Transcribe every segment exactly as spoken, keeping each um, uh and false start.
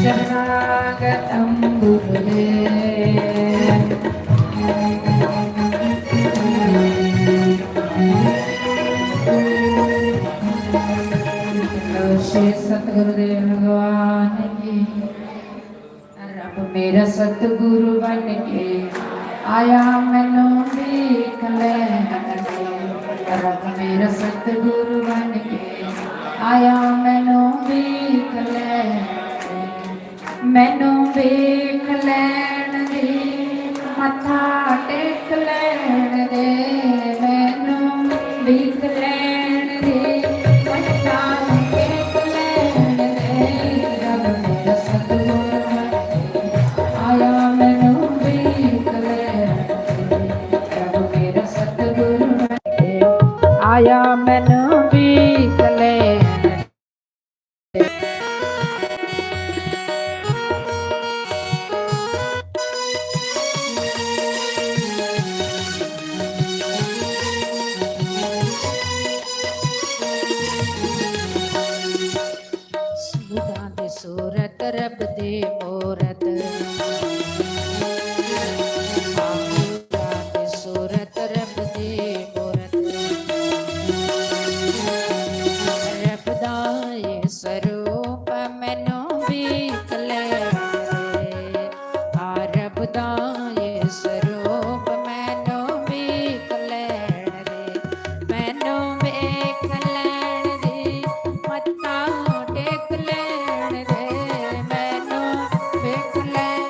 राग तंबुरे। श्री सतगुरुदेव भगवान की। रब मेरा सतगुरु बन के आया, मैनू भी कलैण दे। रब मेरा सतगुरु बन के आया, मैनू भी कलैण दे। मैनू भी कलैण दे, मत्था टेक लैण दे। मैनू भी कलैण दे, मत्था टेक लैण दे। रब मेरा सतगुरु आया, मैनू भी कलैण दे। रब मेरा सतगुरु आया, मैनू भी कलैण सूरत रब दे मूरत। सूरत रब दे मूरत। रब दा ये स्वरूप मैनू भी कलैण दे। आ रब दा ये स्वरूप मैनू भी कलैण दे। मैनू वेख लैण दे, मत्था टेक लैण दे। मैनू वेख लैण,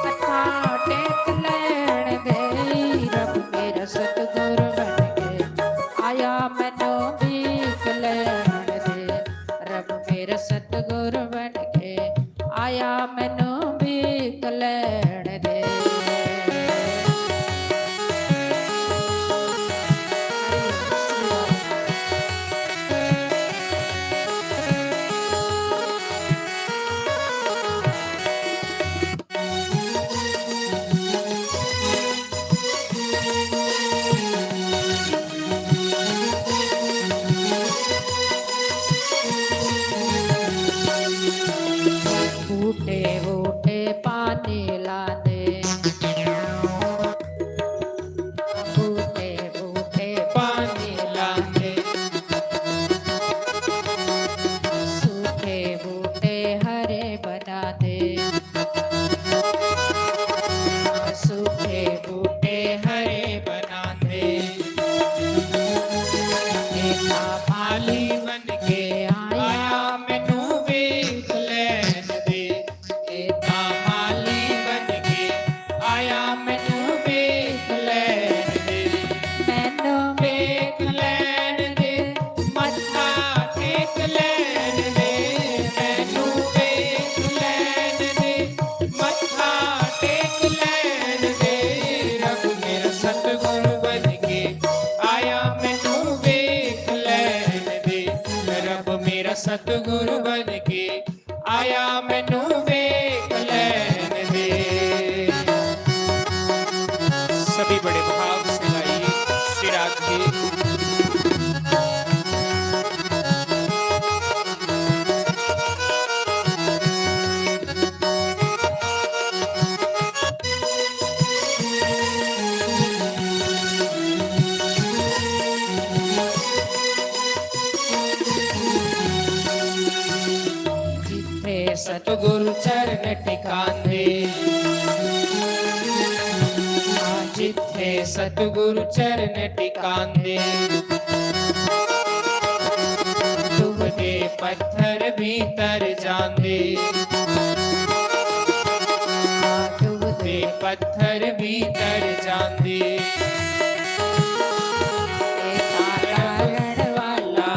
मत्था टेक लैण दे। रब मेरा सतगुरु बन के आया, मैनू वेख लैण दे। रब मेरा सतगुरु बन के आया, मैनू वेख लैण दे। बूटे बूटे पानी लांदे, बूटे बूटे पानी लांदे, सूखे बूटे हरे बनांदे। सूखे बूटे हरे बनांदे। एका माली बन के आया, मैनू वेख लैण दे। एका माली बन के आया, मैनू वेख लैण दे। मैनू वेख लैण दे। मत्था टेक लैण दे, मैनू वेख लैण दे, मत्था टेक लैण दे। रब मेरा सतगुरु बन के आया, मैनू वेख लैण दे। रब मेरा सतगुरु बन के आया, मैनू वेख लैण दे। सभी बड़े भाव से गाइए श्री राग की। जिथे सतगुरु चरण टिकांदे, जिथे सतगुरु चरण टिकांदे, डुबदे पत्थर भी तर जांदे, डुबदे पत्थर भी तर जांदे। तारण वाला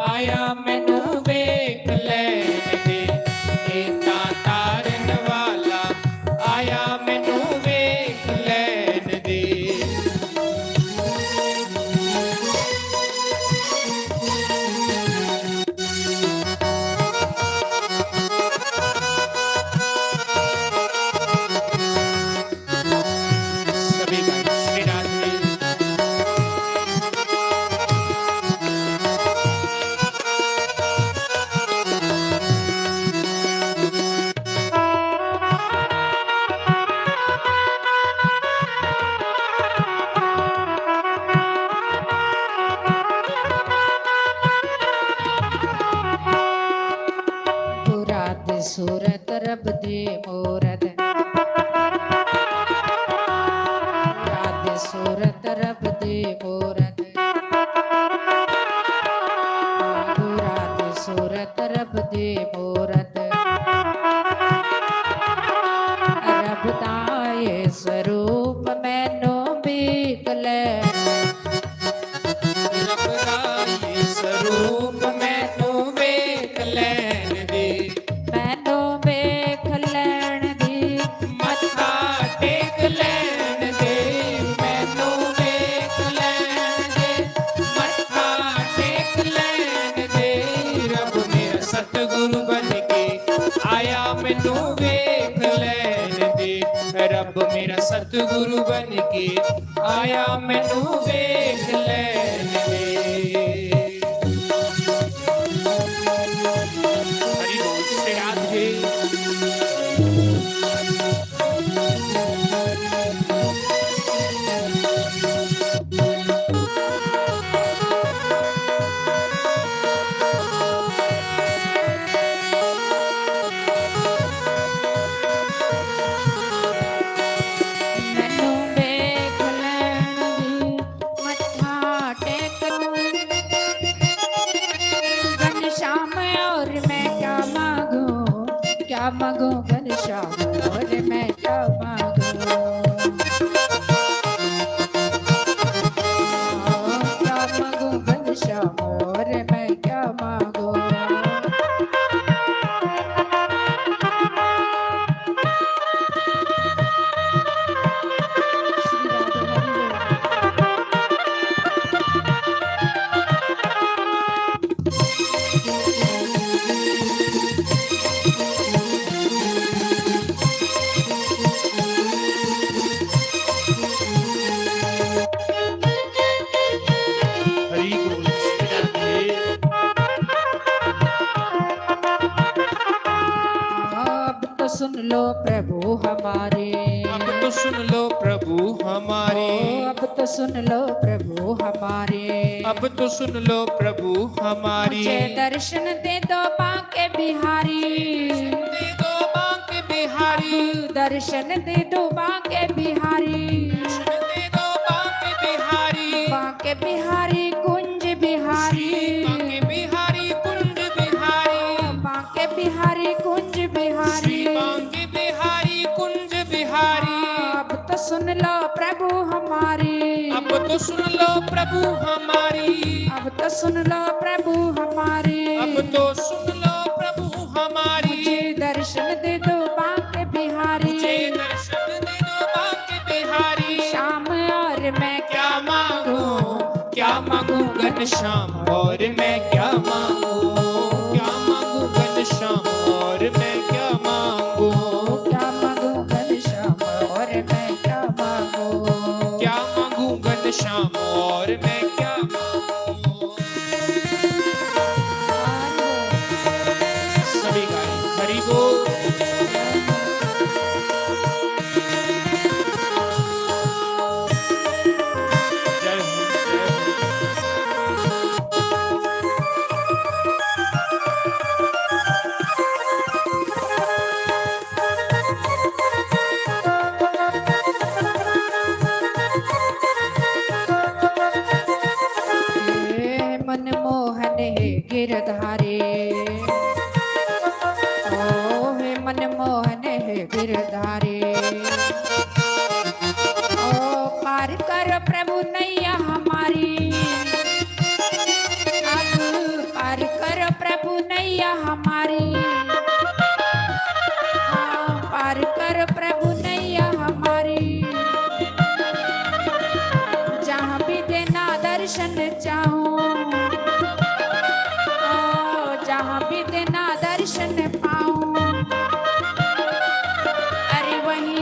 आया, मैनू वेख लैण दे। एका तारण वाला आया, मैनू वेख लैण दे। सूरत रब दी मूरत, आदि सूरत रब दी मूरत, आदि सूरत रब दी मूरत। रब दा ये स्वरूप मैनू भी कले। रब दा ये स्वरूप मैनू वेख लैन दे। मैनू वेख लैन दे। मत्था टेक लैन दे। मैनू वेख लैन दे। मत्था टेक लैन दे। रब मेरा सतगुरु बन के आया, मैनू वेख लैन दे। रब मेरा सतगुरु बन के आया, मैनू वेख लैन दे। हरि बोल, श्री राधे। मैनू वेख लैन दी, मत्था टेक। घनश्याम और मैं क्या मांगू, क्या मांगू घनश्याम और मैं क्या मांगू? क्या मांगू घनश्याम और मैं क्या मांगू? हरि बोल। अब तो सुन लो प्रभु हमारे। अब तो सुन लो प्रभु हमारे। ओ, अब तो सुन लो प्रभु हमारे। अब तो सुन लो प्रभु हमारे। मुझे दर्शन दे दो बांके बिहारी। दे दो बांके बिहारी। दर्शन दे दो बांके बिहारी। दर्शन दे दो बांके बिहारी। बांके बिहारी कुंज बिहारी। श्री बांके बिहारी कुंज बिहारी। बांके बिहारी कुंज बिहारी। श्री बांके बिहारी कुंज बिहारी। अब तो सुन लो प्रभु हमारी। अब तो सुन लो प्रभु हमारी। अब तो सुन लो प्रभु हमारी। अब तो सुन लो प्रभु हमारी। मुझे दर्शन दे दो बांके बिहारी। मुझे दर्शन दे दो बांके बिहारी। श्याम और मैं क्या मांगू, क्या मांगू घनश्याम और मैं क्या मांगू, क्या मांगू घनश्याम और मैं क्या मांगू, क्या मांगू घनश्याम और मैं क्या मांगू, क्या मांगू घनश्याम और मैं क्या मांगू। सभी गाएं, हरि बोल। जय हो, जय हो। हे मनमोहन हे गिरधारी, ओ हे मनमोहन हे गिरधारी। ओ पार करो प्रभु नैया हमारी, अब पार करो प्रभु नैया हमारी। हाँ, पार करो प्रभु नैया हमारी। जहाँ भी तेना दर्शन चाहूँ, ओ, जहाँ भी तेना दर्शन पाऊँ, अरे वहीं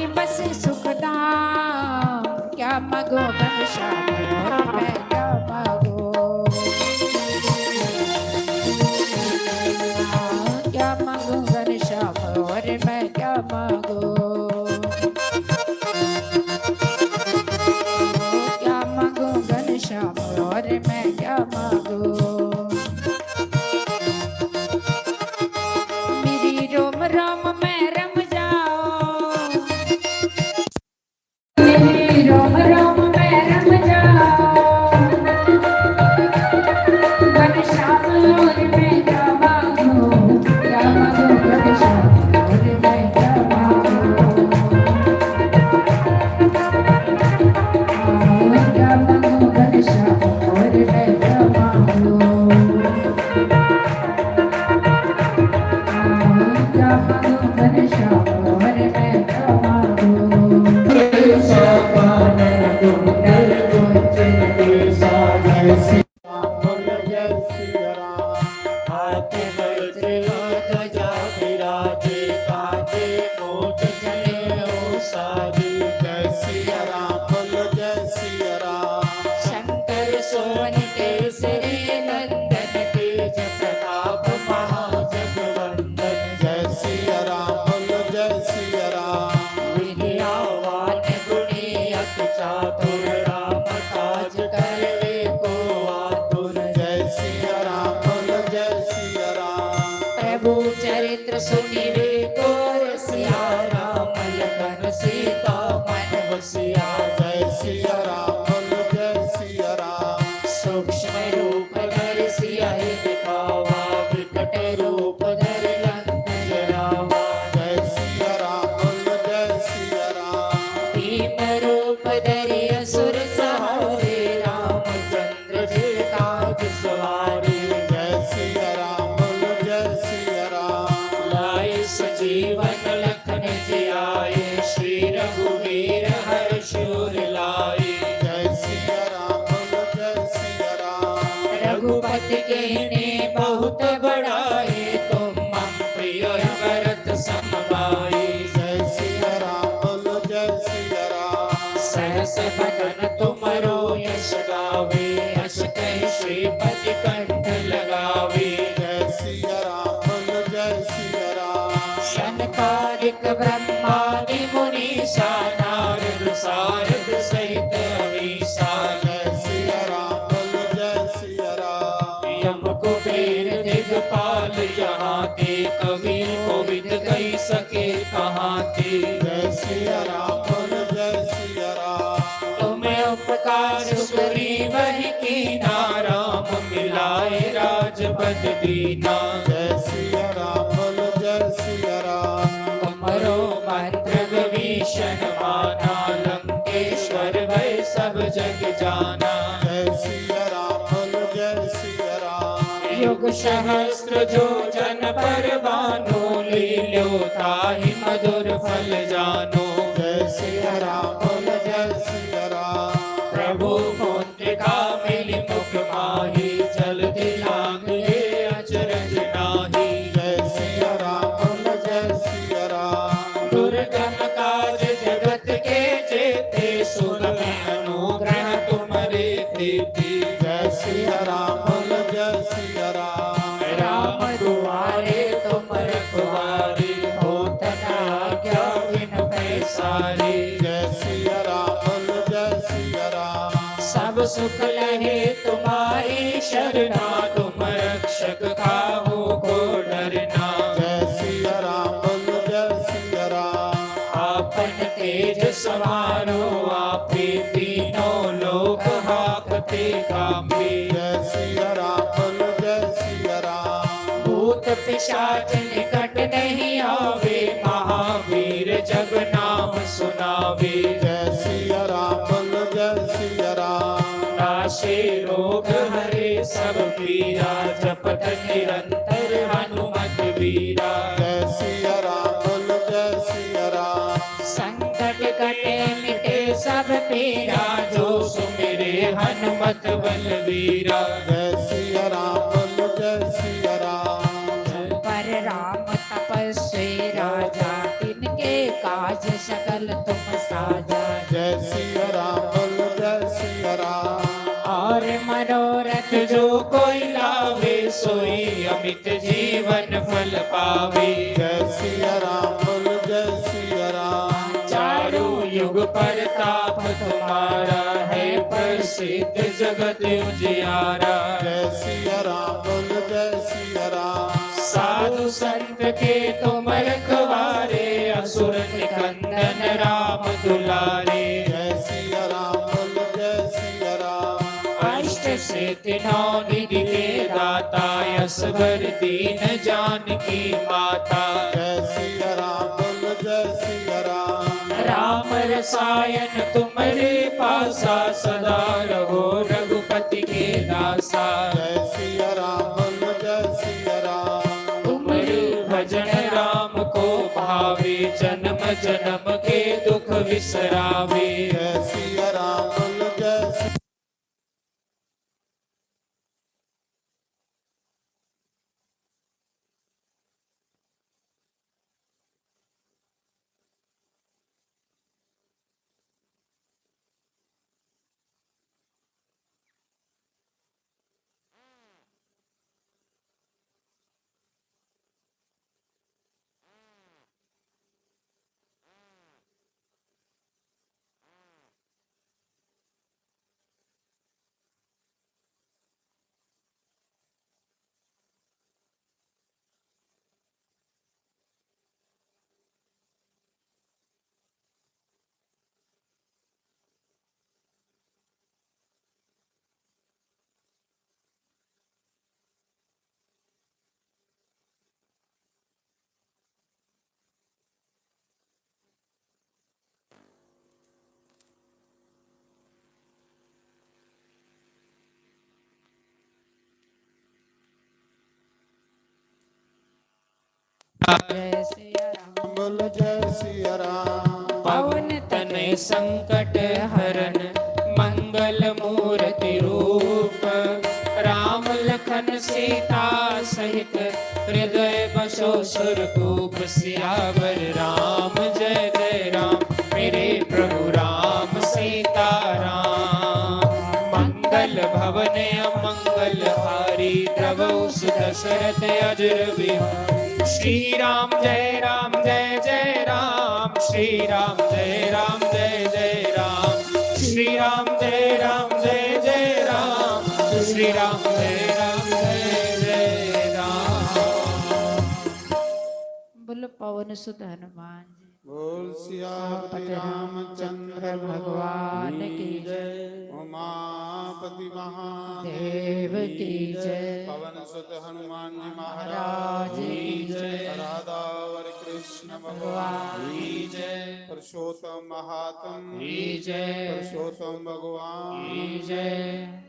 शंकर सोन केसरी नंदन तेज प्रताप महाजगवंदन। जय सिया राम, बोलो जय सिया राम। विद्यावान गुणी अति चातुर राम काज करवे को आतुर। जय सिया राम, बोलो जय सिया राम। प्रभु चरित्र सुनिवे को रसिया राम लखन सीता मन वसिया। जय सिया राम, बोलो जय सिया राम। सूक्ष्म रूप धरि सिया ही दिखावा, विकट रूप धरि लंक जरावा। जय सिया राम, बोलो जय सिया राम। भीम रूप धरि असुर संहारे, रामचंद्र जी काज सवारे। जय सिया राम, बोलो जय सिया राम। लाए संजीवन लखन जियाए, श्री रघुवीर हर्ष उर लाए। जय सिया राम, बोलो जय सिया राम। रघुपति कीन्ही बहुत बड़ाई, तुम मम प्रिय भरत सम भाई। जय सिया राम, बोलो जय सिया राम। सहस बदन तुमरो यश गावे, अस कहि श्रीपति कंठ लगावे। जय सिया राम, बोलो जय सिया राम। सनकादिक ब्रह्मादि मुनीसा, नारद सारद सहित अहीसा। जय सिया राम, बोलो जय सिया राम। यम कुबेर दिगपाल जहाँ ते, कवि कोविद कहि सके कहाँ ते। जय सिया राम, बोलो जय सिया राम। तुम उपकार सुग्रीव ही कीन्हा, राम मिलाए राजपद दीन्हा। जय सिया राम, बोलो जय सिया राम। तुमरो मंत्र विभीषण माना, लंकेश्वर भय सब जग जाना। जय सिया राम, बोलो जय सिया राम। युग सहस्त्र जो जन पर भानु, लील्यो ताहि मधुर फल जानु। जय सिया राम, बोलो जय सिया राम। प्रभु मुद्रिका मिलि मुख माहि, जल्दी लांघ गए अचरज नाहि। जय सिया राम, बोलो जय सिया राम। दुर्गम काज जगत के जेते, सुगम अनुग्रह तुम्हरे तेते। जय सिया राम, बोलो जय सिया राम। राम दुआरे तुम रखवारे, होत न आज्ञा बिनु पैसारे। जय सिया राम, बोलो जय सिया राम। सब सुख लहे तुम्हारी शरणा, तुम रक्षक काहू को डरना। जय सिया राम, बोलो जय सिया राम। आपन तेज समारो आपे, तीनों लोक हाकते कांपे। जय सिया राम, बोलो जय सिया राम। भूत पिशाच निकट नहीं आवे, महावीर जब नाम सुनावे। जय सिया राम, बोलो जय सिया राम। नाशे रोग हरे सब पीरा, जपत निरंतर हनुमत वीरा। जय सिया राम, बोलो जय सिया राम। संकट कटे मिटे सब पीरा, जो सुमिरे हनुमत बलवीरा। जय सिया राम, बोलो जय सिया राम। पर राम तपस्वी राजा, तिनके काज सकल तुम साजा। जय सिया राम, बोलो जय सिया राम। और मनोरथ जो कोई लावे, सोई अमित जीवन फल पावे। जय सिया राम, बोलो जय सिया राम। चारों युग परताप तुम्हारा, है प्रसिद्ध जगत उजियारा। जय सिया राम, बोलो जय सिया राम। साधु संत के तुम रखवारे, असुर निकंदन राम दुलारे। जय सिया राम, बोलो जय सिया राम। अष्ट सिद्धि नौ निधि के दाता, यश वर दीन जानकी माता। जय सिया राम, बोलो जय सिया राम। राम रसायन तुम्हरे पासा, सदा रहो रघुपति के दासा। जय सिया राम, बोलो जय सिया राम। तुमरे भजन राम जन्म के दुख विसरावे। जय सिया राम बोलो, जय सिया। जय सिया राम। बोलो जय सिया राम। पवन तनय संकट हरण, मंगल मूर्ति रूप। राम लखन सीता सहित, हृदय बसो सुरभूप। सियावर राम जय जय राम, मेरे प्रभु राम सीता राम। मंगल भवन अमंगल हारी, द्रवौ सुदशरथ अजर बिहारी। श्री राम जय राम जय जय राम, श्री राम जय राम जय जय राम, श्री राम जय राम जय जय राम, श्री राम जय राम जय जय राम। बोलो पवन सुत हनुमान जी। बोल सियापति रामचंद्र भगवान की जय। उमापति महादेव की जय। पवन सुत हनुमान जी महाराज की जय। राधावर कृष्ण भगवान की जय। पुरुषोत्तम महात्म की जय। पुरुषोत्तम भगवान की जय।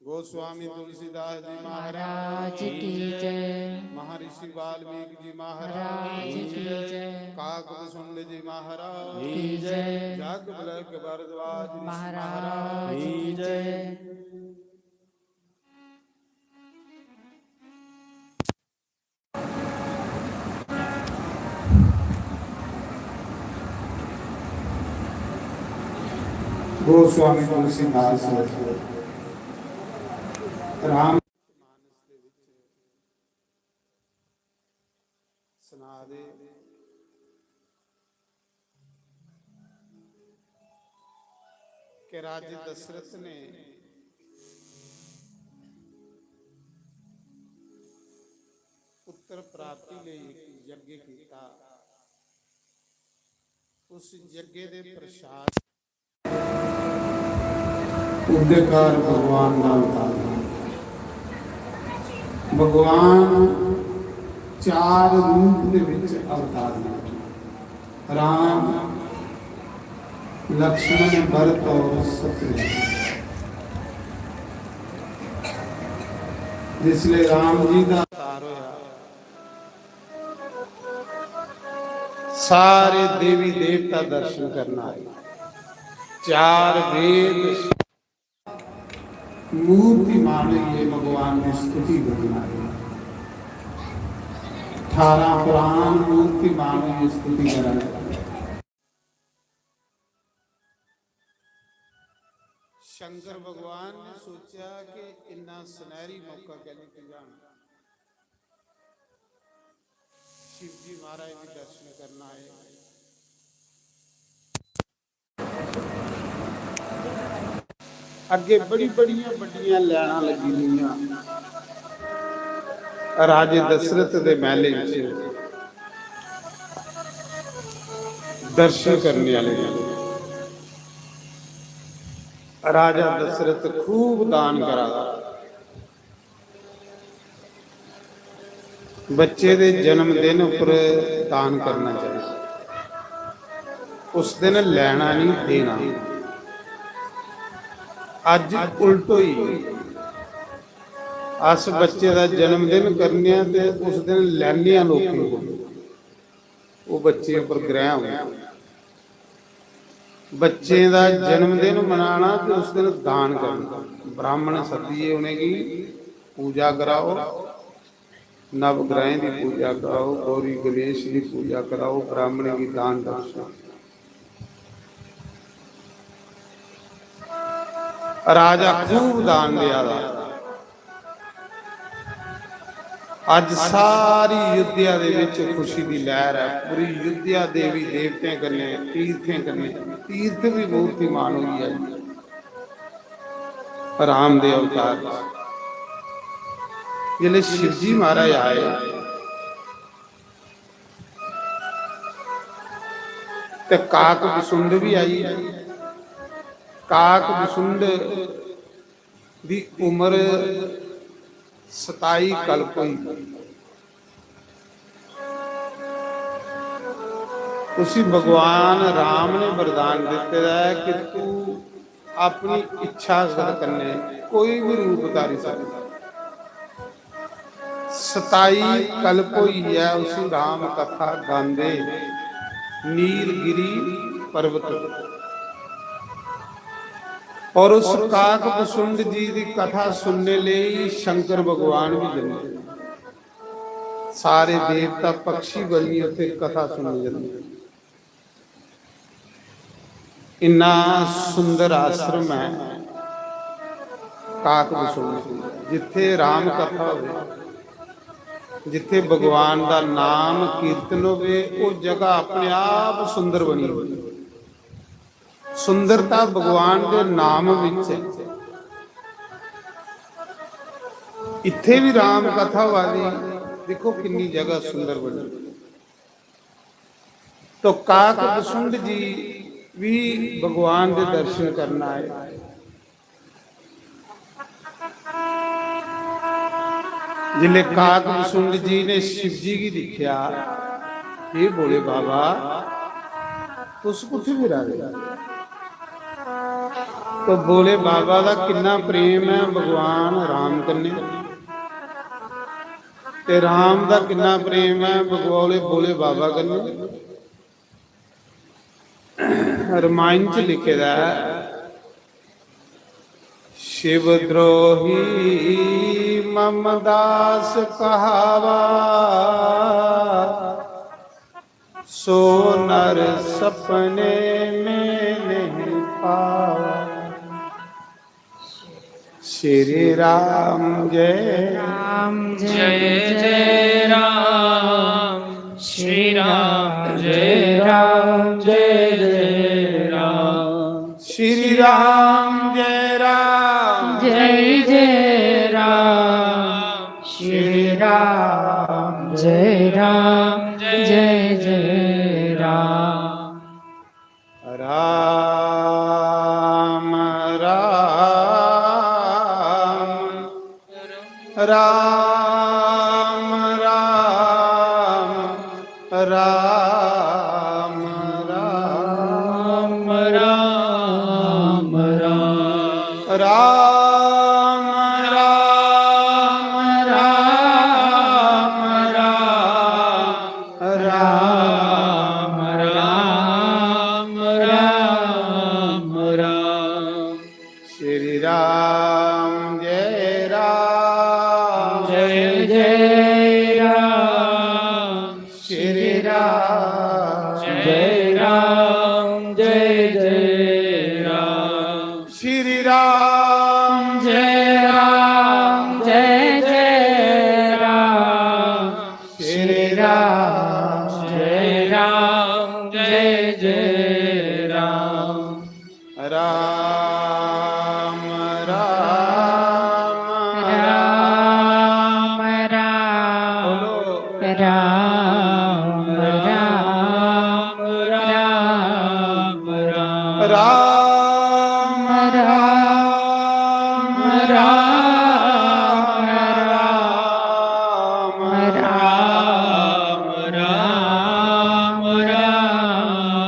गोस्वामी तुलसीदास जी महाराज की जय। महर्षि वाल्मीकि जी महाराज की जय। काकभुजंड जी महाराज की जय। याज्ञवल्क्य भारद्वाज ऋषि महाराज की जय। गोस्वामी तुलसीदास राम मानस दे विच सुना दे कि राजे दशरथ ने पुत्र प्राप्ति ले एक यज्ञ किया। उस यज्ञ दे प्रसाद उद्देकार भगवान दा अवतार। भगवान चार रूप दे विच अवतार ने। राम, लक्ष्मण, भरत और शत्रुघ्न। जिसले राम जी दा अवतार होया, सारे देवी देवता दर्शन करना आए। चार वेद मूर्तिमान होइए भगवान की स्तुति करना आए। अठारह पुराण मूर्तिमान होइए स्तुति करना। शंकर भगवान ने सोचा कि इन्ना सुनहरी मौका कैली की जाना। शिव जी महाराज भी दर्शन करना आए। अगे बड़ी बड़ियां बड़ियां लैना लगी दियां राजे दशरथ दे महले विच दर्शन करने आले। राजा दशरथ खूब दान करा दा। बच्चे दे जन्मदिन उपर दान करना चाहिए, उस दिन लैना नहीं, देना। अज उल्ट होई, अस बच्चे दा जन्मदिन करने आं ते उस दिन लैने आं लोकें कोल। ओह् बच्चें उप्पर ग्रह होंदा। बच्चें दा जन्मदिन मनाना ते उस दिन दान करना। ब्राह्मण सद्दियै उ'नेंगी पूजा कराओ, नवग्रहें दी पूजा कराओ, गौरी गणेश दी पूजा कराओ, ब्राह्मणें गी दान दक्षिणा। राजा खूब दान देआ दा। अज्ज सारी अयोध्या दे विच खुशी दी लैहर ऐ। पूरी अयोध्या देवी देवतें कन्नै, तीर्थें कन्नै, तीर्थ भी मूर्तिमान होई आई राम दे अवतार च। जिसलै शिवजी महाराज आए ते काक बसुंद भी आई। काक बसुंद दी उम्र सताई कल्प होई। उसी भगवान राम ने वरदान दित्ते दा ऐ कि तू अपनी इच्छा कन्नै कोई भी रूप धारी सकदा। सताई कल्प होई ऐ उसी राम कथा गांदे नीलगिरी पर्वत पर। और उस काक बसुंड जी दी कथा सुनने लेई शंकर भगवान भी जंदे। सारे देवता पक्षी बनियै उत्थे कथा सुनने जंदे। इन्ना सुंदर आश्रम ऐ काक बसुंड जी, जित्थे राम कथा होवे, जित्थे भगवान दा नाम कीर्तन होवे, ओह जगह अपने आप सुंदर बनी होवे। सुंदरता भगवान दे नाम विच ऐ। इत्थे भी राम कथा होआ दी, दिक्खो किन्नी जगह सुंदर बनी। तो काक बसुंड जी भी भगवान दे दर्शन करन आए। जिसले काक बसुंड जी ने शिव जी गी दिखेआ, "हे भोले बाबा, तुस कुत्थै फिरा दे?" तो भोले बाबा दा किन्ना प्रेम ऐ भगवान राम कन्नै, ते राम दा किन्ना प्रेम ऐ भगवान भोले बाबा कन्नै। रामायण च लिखे दा ऐ, "शिव द्रोही मम दास कहावा, सो नर सपने में नहीं पावा।" श्री राम जय राम, जय जय राम। श्री राम जय राम, जय जय राम। श्री राम जय राम, जय जय राम। श्री राम जय राम, जय जय राम। राम राम, राम राम, राम राम, राम राम, राम राम, राम राम, राम राम, राम राम। श्री राम जय राम, जय जय राम। श्री राम जय राम, जय जय राम। श्री राम जय राम, जय जय राम। श्री राम जय राम, जय जय राम। राम राम, राम राम, बोलो। राम राम, राम राम, राम राम, राम राम, राम राम, राम राम।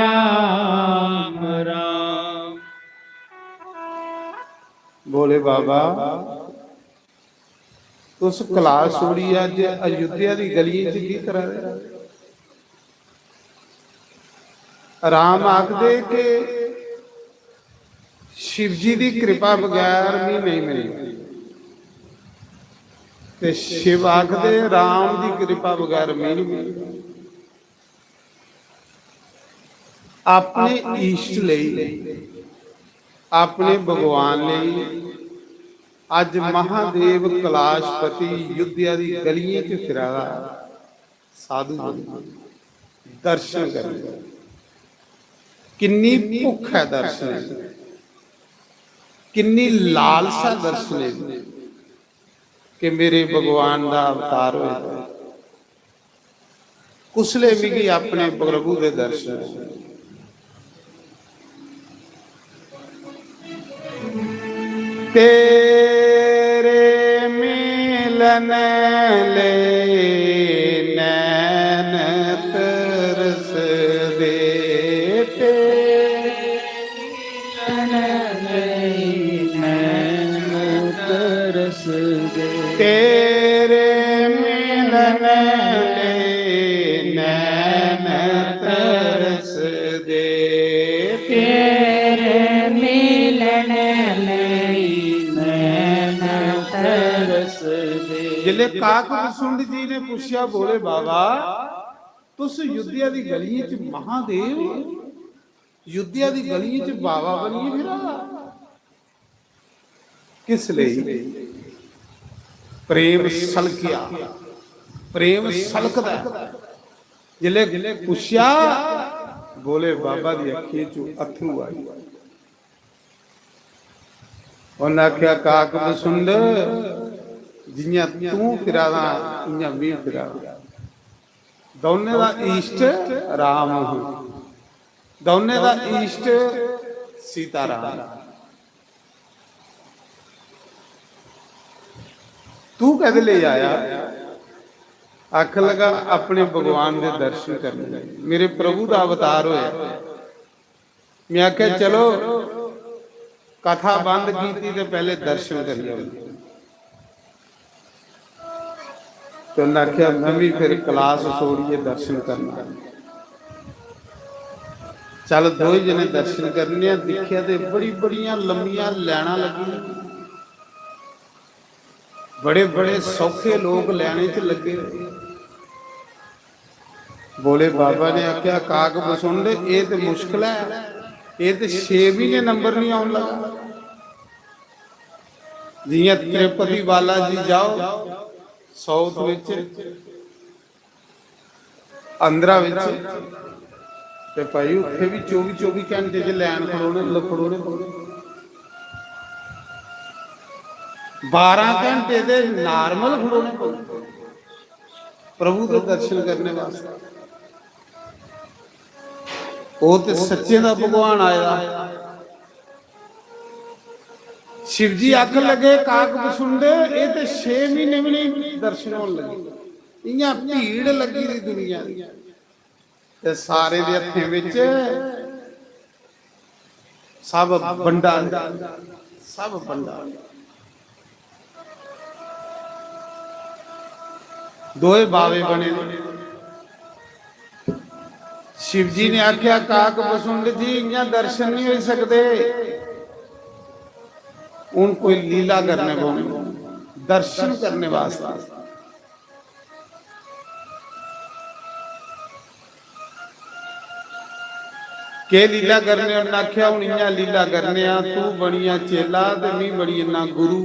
राम राम। भोले बाबा, तुस कलाश छोड़ियै अज्ज अयोध्या दी गलियें च की करा दे? राम आखदे कि शिव जी दी कृपा बगैर मी नेईं मिलनी। ते शिव आखदे, राम दी कृपा बगैर मी नेईं मिलनी। अपने इष्ट लेई, अपने भगवान लेई अज्ज महादेव कलाशपति अयोध्या दी गलियें च फिरा दा। साधु जी, दर्शन करने। किन्नी भुख ऐ दर्शन दी, किन्नी लालसा दर्शन दी कि मेरे भगवान दा अवतार होए। कुसले मिगी अपने प्रभु दे दर्शन होए। तेरे मिलन लेई नैन तरसदे, तेरे मिलन लेई नैन तरसदे, तेरे मिलन लेई नैन तरसदे, तेरे मिलन लेई नैन तरसदे। जिसले काक बसुंड जी ने पुच्छेआ, "भोले बाबा, तुस अयोध्या दी गलियें च महादेव, अयोध्या दी गलियें च बाबा बनियै फिरा?" किस लेई? प्रेम सलकेआ, प्रेम सलकदा ऐ। जिसले पुच्छेआ, भोले बाबा दी अक्खीं चों अत्थरू आई। उन्नै आखेआ, "काक बसुंड, जि'यां तूं फिरा दा, इ'यां में फिरा दा। दौनें दा इष्ट राम ही, दौनें दा इष्ट सीता राम। तू कैदे लेई आया?" आखन लगा, "अपने भगवान दे दर्शन करने, मेरे प्रभु दा अवतार होया।" मैं आखेआ, "चलो, कथा बंद कीती ते पैहले दर्शन करी आओ।" ते उन्नै आखेआ, "मैं भी फिर कलाश छोड़ियै दर्शन करना।" चल, दोए जने दर्शन करने आं। दिक्खेआ ते बड़ी, बड़ियां लम्मियां लैनां लग्गियां, बड़े, बड़े सौखे लोक लैने च लग्गे। भोले बाबा ने आखेआ, "काक बसुंड, एह् ते मुश्कल ऐ, एह् ते छे म्हीने नंबर निं औन लगा।" जि'यां तिरुपति बालाजी जाओ, साउथ बिच, आंध्रा बिच, ते भाई, उत्थे भी चौबी चौबी घंटे च लैन खड़ोने, खड़ोने पौंदे। बारां घंटे ते normal खड़ोने पौंदे प्रभु दे दर्शन करने वास्तै। ओह् ते सच्चे दा भगवान आए दा। शिव जी आखन लगे, "काक बसुंडे, एह् ते छे म्हीने भी नहीं दर्शन होन लगे, इ'यां भीड़ लग्गी दी दुनिया दी।" ते सारे दे हत्थें बिच सब भंडारे, सब भंडारे। दोए बावे बने। शिव जी ने आख्या, "काक बसुंड जी, इ'यां दर्शन नहीं होई सकदे, हून कोई लीला करने पौनी, दर्शन करने वास्ते।" केह् लीला करने? उन्नै आखेआ, "हून इ'यां लीला करने आं, तू बनिया चेला ते मी बनी जन्ना गुरु।"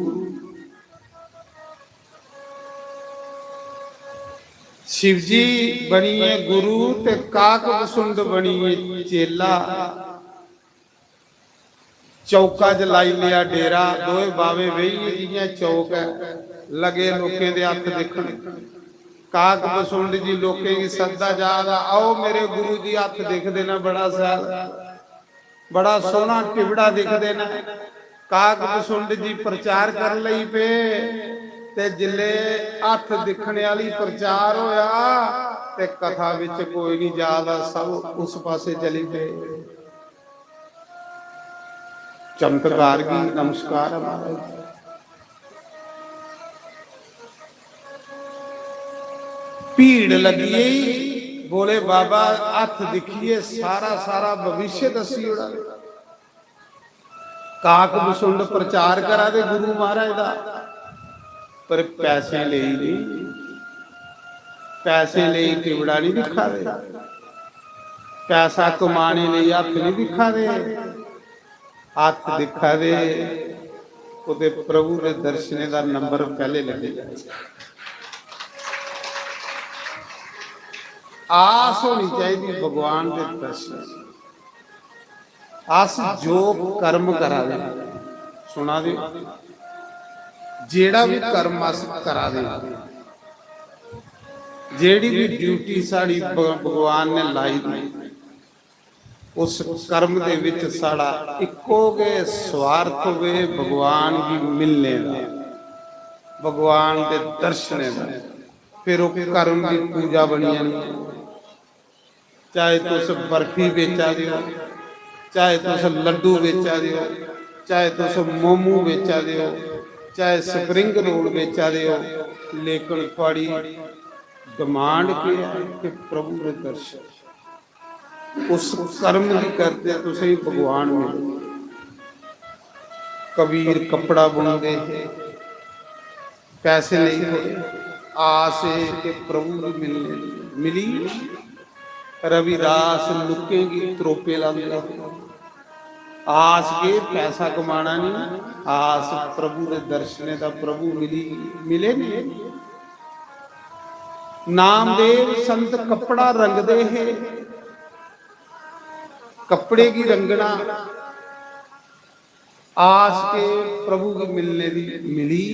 शिवजी बनिये गुरु ते काक बसुंड बनिये चेला। चौका च लाई लेआ डेरा, दोए बावे बेहियै जि'यां चौक ऐ, लगे लोकें दे हत्थ दिक्खन। काक बसुंड जी लोकें गी सद्दा जा दा, "आओ मेरे गुरु जी, हत्थ दिखदे न, बड़ा शैल, बड़ा सोहना टिबड़ा दिखदे न।" काक बसुंड जी प्रचार करन लगी पे, ते जिसले हत्थ दिक्खने आह्ली प्रचार होया ते कथा बिच कोई नहीं जा दा, सब उस पासे चली पे। चमत्कार गी नमस्कार ऐ महाराज। भीड़ लगी गई, बोले बाबा हत्थ दिक्खिए सारा सारा भविष्य दसी ओड़ा। काक बसुंड प्रचार करा दे गुरु महाराज दा, पर पैसे लेई नहीं, पैसे लेई टिबड़ा नहीं दिखा दे, पैसा कमाने लेई हत्थ नहीं दिखा दे, हत्थ दिखा दे। ओह्दे प्रभु दे दर्शने दा नंबर पैह्ले लग्गी जाए। आस होनी चाहिदी भगवान दे दर्शन। अस जो कर्म करा दे, सुना दे, जेह्ड़ा भी कर्म अस करा दे, जेह्ड़ी भी ड्यूटी साढ़ी भ-, भगवान ने लाई दी, उस कर्म दे विच साढ़ा इक्को गै स्वार्थ होवे, भगवान गी मिलने दा, भगवान दे दर्शने दा। फिर ओह् कर्म दी पूजा बनी जानी। चाहे तुस बर्फी बेचा दे हो, चाहे तुस लड्डू बेचा दे हो, चाहे तुस मोमू बेचा दे हो, चाहे स्प्रिंग रोल बेचा दे हो, लेकिन थुआड़ी डिमांड केह् ऐ कि प्रभु दे दर्शन। उस कर्म गी करदे तुसेंगी भगवान मिले। कबीर कपड़ा बुनदे हे, पैसे लेई थोड़े, आस एह् कि प्रभु गी मिलने दी। मिली? रविदास लुक्कें गी त्रोपे लांदे हे। आस के पैसा कमाना नहीं, आस प्रभु दे दर्शने दा, प्रभु मिली, मिले नहीं। नामदेव संत कपड़ा रंगदे हे, कपड़े गी रंगना आस के प्रभु गी मिलने दी मिली।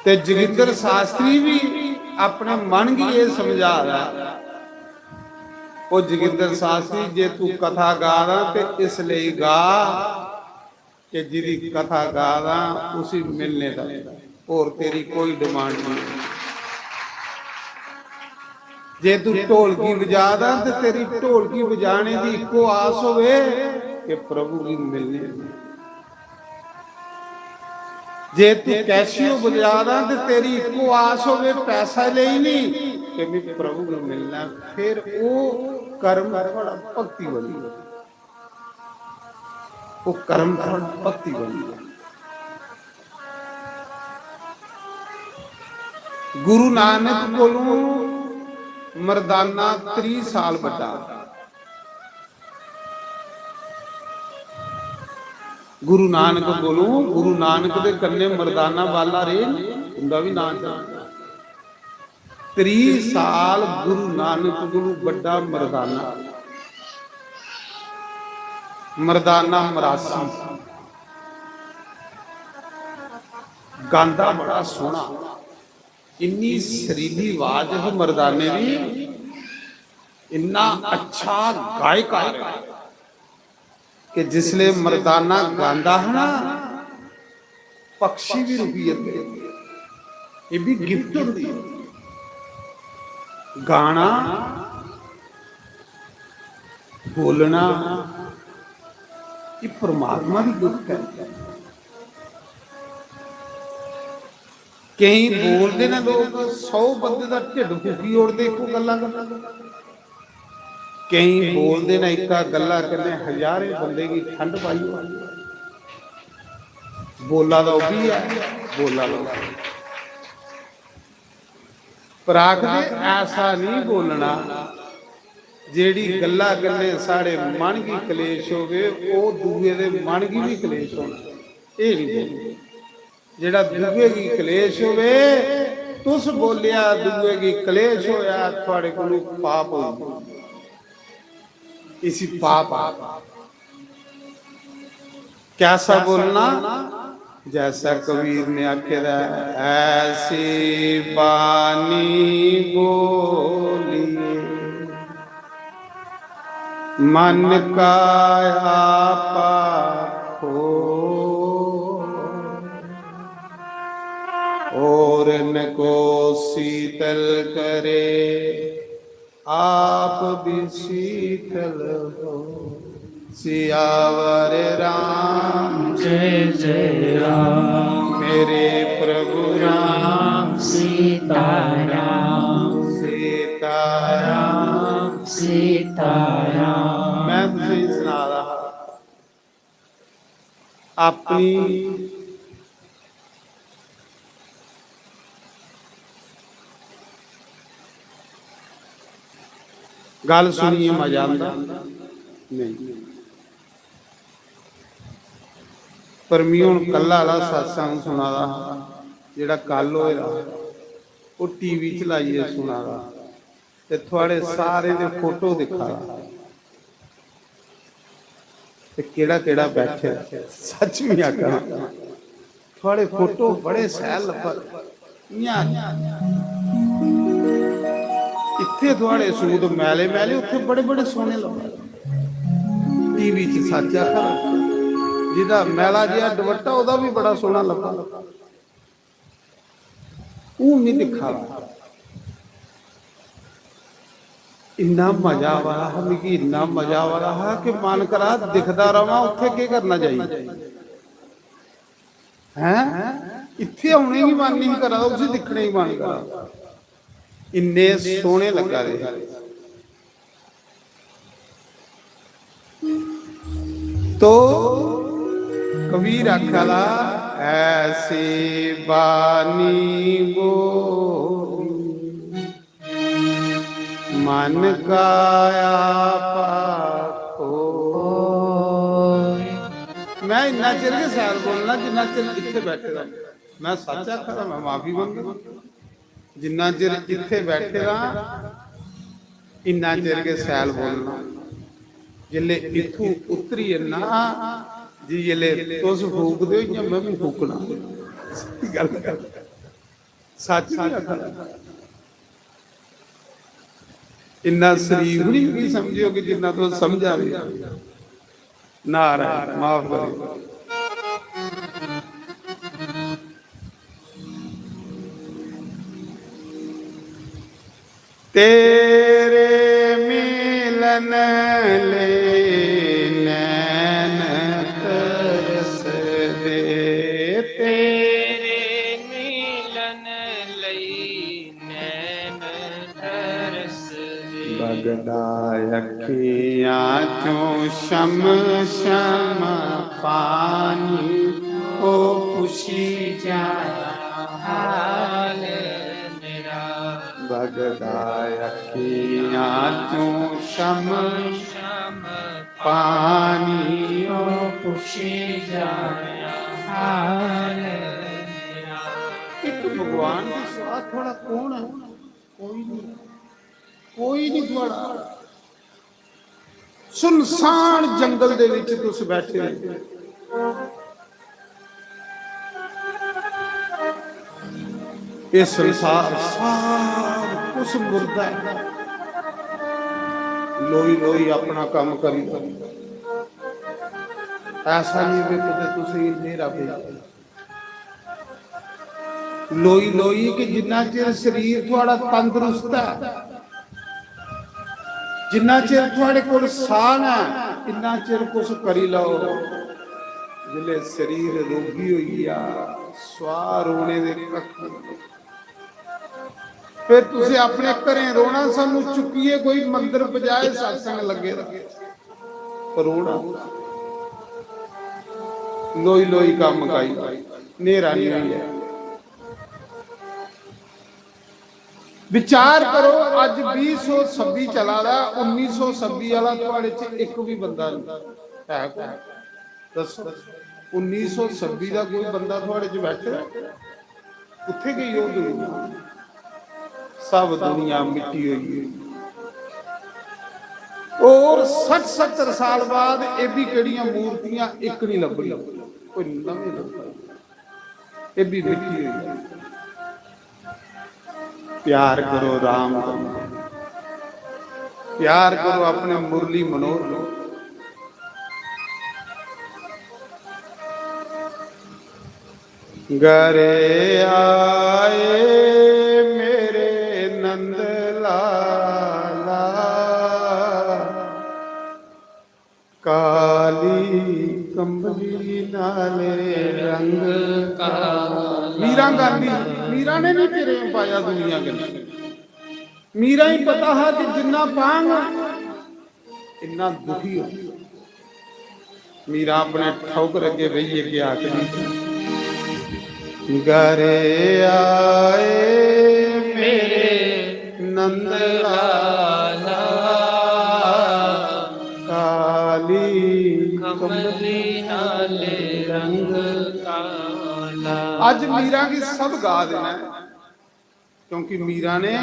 ते जोगिंदर शास्त्री भी अपने मन गी एह् समझा दा, ओ जोगिंदर शास्त्री, जे तू कथा गा दा ते इसलेई गा कि जिदी कथा गा दा उसी मिलने दा, होर तेरी कोई डिमांड नहीं। जे तू ढोलकी बजा दा ते तेरी ढोलकी बजाने दी इक्को आस होवे कि प्रभु गी मिलने दी। जे तू कैशियो बजा दा ते तेरी इक्को आस होवे पैसा लेई नहीं कि मैं प्रभु गी मिलना, फिर वो कर्म थोड़ा भक्ति बनी। वो कर्म थोड़ा भक्ति बनी। गुरु नानक कोलों मर्दाना त्रीह साल बड्डा। गुरु नानक कोलों, गुरु नानक दे कन्ने मर्दाना बाला रेह, उंदा भी नाम चलदा। त्रीह साल गुरु नानक कोलू बड्डा मर्दाना, मर्दाना मरासी, गांदा बड़ा सोहना, इन्नी सरीली आवाज है मर्दाने दी, इन्ना अच्छा गायकार है। कि जिसले मर्दाना गांदा है ना, पक्षी भी रुकी जंदे। ये भी गिफ्ट होंदी है। गाना, बोलना, ये परमात्मा दी गिफ्ट है। केई बोलदे न लोग, सौ बंदे दा ढिड्ड फुकी ओड़दे इक्को गल्ला कन्नै। केई बोलदे न इक्का गल्ला कन्नै हजारें बंदे गी ठंड पाई ओड़दी। बोला दा ओह् बी ऐ, बोला दा ओह् बी ऐ। पर आखदे ऐसा नहीं बोलना, जेह्ड़ी गल्ला कन्नै साढ़े मन गी कलेश होवे, ओह् दूए दे मन गी बी कलेश होना। एह् नहीं बोलना। जेह्ड़ा दूए गी कलेश होवे, तुस बोलेआ, दूए गी कलेश होया, थुआड़े कोलू पाप होई गेआ। इसी पाप आखदे। कैसा बोलना? जैसा कबीर ने आखे दा है, "ऐसी बानी बोलिए, मन का आपा खो।" पूरन को शीतल करे, आप भी शीतल हो। सियावर राम, जय जय राम। मेरे प्रभु राम, सीताराम। सीताराम, सीताराम। मैं तुझे सुना रहा अपनी गल सुनिए मजा आंदा नहीं। पर मी हुन कल्ला आह्ला सत्संग सुना दा हा, जेह्ड़ा कल होए दा, ओह् टीवी च लाइयै सुना दा। ते थुआड़े सारे दे फोटो दिक्खा दा। ते केह्ड़ा केह्ड़ा बैठे दा। सच में आखा ना, थुआड़े फोटो बड़े शैल लब्भा दे। इ'यां इत्थै थुआड़े सूट मैले मैले, उत्थै बड़े बड़े सोह्ने लब्भा दे। टीवी च सच आखा ना, जेह्दा मैला जेहा दुपट्टा, ओह्दा बी बड़ा सोह्ना लब्भा दा। हून नहीं दिक्खा दा। इन्ना मजा आवा दा हा, मिगी इन्ना मजा आवा दा हा कि मन करा दिखदा रवां, उत्थै केह् करना जाइयै। हैं? इत्थै औने गी मन नहीं करा दा, उसी दिक्खने गी मन करा दा। इन्ने सोह्ने लग्गा दे हे। तो कबीर आखा दा, ऐसी बानी बोली, मन काया पाखो। मैं इन्ना चिर गै शैल बोलना जिन्ना चिर इत्थै बैठे दा। मैं सच आखा दा, मैं माफी मंगदा। जिन्ना चिर इत्थै बैठे दा, इन्ना चिर गै शैल बोलना। जिसलै इत्थूं उतरी जन्ना, जिसलै तुस फूकदे ओ, इ'यां में बी फूकना। गल्ल कर। सच नहीं आखा दा। इन्ना शरीफ नहीं, नहीं समझेओ कि जिन्ना तुस समझा दे। नारायण, माफ करो। तेरे मिलन ले नैन तरसदे, तेरे मिलन लई नैन तरसदे। बगदा अखियां चों शम शम पानी, ओ पुछी जाया हाल मेरा। बगदा अखियां चों शम शम पानी, ओ पुछी जाया हाल मेरा। इक भगवान दे सिवा थुआड़ा कौन है? कोई नहीं, कोई नहीं थुआड़ा। सुनसान जंगल दे विच तुस बैठे हो। ये संसार सब कुछ मुर्दा है। लोई लोई अपना काम करी दो। ऐसा नहीं कि कुतै तुसें गी अंधेरा पेई जाए। लोई लोई कि जिन्ना चिर शरीर थुआड़ा तंदरुस्त है, जिन्ना चिर थुआड़े कोल साह न, इन्ना चिर कुछ करी लओ। जिसलै शरीर रोगी होई गेआ, स्वाह रोने दे कक्ख नहीं। फिर तुसें अपने घरें रोना, सानू चुक्कियै कोई मंदर पजाए सत्संग लग्गे दा। रोना। लोई लोई कम्म मकाई, न्हेरा नहीं होई जाए। विचार करो, अज बीह सौ छब्बी चला दा, उन्नीस सौ छब्बी आह्ला थुआड़े च इक भी बंदा नहीं है। कौन? दस्सो, उन्नीस सौ छब्बी दा कोई बंदा थुआड़े च बैठे दा? कुत्थै गई ओह् दुनिया? सब दुनिया मिट्टी होई गेई। और सट्ठ सत्तर साल बाद एह् बी केह्ड़ियां मूर्तियां, इक नहीं लभदी, कोई नमीं लभदी, एह् बी मिट्टी होई गेई। प्यार करो राम कन्नै, प्यार करो अपने मुरली मनोहर कन्नै। घरे आए मेरे नंद लाला, काली कंबली नाले रंग काला। मीरा गांधी, मीरा ने नहीं प्रेम पाया दुनिया कन्नै। मीरा ही पता हा कि जिन्ना पांग इन्ना दुखी हो। मीरा अपने ठौकर अगे बेहिए के आखदी, घरे आए मेरे नंद लाला, काली कमली नाले रंग काला। अज मीरा की सब गा देना है, क्योंकि मीरा ने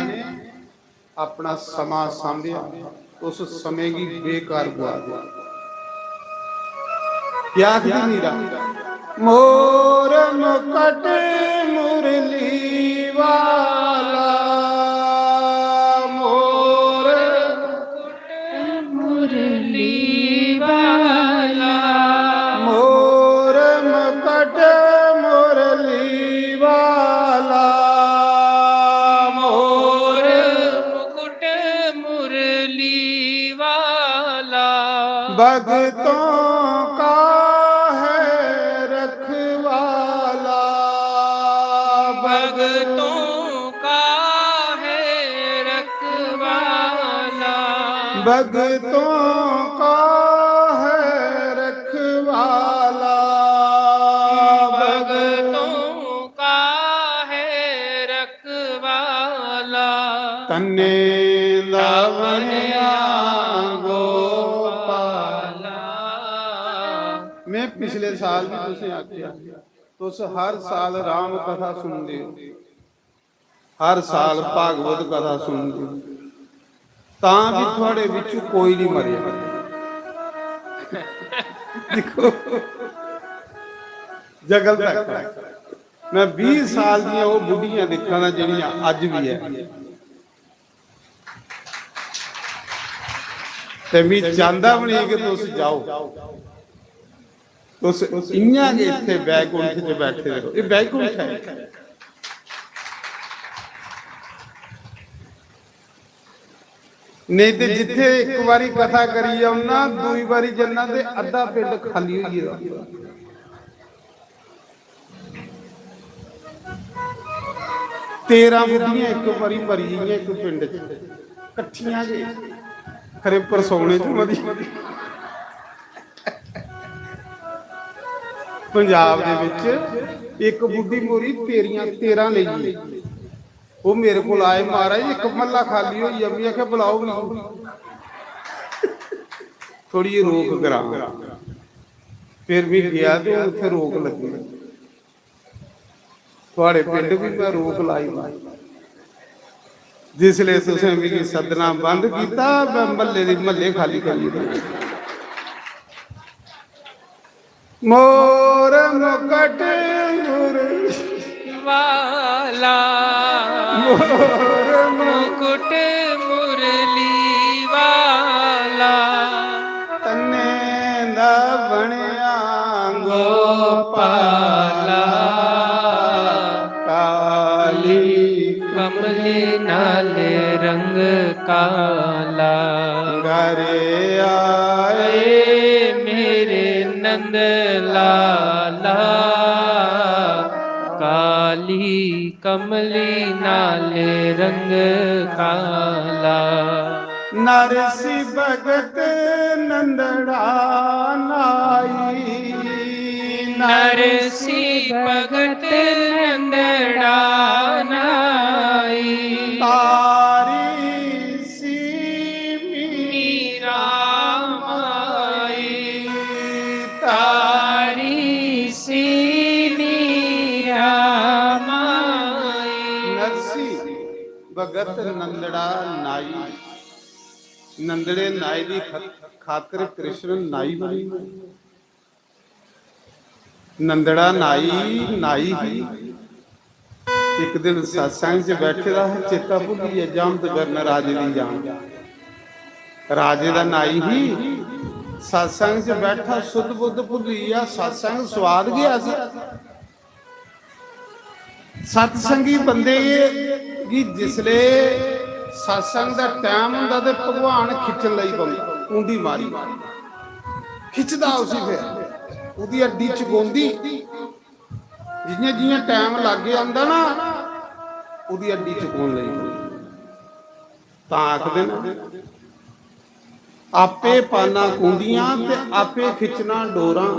अपना समा सांभिया, उस समय की बेकार गुआ दिया। क्या आखदी मीरा? मोर मुकट मुरली वाला, मोर मुरली वाला। मोर मुकट मुरली वाला, मोर मुकुट मुरली वाला। भगतों का है रखवाला, भगतों का है रखवाला। भगतों का है रखवाला, भगतों का है रखवाला। तन्ने दा बनिया गोपाला। मैं पिछले साल भी तुसें आख्या, तुस हर साल राम कथा सुनदे हो, हर साल भागवत कथा सुनदे हो, तां भी थुआड़े विच कोई नहीं मरेआ। दिक्खो, जगल तक मैं बीस साल दियां ओह बुढ़ियां दिक्खा दा जेहड़ियां अज भी है। ते मी चांहदा बी नेईं कि तुस जाओ, तुस इ'यां गै इत्थै बैकुंठ च बैठे दे रहो। एह् बैकुंठ है। नेईं ते जित्थै इक बारी कथा करी औना, दूई बारी जन्ना ते अद्धा पिंड खाली होई गेदा। तेरां बुड्ढियां इक बारी मरी गेइयां इक पिंड च, कट्ठियां गै, खरे परसौने च मरी। पंजाब दे बिच इक बुड्ढी मरी, तेरियां तेरां लेई गेई। ओह् मेरे कोल आए, "महाराज, इक म्हल्ला खाली होई गेआ।" में आखेआ, "बुलाओ मिगी, थोड़ी जेही रोक करां।" फिर में गेआ ते उत्थै रोक लग्गी। थुआड़े पिंड भी मैं रोक लाई दी। जिसले तुसें मिगी सद्दना बंद कीता, मैं म्हल्ले दी म्हल्ले खाली करी ओड़े। मोर मुकट मुरली वाला, मोर मुकुट मुरली वाला। तन्ने दा बणिया गोपाला, काली कमली नाल रंग काला। घरे आए मेरे नंद लाला, काली कमली नाल रंग काला। नरसी भगत नंदड़ा नाई, नरसी भगत नंदड़ा नाई। तारी सी मीरा माई, तारी सी मीरा माई। नरसी भगत नंदड़ा नाई, नंदड़े नाई दी खत-, खातर कृष्ण नाई बनी। नंदड़ा नाई, नाई ही। इक दिन सत्संग च बैठे दा हा, चेता भुल्ली गेआ, जामत करन राजे दी जान। राजे दा नाई ही, सत्संग च बैठा, सुध बुध भुल्ली गेआ, सत्संग स्वाद गै ऐसा। सत्संगी बंदे गी जिसले सत्संग दा टैम होंदा ते भगवान खिच्चन लगी पौंदा, कुंडी मारी खिच्चदा उसी। फिर ओह्दी हड्डी चकोंदी, जियां जियां टैम लाग्गे आंदा ना, ओह्दी हड्डी चकोन लगी पौंदी। तां आखदे न, आपे पाना कुंडियां ते आपे खिच्चना डोरां।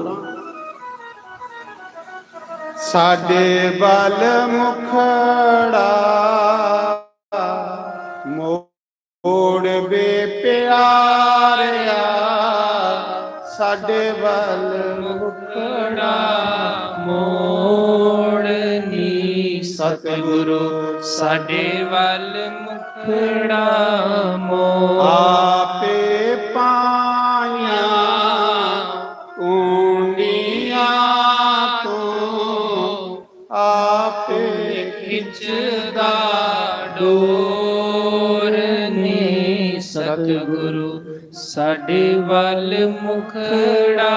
साडे बल मुखड़ा मोड़ बे प्यारेआ, साडे बल मुखड़ा मोड़ नी सतगुरु, साडे बल मुखड़ा मोड़। आपे पाया कुंडियां तू आपे खिचदा डोर नी सतगुरु, साडे वल मुखड़ा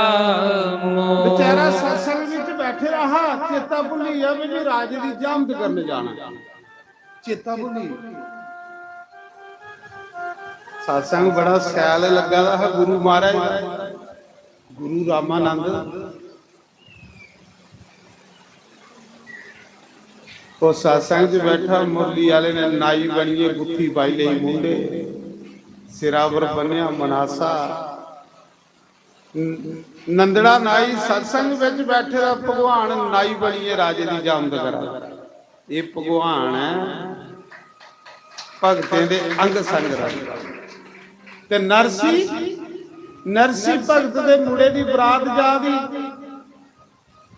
मोड़। बेचारा सत्संग विच बैठे रहा, चेता भुल्ली गया भी राजे दी जामद करने जाना। चेता भुल्ली। सत्संग बड़ा सैल लग्गा दा हा गुरु महाराज दा। गुरु रामानंद तो सत्संग च बैठा, मुरली आले ने नाई बनिए गुत्थी पाई लेई मुंडे, सिरा पर बन्नेआ मनासा। न-, नंदड़ा नाई सत्संग विच बैठे दा भगवान नाई बनिए राजे दी जामद करा। ये भगवान है भगतें दे अंग संग रंग। ते नरसी, नरसी भगत दे मुंडे दी बरात जा दी।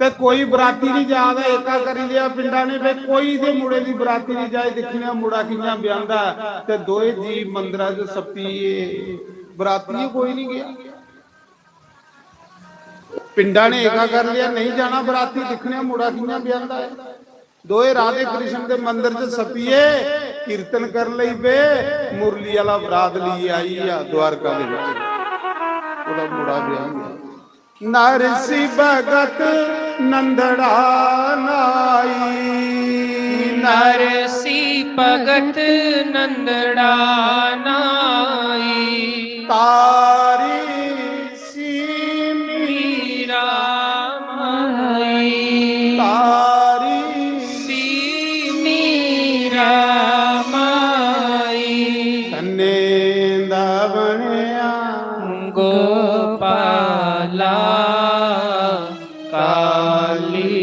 ते कोई बराती नहीं जा दा, एका करी लिया पिंडा ने, वे कोई दे मुंडे दी बराती नहीं जाए, दिक्खने मुंडा कियां ब्यांदा। ते दोए जी मंदरा च सप्पी, बराती कोई नहीं गया। पिंडा ने एका कर लिया, नहीं जाना बराती, दिक्खने मुंडा कियां ब्यांदा है। दोए राधे कृष्ण दे मंदर च सप्पिए कीर्तन कर लई पे, मुरली आला बरात लिए आई आ द्वारका दे विच। ओदा मुंडा ब्याह गया। नरसी भगत नंदड़ा नाई। नरसी भगत नंदड़ा नाई। तारी सी मीरा माई। तारी सी मीरा माई। धन्ने दा बनिया गोपाला। काली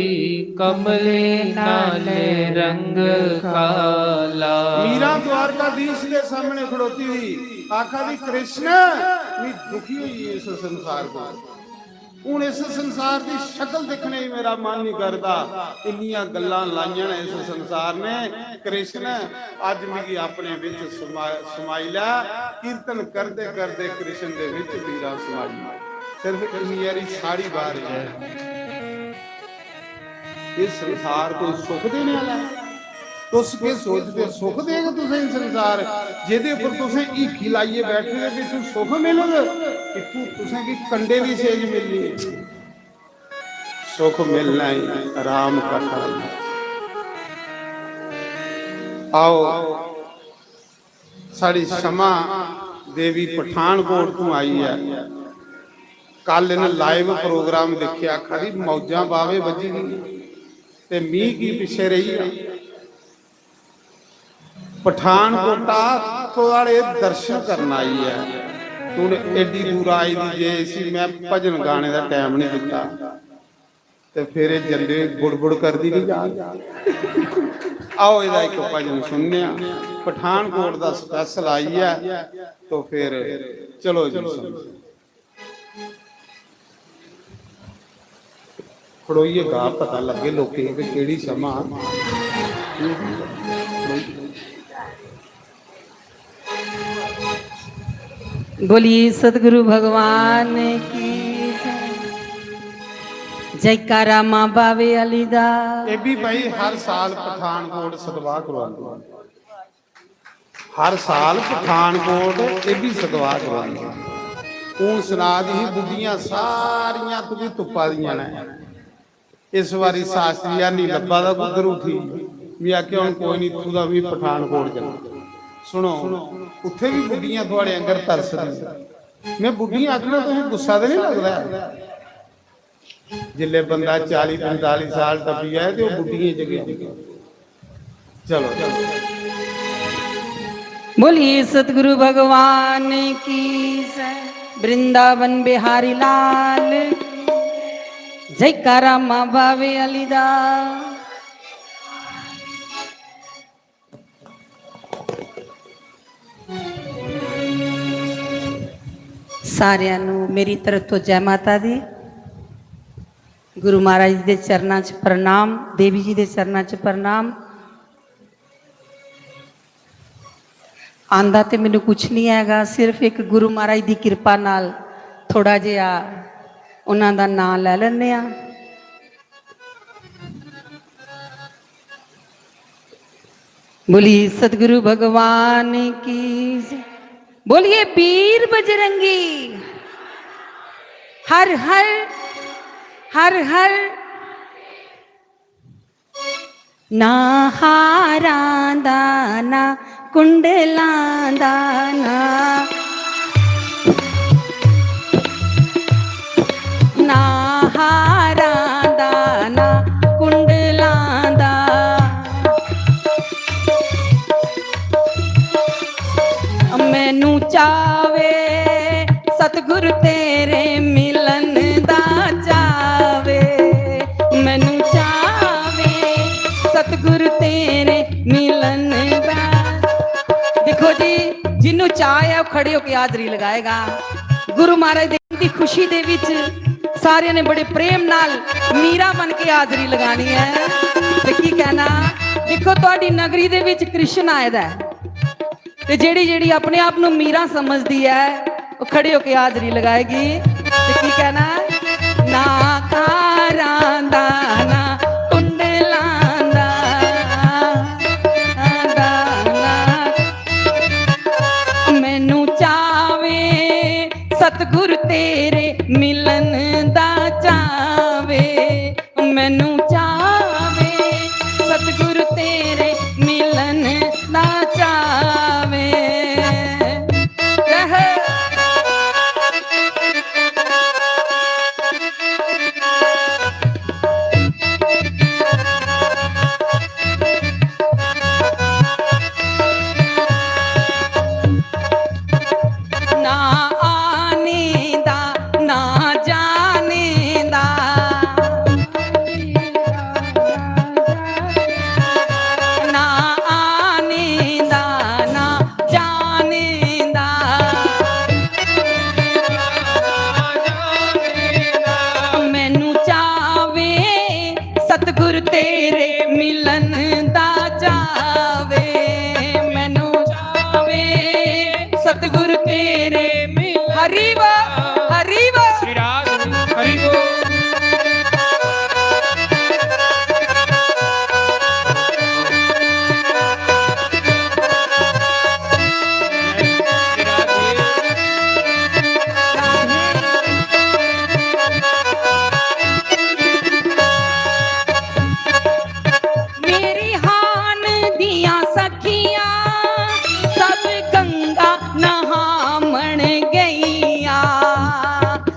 कमली नाले रंग काला। मीरा द्वारकाधीश दे सामने खड़ोती हुई आखा दी, कृष्ण, मी दुखी होई इस संसार को। हुन इस संसार दी शकल दिक्खने गी मेरा मन नहीं करदा। इन्नियां गल्लां लाइयां ने इस संसार ने। कृष्ण, अज मिगी अपने विच समा-, समाई लै। कीर्तन करदे करदे कृष्ण दे विच मीरा समाई। सिर्फ इन्नी हारी साड़ी बाहर है। ये संसार कोई सुख देने वाला है? तुस के सोचदे, सुख देग तुसें संसार? जेदे पर तुसें हीखी लाइए बैठे दे, पिच्छों सुख मिलग? इत्थों तुसें की कंडे दी सेज मिलनी है। सुख मिलना ही राम कथा। आओ, साड़ी शमा देवी पठानकोट तों आई है। कल इन्हें live program देखिया, आखा दी मौजां बावे बजी दी ते मी की पिछे रही है। पठानकोटा थुआड़े दर्शन करन आई ऐ। हुन एड्डी दूर आई दी, जे इसी मैं भजन गाने दा टैम नहीं दिता ते फिर एह् जंदे बुड़बुड़ करदी नहीं जा। आओ, एह्दा इक भजन सुनने आं। पठानकोट दा special आई ऐ, तो फिर चलो जी सुनो। खड़ोइयै गा, पता लग्गे लोकें गी कि केह्ड़ी शमा। बोलिए सतगुरु भगवान की जय। जयकारा मां बावे आली दा। ये भी भाई हर साल पठानकोट सतवाह करवांदे। हर साल पठानकोट एह् बी सतवाह करवांदे। हून सना दी ही, बुड्ढियां सारियां तुगी तुप्पा दियां न। इस बारी शास्त्री हैनी लब्भा दा कुद्धर उठी। में आखेआ, "हून कोई निं, इत्थूं दा बी पठानकोट चलना।" सुनो, उत्थै बी बुड्ढियां थुआड़े आंगर तरसदियां। में बुड्ढियां आखना, तुसें गुस्सा ते निं लगदा ऐ? जिसलै बंदा चाली पंजताली साल टप्पी जाए ते ओह् बुड्ढियें च गै औंदा। चलो, चलो। बोलिए सतगुरु भगवान की जय, वृंदावन बिहारी लाल, जयकारा माँ बावे अली दा। ਸਾਰਿਆਂ ਨੂੰ ਮੇਰੀ ਤਰਫ ਤੋਂ ਜੈ ਮਾਤਾ ਦੀ। ਗੁਰੂ ਮਹਾਰਾਜ ਜੀ ਦੇ ਚਰਨਾਂ 'ਚ ਪ੍ਰਣਾਮ, ਦੇਵੀ ਜੀ ਦੇ ਚਰਨਾਂ 'ਚ ਪ੍ਰਣਾਮ। ਆਂਦਾ ਤੇ ਮੈਨੂੰ ਕੁਛ ਨਹੀਂ ਆਏਗਾ, ਸਿਰਫ ਇੱਕ ਗੁਰੂ ਮਹਾਰਾਜ ਦੀ ਕਿਰਪਾ ਨਾਲ ਥੋੜਾ ਜਿਹਾ ਉਹਨਾਂ ਦਾ ਨਾਂ ਲੈ ਲੈਂਦੇ ਆ। बोलिए सतगुरु भगवान की जय। बोलिए वीर बजरंगी। हर हर, हर हर। ना हारां दा ना कुंडलां दा ना, ना हारां दा ना कुंडलां दा। मैनू चावे सतगुरु तेरे मिलन दा चावे, मैनू चावे सतगुरु तेरे मिलन दा। देखो जी, जिन्नू चाह है, वो खड़े होके हाजरी लगाएगा। गुरु महाराज देव दी खुशी दे विच सारियां ने बड़े प्रेम नाल मीरा बन के हाजरी लगानी है। ते की कहना, देखो, तुहाडी नगरी दे विच कृष्ण आए दा है, ते जेड़ी, जेड़ी अपने आप नू मीरा समझदी है, वो खड़े होके हाजरी लगाएगी। ते की कहना, ना कारां दा, ना कुंडलां दा, दा ना। मैनू चावे सतगुरु तेरे मिलन दा चावे, मैनू चावे सतगुरु तेरे मिलन दा चावे। रह। ना आने दा, ना जाने दा। ना आने दा, ना जाने दा। मैनू चावे सतगुर तेरे मिलन दा चावे, मैनू चावे सतगुर तेरे मिलन। हरि बोल, हरि बोल। श्री राधे, हरि बोल। मेरी हान दियां सखियां सब गंगा नहामण गईयां।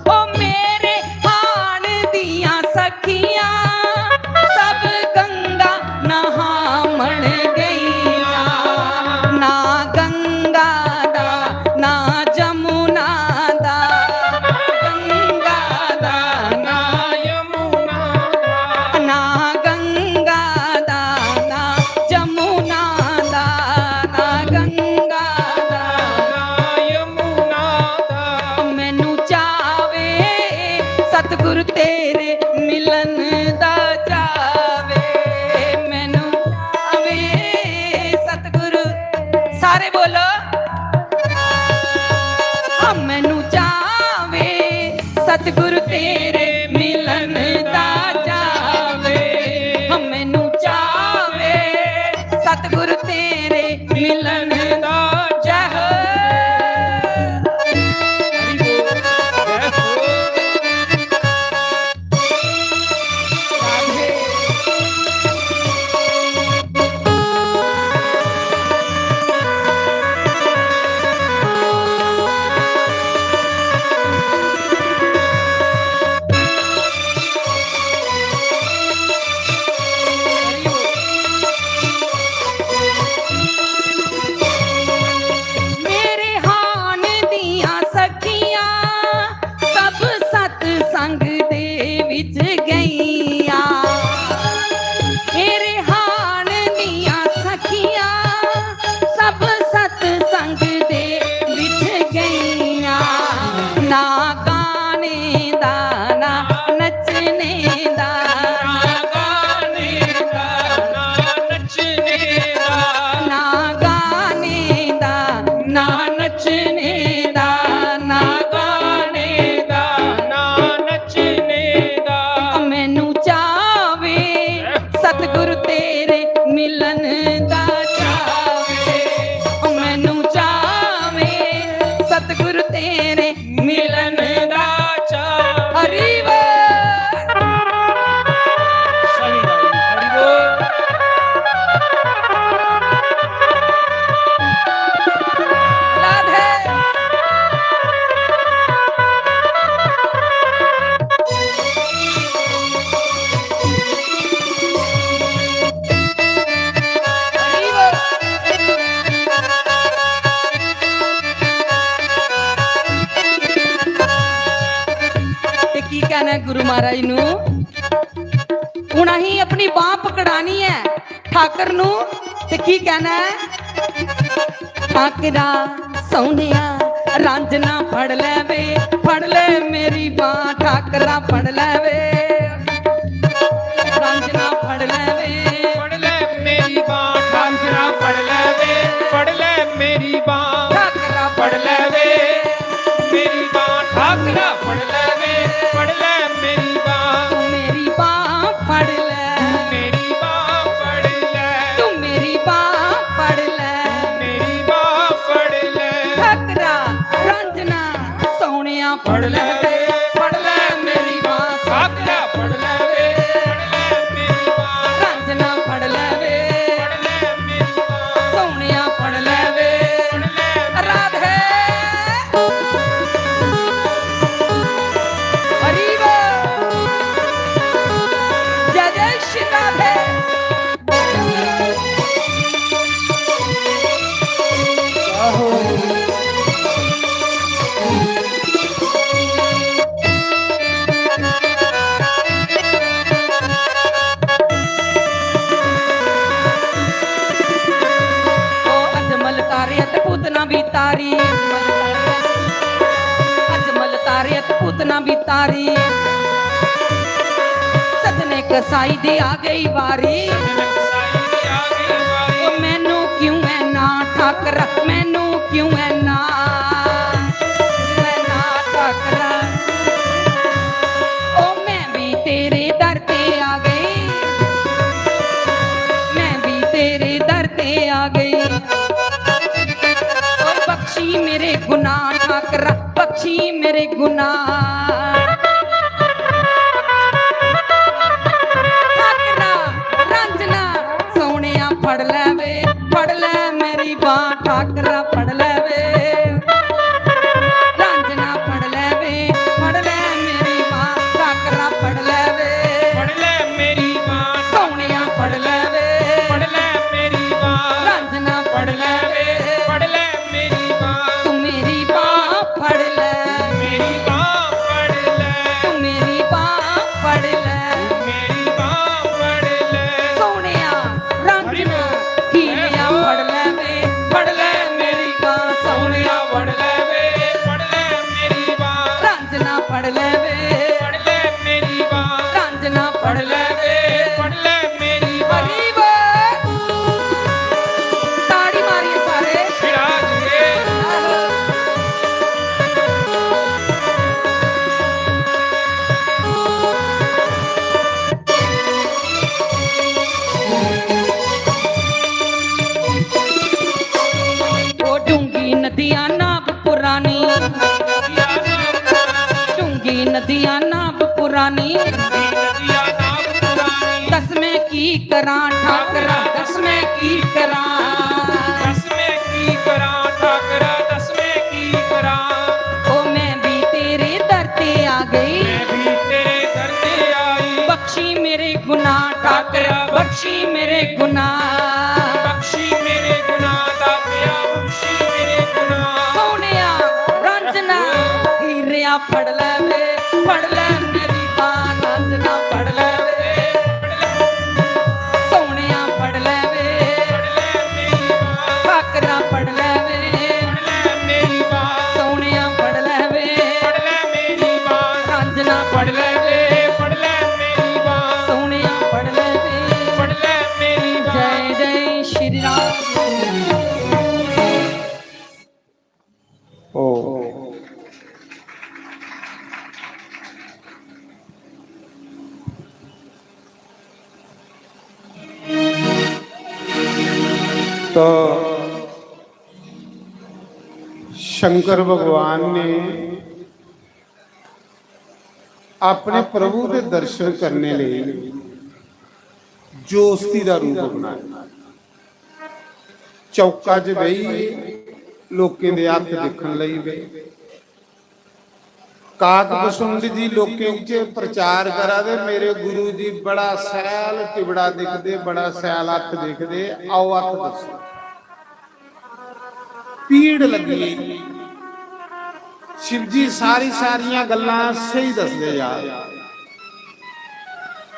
ओ मेरे हान दियां सखियां सब गंगा नहामण गईयां। ना गंगा दा, ना जमुना दा, गंगा दा, ना यमुना दा। ना गंगा दा, ना जमुना दा, ना गंगा दा, ना यमुना दा। मैनू चावे सतगुर तेरे मिलन दा चावे, मैनू चावे सतगुरु। सारे बोलो, हाँ, मैनू चावे सतगुरु तेरे मिलन दा चावे, हाँ, मैनू चावे सतगुरु तेरे मिलन दा। जय हो। मिलन दा चाऽ। हरि बोल। सही बात है, हरि बोल। राधे। ते की कहना है गुरु महाराज नू? हुन अहीं अपनी बांह पकड़ानी ऐ ठाकर नू, ते की कहना है? ठाकरा सोहणेआ, रांझना फड़ लै वे, फड़ लै मेरी बांह, ठाकरा फड़ लै वे। रांझना फड़ लै वे। फड़ लै मेरी बांह, ठाकरा फड़ लै वे, फड़ लै मेरी बांह, ठाकरा फड़ लै वे। मेरी बांह, ठाकरा फड़ लै वे, फड़ लै मेरी बांह। तू मेरी बांह फड़ लै। मेरी बांह फड़ लै। तू मेरी बांह फड़ लै। मेरी बांह फड़ लै। ठाकरा रांझना सोहणेआ फड़ लै वे, फड़ लै मेरी बांह। ठाकरा फड़ लै वे, फड़ लै मेरी बांह। रांझना फड़ लै वे, फड़ लै मेरी बांह। सोहणेआ फड़ लै वे, फड़ लै। राधे। हरि बोल। जय जय श्री राधे। ओ अजमल तारे ते पूतना भी तारी। अजमल तारे ते पूतना भी तारी। सजने कसाई दी आ गई बारी। ओ मैनू क्यों है ना ठाकरा, मैनू क्यों है ना, मैं ना ठाकरा। ओ मैं भी तेरे दर पे आ गई, मैं भी तेरे दर पे आ गई। ओ बख्शी मेरे गुनाह ठाकरा, बख्शी मेरे गुनाह। ठाकरा रांझना सोहणेआ फड़ लै वे, फड़ लै मेरी बांह, ठाकरा फड़ लै वे। रांझना फड़ लै वे, फड़ लै मेरी बांह, ठाकरा फड़ लै वे। फड़ लै मेरी बांह। सोहणेआ फड़ लै वे। फड़ लै मेरी बांह। रांझना फड़ लै वे। फड़ लै मेरी बांह। तू मेरी बांह फड़ लै। मेरी बांह फड़ लै। तू मेरी बांह फड़ लै। मेरी बांह फड़ लै। सोहणेआ रांझना हीलिया फड़ लै वे, फड़ लै मेरी बांह। सोहणेआ फड़ लै वे, फड़ लै मेरी बांह। रांझना फड़ लै वे, फड़ लै मेरी बांह। रांझना फड़ लै वे, फड़ लै मेरी बांह। हरि बोल। ताड़ी मारिए सारे। शिराज रे। आहो। ओ डूंगी नदिया नाग पुरानी, डूंगी नदिया नाग पुरानी। दसवें की करां ठाकरा, दसवें की करां। दसवें की करां ठाकरा, दसवें की करां। ओ मैं भी तेरे दर ते आ गई। मैं भी तेरे दर ते आई। बख्शी मेरे गुनाह ठाकरा, बख्शी मेरे गुनाह। बख्शी मेरे गुनाह दातिया, बख्शी मेरे गुनाह। सोहणेआ रांझना हीरेआ फड़ लै वे, फड़ लै मेरी बांह। रांझना फड़ लै वे, फड़ लै। सोहणेआ फड़ लै वे, फड़ लै मेरी बांह। ठाकरा फड़ लै वे, फड़ लै मेरी बांह। सोहणेआ फड़ लै वे, फड़ लै मेरी बांह। रांझना फड़ लै वे, फड़ लै मेरी बांह। सोहणेआ फड़ लै वे, फड़ लै मेरी बांह। जय जय श्री राम। ओ। तो शंकर भगवान ने अपने प्रभु दे दर्शन करने लेई जोस्ती दा रूप बनाया। चौका च बेही लोकें दे हत्थ दिक्खन लगी पे। काक बसुंड जी लोकें च प्रचार करा दे, "मेरे गुरु जी बड़ा सैल टिबड़ा दिखदे, बड़ा सैल हत्थ दिखदे, आओ हत्थ दस्सो।" भीड़ लग्गी गेई। शिव जी सारी सारियां गल्लां स्हेई दसदे जा दे।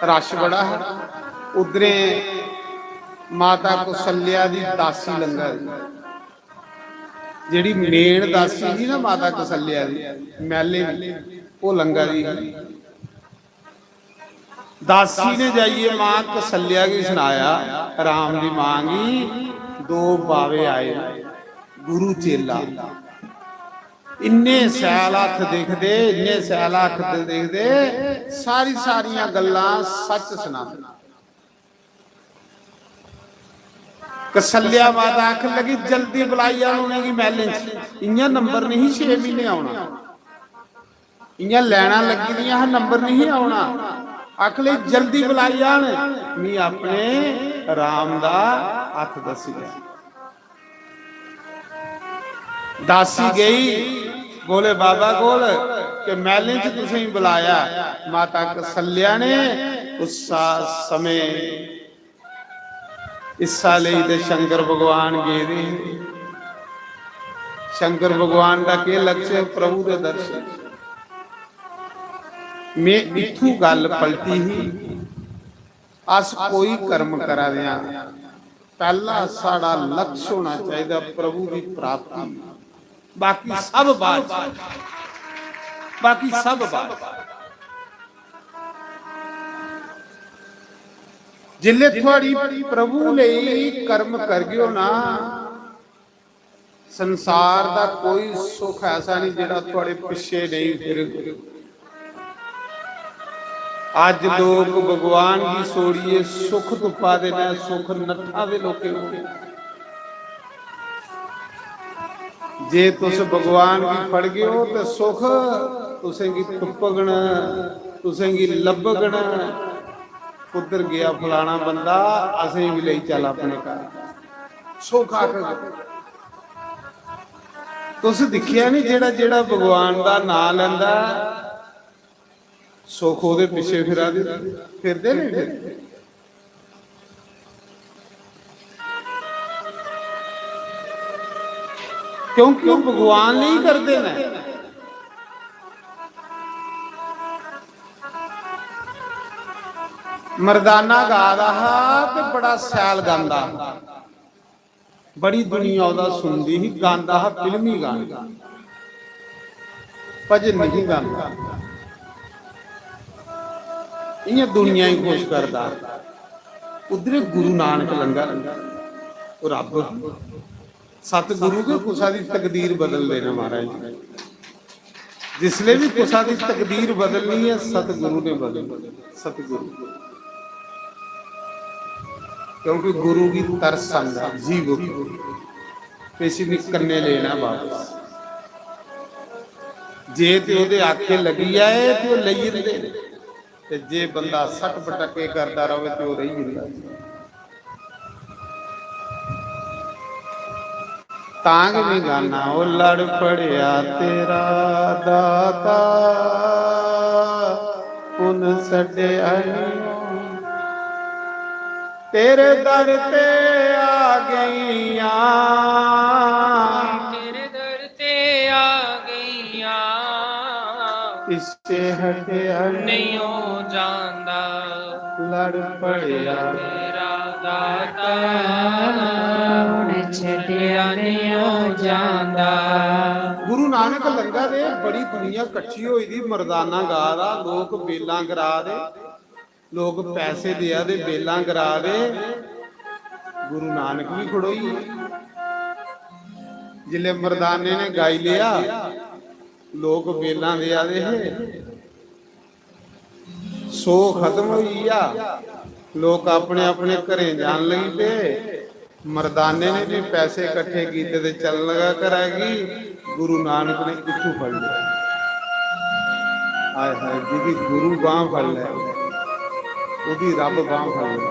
रश बड़ा हा। उद्धरें माता कौशल्या दी दासी लंघा दी, जेह्ड़ी मेन दासी ही ना माता कौशल्या दी, मैह्ले दी, ओह् लंघा दी ही। दासी ने जाइयै मां कौशल्या गी सनाया, "राम दी मां गी दो बावे आए न, गुरु चेला। इन्ने सैल हत्थ दिखदे, इन्ने सैल हत्थ दिखदे, सारी सारियां गल्लां सच सनांदे।" कौशल्या माता आखन लगी, "जल्दी बुलाई आन उ'नेंगी मैह्लें च।" इ'यां नंबर नहीं छे म्हीने औना, इ'यां लैना लग्गी दियां हा, नंबर नहीं औना। आखन लगी, "जल्दी बुलाई आन, मी अपने राम दा हत्थ दस्सी दे।" दासी गई भोले बाबा कोल कि मैह्लें च तुसेंगी बुलाया। माता कौशल्या ने उस्सा समें हिस्सा लेई ते शंकर भगवान गेदे हे। शंकर भगवान दा केह् लक्ष्य? प्रभु दे दर्शन। में इत्थूं गल्ल पलटी ही, अस कोई कर्म करा दे आं, पैह्ला साढ़ा लक्ष्य होना चाहिदा प्रभु दी प्राप्ति, बाकी सब बाद च, बाकी सब बाद च। जिसलै थुआढ़ी प्रभु लेई कर्म करगे ओ ना, संसार दा कोई सुख ऐसा नहीं जेह्ड़ा थुआढ़े पिच्छे नेईं फिरग। अज्ज लोक भगवान गी छोड़ियै सुख तुप्पा दे न, सुख नट्ठा दे लोकें कोल। जे तुस भगवान गी फड़गे ओ ते सुख तुसेंगी तुप्पगन, तुसेंगी लब्भगन। कुद्धर गेआ फलाना बंदा, असेंगी बी लेई चल अपने घर। सुख आखग। तुस दिक्खेआ नी, जेह्ड़ा जेह्ड़ा भगवान दा नांऽ लैंदा, सुख ओह्दे पिच्छे फिरा दे, फिरदे नहीं फिरदे? क्योंकि ओह् भगवान लेई करदे न। मर्दाना गा दा हा ते बड़ा शैल गांदा हा। बड़ी दुनिया ओह्दा सुनदी ही, गांदा हा फिल्मी गाने, भजन नहीं गांदा। इ'यां दुनिया गी खुश करदा। उद्धरे गुरु नानक लंघा, ओह् रब। सतगुरु गै कुसा दी तकदीर बदल देना महाराज। जिसले भी कुसा दी तकदीर बदलनी है, सतगुरु ने बदलनी। सतगुरु, क्योंकि गुरु गी तरस आंदा जीव उप्पर, ते इसी भी कन्ने लेना वापस। जे ते ओह्दे आखे लगी जाए ते ओह् लेई जंदे, ते जे बंदा सट पटके करदा रवे ते ओह् रेही जंदा। तां गै में गाना, "ओ लड़ पड़ेआ तेरा दाता, उन छड्डेआ निं। तेरे दर ते आ गईयां, तेरे दर ते आ गईयां, पिच्छे हटेआ निं ओ जांदा, लड़ पड़ेआ तेरा दाता, हुन छड्डेआ निं ओ जांदा।" गुरु नानक लंघा दे, बड़ी दुनिया कट्ठी होई दी, मर्दाना गा दा, लोक बेलां करा दे, लोक पैसे देआ दे, बेलां करा दे। गुरु नानक भी खड़ोई गे। जिसलै मर्दाने ने गाई लेआ, लोक बेलां देआ दे हे, सौ खत्म होई गेआ, लोक अपने अपने घरें जान लगी पे। मर्दाने ने भी पैसे इकट्ठे कीते ते चलन लगा घरा गी। गुरु नानक ने इत्थू फड़ लिया। हाय हाय, जिदी गुरु बांह फड़ लै, उदी रब बांह फड़ लै।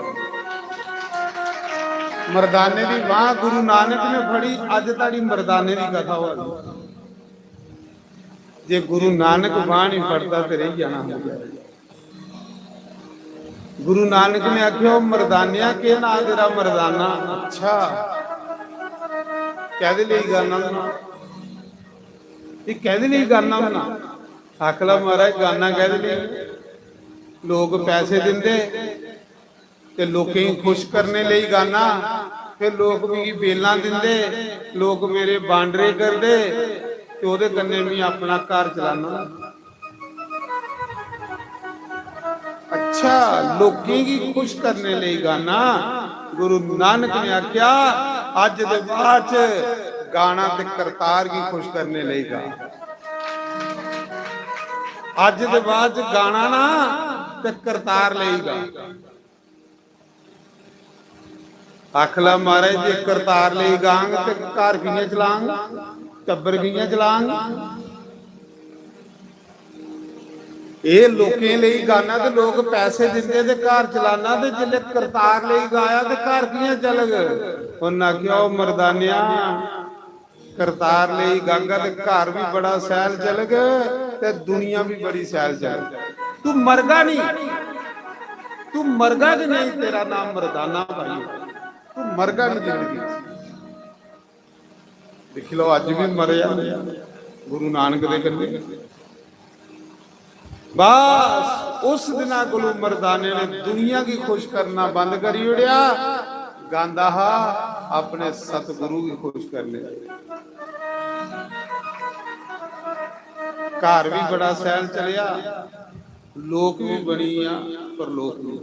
मर्दाने दी बांह गुरु नानक ने फड़ी, अज ताड़ी मर्दाने दी कथा होआ दी। जे गुरु नानक बांह नहीं फड़दा ते रही जाना हा। गुरु नानक ने आख्या, "ओ मर्दानिया, केह् नां तेरा?" "मर्दाना।" "अच्छा, कैदे लेई गाना होना? ये कैदे लेई गाना होना?" आखला, "महाराज, गाना कैदे लेई? लोक पैसे दिंदे ते लोकें गी खुश करने लेई गाना, फिर लोक मिगी बेलां दिंदे, लोक मेरे बांडरे करदे ते ओह्दे कन्नै में अपना घर चलाना।" अच्छा, लोकें गी खुश करने लेई गाना। गुरु नानक ने आख्या, "अज दे बाद च गाना ते करतार गी खुश करने लेई गा। अज दे बाद च गाना ना ते करतार लेई गा।" आखला, "महाराज, जे करतार लेई गांग ते घर कि'यां चलांग, टब्बर कि'यां चलांग?" एह् लोकें लेई गाना ते लोक पैसे दिंदे ते घर चलाना, ते जिसलै करतार लेई गाया ते घर कि'यां चलग? उन्नै आखेआ, "ओ मर्दानेआ, करतार लेई गागा ते घर भी बड़ा सैल चलग ते दुनिया भी बड़ी सैल चलग। तू मरगा नहीं, तू मरगा कि नहीं, तेरा नाम मर्दाना भाई, तू मरगा नहीं जिंदगी च।" दिक्खी लैओ, अज्ज बी मरेआ गुरु नानक दे कन्नै। बस उस दिना कोलू मर्दाने ने दुनिया गी खुश करना बंद करी ओड़ेआ, गांदा हा अपने सतगुरु गी खुश करने। घर भी बड़ा सैल चलेआ, लोक भी बनी गेआ, पर लोक भी।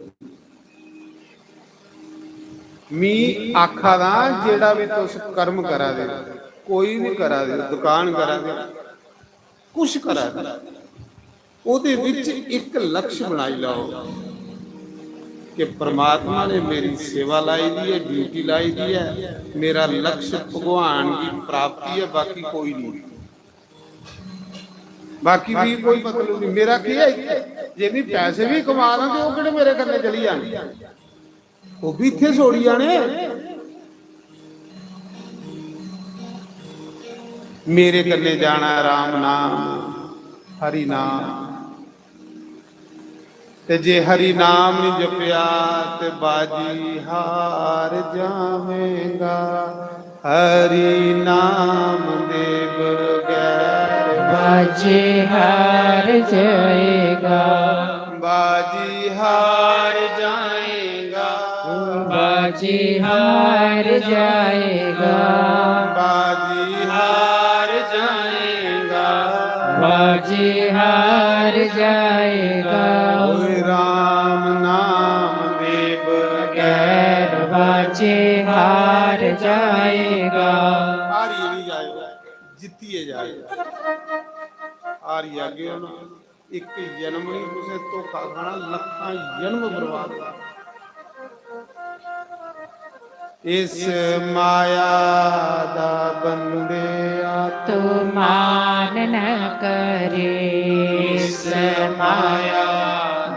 मी आखा दा, जेह्ड़ा बी तुस कर्म करा दे, कोई बी करा दे, दुकान करा दे, कुछ करा दे, ओह्दे विच इक लक्ष्य बनाई लैओ कि परमात्मा ने मेरी सेवा लाई दी ऐ, ड्यूटी लाई दी ऐ, मेरा लक्ष्य भगवान की प्राप्ति ऐ, बाकी कोई नहीं। बाकी भी कोई मतलब नहीं। मेरा केह् ऐ इत्थै? जे मी पैसे बी कमा दा ते ओह् केह्ड़े मेरे कन्नै चली जाने? ओह् बी इत्थै छोड़ी जाने। मेरे कन्नै जाना राम नाम, हरि नाम। ते जे हरि नाम नहीं जपेआ ते बाजी हार जावेंगा। हरि नाम दे बगैर बाजी हार जाएगा। बाजी हार जाएगा। बाजी हार जाएगा। बाजी हार जाएगा। बाजी हार जाएगा। ओए राम नाम दे बगैर बाजी हार जाएगा। हारी नहीं जाएगा, जित्तिए जाएगा। हारी जागे ना, एक जन्म नहीं, तुसें धोखा खाना, लखां जन्म बर्बाद होना। इस माया दा बंदेआ तू मान न करे। इस माया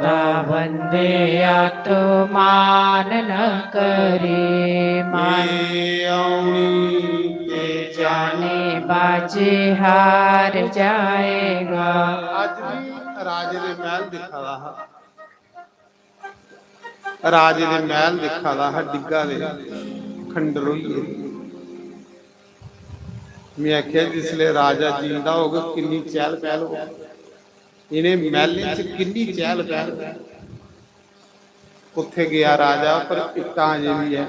दा बंदेआ तू मान न करे। मान ए औनी ते जानी बाजी हार जाएगा। अज भी राजे दे महल दिक्खा दा हा। राजे दे महल दिक्खा दा हा, डिग्गा दे, खंडर होई गे। में आखेआ, जिसलै राजा जींदा होग, किन्नी चैह्ल पैह्ल होग, इ'नें मैह्लें च किन्नी चैह्ल पैह्ल। कुत्थै गेआ राजा, पर इट्टां अजें बी ऐ।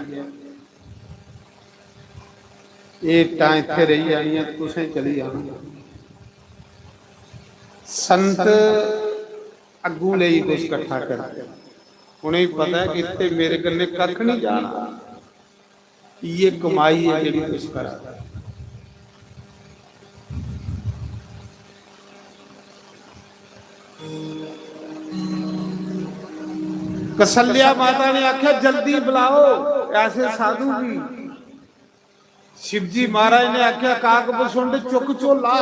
एह् इट्टां इत्थै रेही जानियां, तुसें चली जाना। संत अग्गूं लेई कुछ कट्ठा करदे। उ'नेंगी पता ऐ कि इत्थै मेरे कन्नै कक्ख निं जाना। इ'यै कमाई ऐ जेह्ड़ी कुछ करा दा। कसल्या माता ने आखेआ, "जल्दी बुलाओ ऐसे साधु गी।" शिवजी महाराज ने आखेआ, "काक बसुंड, चुक झोला।"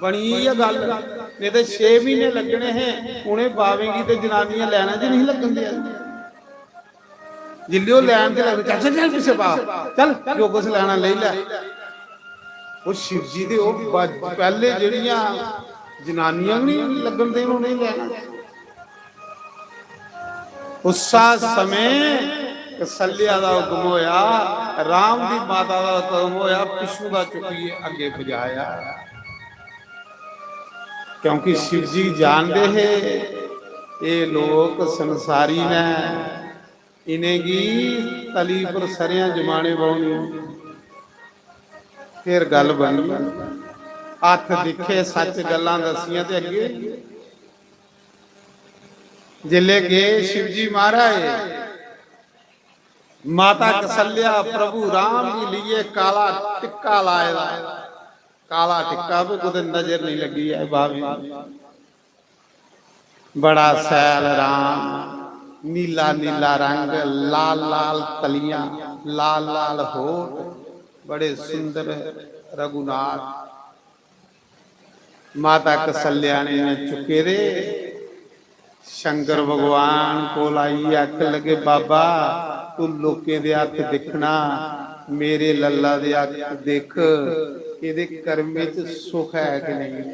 बनी इ'यै गल्ल। नेईं ते छे म्हीने लग्गने हे। उ'नें बावें गी ते जनानियां लैना च नेईं लग्गन देआ। जिल्लै ओह् लैन ते लगदे, "चल, चल, चल, पिच्छे पा, चल, जो कुछ लैना लेई लै।" ओह् शिव जी दे ओह् ब-, पैह्ले जेह्ड़ियां जनानियां बी नेईं लग्गन देन उ'नेंगी लैना। उस्सा समें कौसल्या दा हुक्म होया, राम दी माता दा हुक्म होया, पिच्छों दा चुक्कियै अग्गें पजाया। क्योंकि शिव जी जानदे हे, एह् लोक संसारी न, इ'नेंगी तली पर सरेआं जमाने पौनी। फिर गल्ल बनी। हत्थ दिक्खे, सच्च गल्लां दस्सियां ते अग्गें जिसलै गे शिवजी महाराज, माता कौसल्या प्रभु राम गी लेइयै काला टिक्का लाए दा, काला टिक्का भी कुतै नजर नहीं लगी ऐ बाबे। बड़ा सैल राम, नीला नीला रंग, लाल लाल तलियां, लाल लाल होठ, बड़े सुंदर रघुनाथ। माता कौसल्या ने इ'यां चुक्के दे, शंकर भगवान कोल आइयै आखन लगे, "बाबा, तू लोकें दे हत्थ दिक्खना, मेरे लल्ला दे हत्थ दिक्ख, एह्दे कर्में च सुख ऐ कि नेईं?"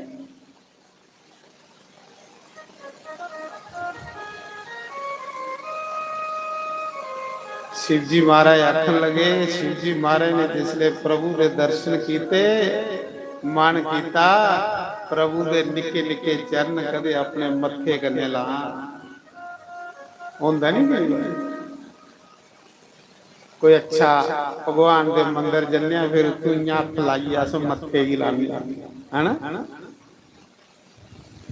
शिवजी महाराज आखन लगे, शिवजी महाराज ने जिसले प्रभु दे दर्शन कीते, मन कीता प्रभु दे निक्के निक्के चरण कदे अपने मत्थे कन्नै लां। होंदा नहीं कोई, कोई अच्छा भगवान दे मंदर जन्ने आं, फिर उत्थों इ'यां हत्थ लाइयै अस मत्थे गी लान्ने आं, है ना?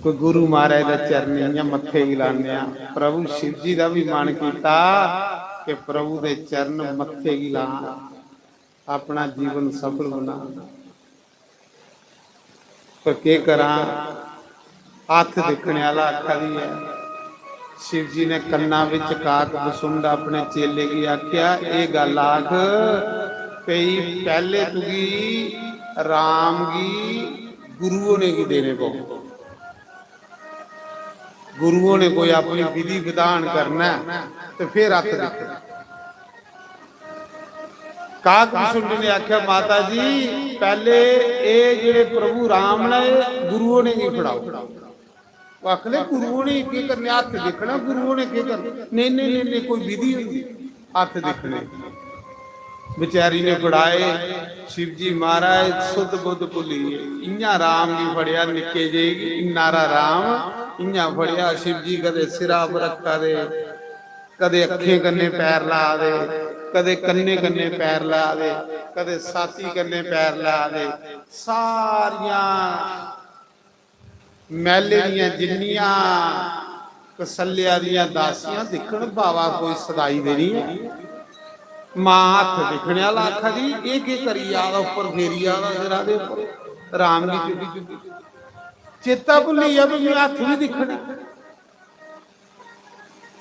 कोई गुरु महाराज दे चरण इ'यां मत्थे गी लान्ने आं। प्रभु शिव जी दा भी मन कीता कि प्रभु दे चरण मत्थे गी लां, अपना जीवन सफल बनां। पर केह् करां, हत्थ दिक्खने आह्ला आखा दी ऐ। शिव जी ने कन्ना बिच काक बसुंड अपने चेले गी आखेआ, "एह् गल्ल आख भई पैह्ले तुगी राम गी गुरु होने गी देने पौग। गुरु होने कोई अपनी विधि विधान करना ऐ ते फिर हत्थ दिक्खना।" काक बसुंड ने आखेआ, "माता जी, पैह्ले एह् जेह्ड़े प्रभु राम न, एह् गुरु होने गी फड़ाओ।" ओह् आखन लगे, "गुरु होने गी केह् करना? हत्थ दिक्खना, गुरु होने केह् करना?" "नेईं, नेईं, नेईं, नेईं, कोई विधि होंदी हत्थ दिक्खने।" बेचारी ने फड़ाए, शिव जी महाराज सुध बुध भुल्ली गे। इ'यां राम गी फड़ेआ निक्के जेही गी, इन्ना हारा राम, इ'यां फड़ेआ शिव जी, कदें सिरा पर रक्खा दे, कदें अक्खें कन्नै पैर ला दे, कदें कन्नै कन्नै पैर ला दे, कदें छाती कन्नै पैर ला दे। सारियां मैह्ले दियां जिन्नियां कौसल्या दियां दासियां दिक्खन, बाबा कोई सदाई दे निं ऐ। मां हत्थ दिक्खने आह्ला आखा दी, "एह् केह् करी जा दा, उप्पर फेरी जा दा सिरा दे उप्पर, राम गी चुक्की चुक्की।" चेता भुल्ली गेआ भी में हत्थ बी दिक्खने।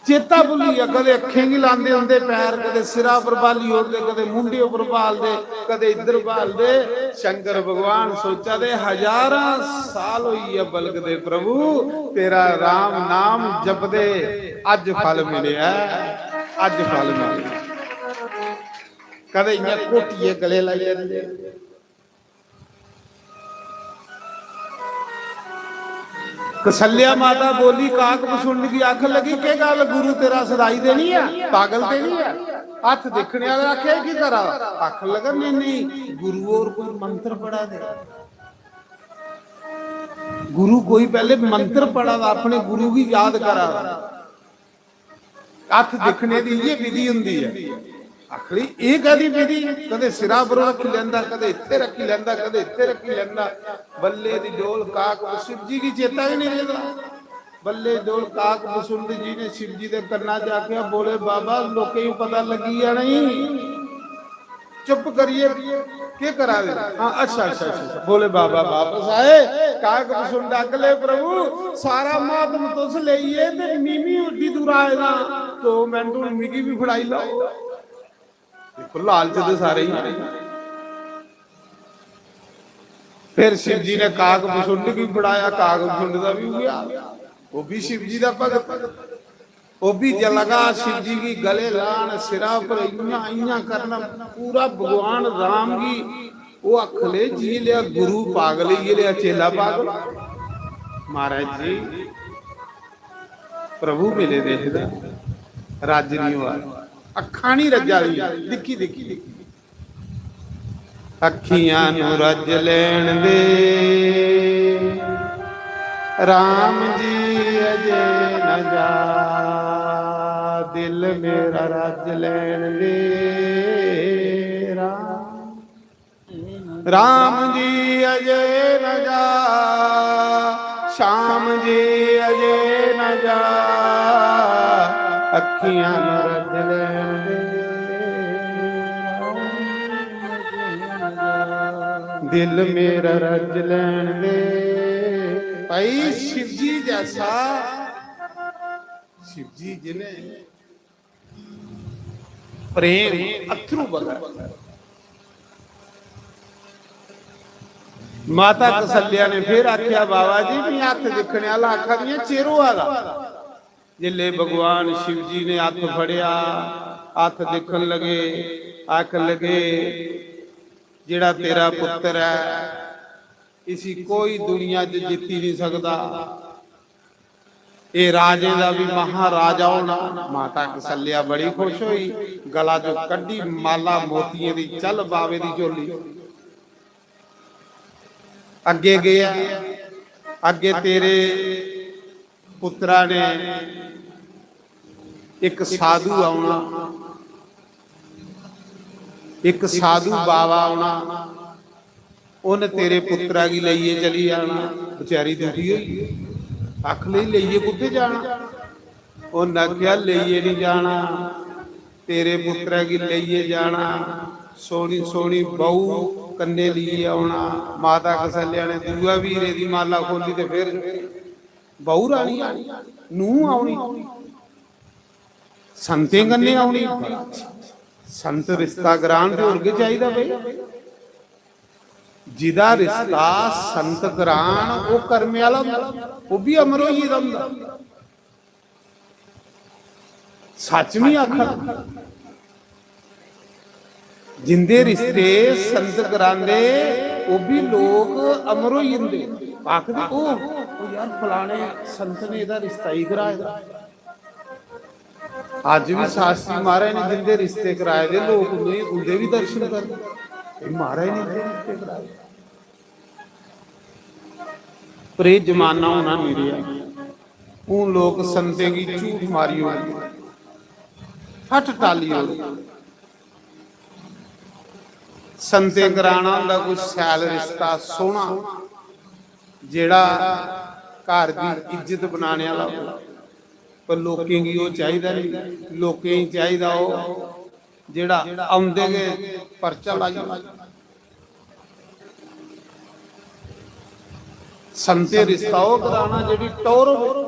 चेता भुल्ली गेआ, कदें अक्खें गी लांदे उं'दे पैर, कदें सिरा पर ब्हाली ओड़दे, कदें मूंढे उप्पर ब्हालदे, कदें इद्धर ब्हालदे। शंकर भगवान सोचा दे, "हजारां साल होई गे बलगदे प्रभु, तेरा राम नाम जपदे, अज्ज फल मिलेआ, अज्ज फल मिलेआ।" कदें इ'यां घोटियै गले लाई लैंदे। कौसल्या माता बोली, काक बसुंड गी आखन लगी, "केह् गल्ल, गुरु तेरा सदाई ते निं ऐ, पागल ते निं ऐ?" हत्थ दिक्खने आह्ले आखेआ, "एह् केह् करा दा?" आखन लगा, "नेईं, नेईं, गुरु होर कोई मंत्र पढ़ा दे। गुरु कोई पैह्ले मंत्र पढ़ा दा, अपने गुरु गी याद करा दा।" हत्थ दिक्खने दी इ'यै विधि होंदी ऐ। आखरी, "एह् कैह्दी विधि?" कदें सिरा पर रक्खी लैंदा, कदें इत्थै रक्खी लैंदा, कदें इत्थै रक्खी लैंदा। बल्ले दी डोल काक, शिव जी गी चेता गै निं रेह्दा। बल्ले दी डोल काक बसुंद जी ने शिव जी दे कन्ना च आखेआ, "बोले बाबा, लोकें गी पता लग्गी जाना ई।" चुप करियै केह् करा दे? हां, अच्छा, अच्छा, अच्छा, अच्छा। बोले बाबा बापस आए, काक बसुंड आखन लगे, "प्रभु, सारा म्हात्म तुस लेइयै ते मी बी उड्डी दूरा आए दा, दो मिंट हून मिगी बी फड़ाई लैओ।" दिक्खो, लालच ते सारे ही। फिर शिव जी ने काग पुछुंड भी फड़ाया, काग पुछुंड दा भी उ'ऐ हाल। ओह् भी शिव जी दा भगत, ओह् भी लगा शिव जी गी गले लान, सिरा पर इ'यां इ'यां करना। पूरा भगवान राम गी ओह् आखन लगे, "जी लिया गुरु पागल, इ'यै लिया चेला पागल।" महाराज जी, प्रभु मिले दे हे, रज्ज नहीं होआ, अक्खां नहीं रज्जा दियां, दिक्खी दिक्खी। अक्खियां नू रज्ज लैन दे, राम जी अजे न जा, दिल मेरा रज्ज लैन दे, राम। राम जी अजे न जा, श्याम जी अजे न जा, अक्खियां नू रज्ज लैन दे, दिल मेरा रज्ज लैन दे। भाई, शिव जी जैसा, शिव जी जिन्हें प्रेम अत्थरू बगा। माता कौसल्या ने फिर आख्या, "बाबा जी, मैं हत्थ दिक्खने आह्ला आखा दी आं, चिर होआ दा।" जिसले भगवान शिव जी ने हत्थ फड़ेआ, हत्थ दिक्खन लगे, आखन लगे, "जेह्ड़ा तेरा पुत्तर ऐ, इसी कोई दुनिया च जित्ती नहीं सकदा। एह् राजें दा भी महाराजा होना।" माता कौसल्या बड़ी खुश होई, गला चो कड्ढी माला मोतियें दी, "चल बावे दी झोली।" अग्गे गेआ, अग्गे तेरे पुत्तरा ने इक साधु औना, इक साधु बाबा औना, उन्न तेरे पुत्तरा गी लेइयै चली जाना। बेचारी दुखी होई, आखन लगी, "लेइयै कुत्थै जाना?" उन्न आखेआ, "लेइयै निं जाना, तेरे पुत्तरा गी लेइयै जाना, सोह्नी सोह्नी बहू कन्नै लेइयै औना।" माता कौसल्या ने दूआ बी हीरे दी माला खोली ते फिर बहू रानी आनी, नूंह् औनी, संतें कन्नै औनी। संत रिश्ता करान ते होर केह् चाहिदा भाई? जिदा रिश्ता संत करान, ओह् कर्मे आह्ला होंदा, ओह् बी अमर होई गेदा होंदा। सच निं आखा, जिंदे रिश्ते संत करांदे, ओह् बी लोक अमर होई जंदे। आखदे, "ओह्, ओह् यार, फलाने संत ने एह्दा रिश्ता ही कराए दा।" अज्ज बी शास्त्री महाराज ने जिंदे रिश्ते कराए दे, लोक उंदे, उंदे बी दर्शन करदे। "एह् महाराज ने इंदे रिश्ते कराए।" पर एह् जमाना होना नहीं रेहा। हून लोक संतें गी झूठ मारी ओड़दे, फट टाली ओड़दे। संतें कराना होंदा कोई शैल रिश्ता, सोह्ना, जेह्ड़ा घर दी इज्जत बनाने आह्ला होऐ। पर लोकें गी ओह् चाहिदा नहीं। लोकें गी चाहिदा ओह् जेह्ड़ा औंदे गै परचा लाई ओड़े। संतें रिश्ता ओह् कराना जेह्ड़ी टौह्र होवे।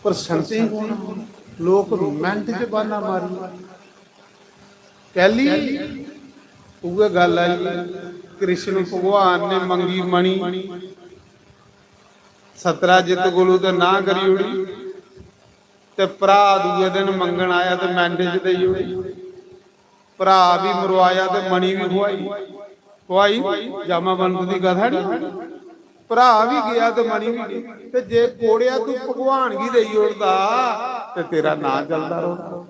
पर संतें गी कौन, लोक मिंट च ब्हाना मारी। कैह्ली? उ'ऐ गल्ल आई, कृष्ण भगवान ने मंगी मणि, सतराजित कोलू ते नां करी ओड़ी। ते भ्राऽ दूए दिन मंगन आया ते मिंट च देई ओड़ी। भ्राऽ बी मरोआया ते मणि बी खुआई, खुआई, जामावंत दी कथा निं। भ्राऽ बी गेआ ते मणि बी गेआ। ते जे कोड़ेआ तूं भगवान गी देई ओड़दा ते तेरा नांऽ चलदा रौंह्दा।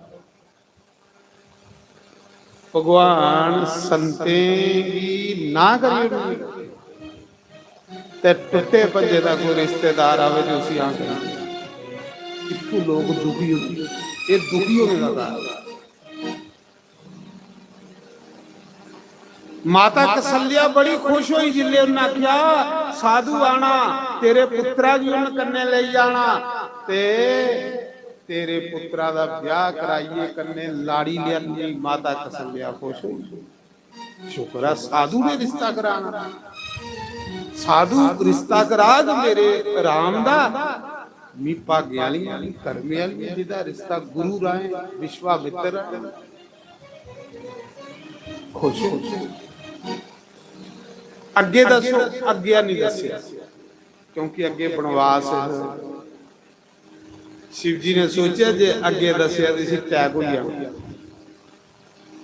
भगवान संतें गी ना करी ओड़दे। ते टुट्टे भज्जे दा कोई रिश्तेदार आवे ते उसी हां करी ओड़दे। इत्थूं लोक दुखी होंदे। एह् दुखी होने दा कारण। माता कौसल्या बड़ी खुश होई जिसलै उन्नै आखेआ, "साधु आना, तेरे पुत्तरा गी उन्न कन्नै लेई जाना ते तेरे पुत्तरा दा ब्याह कराइयै कन्नै लाड़ी लेआनी।" माता कौसल्या खुश होई। शुक्र ऐ साधु ने रिश्ता कराना। साधु रिश्ता कराग मेरे राम दा। मी भाग्य आह्ली आं, मी कर्मे आह्ली आं, जेह्दा रिश्ता गुरु राहें, विश्वामित्र राहें। खुश हो। अग्गे दस्सो, अग्गे नहीं दस्सेआ, क्योंकि अग्गे बनवास है। शिव जी ने सोचेआ जे अग्गे दस्सेआ ते इसी attack होई जाना,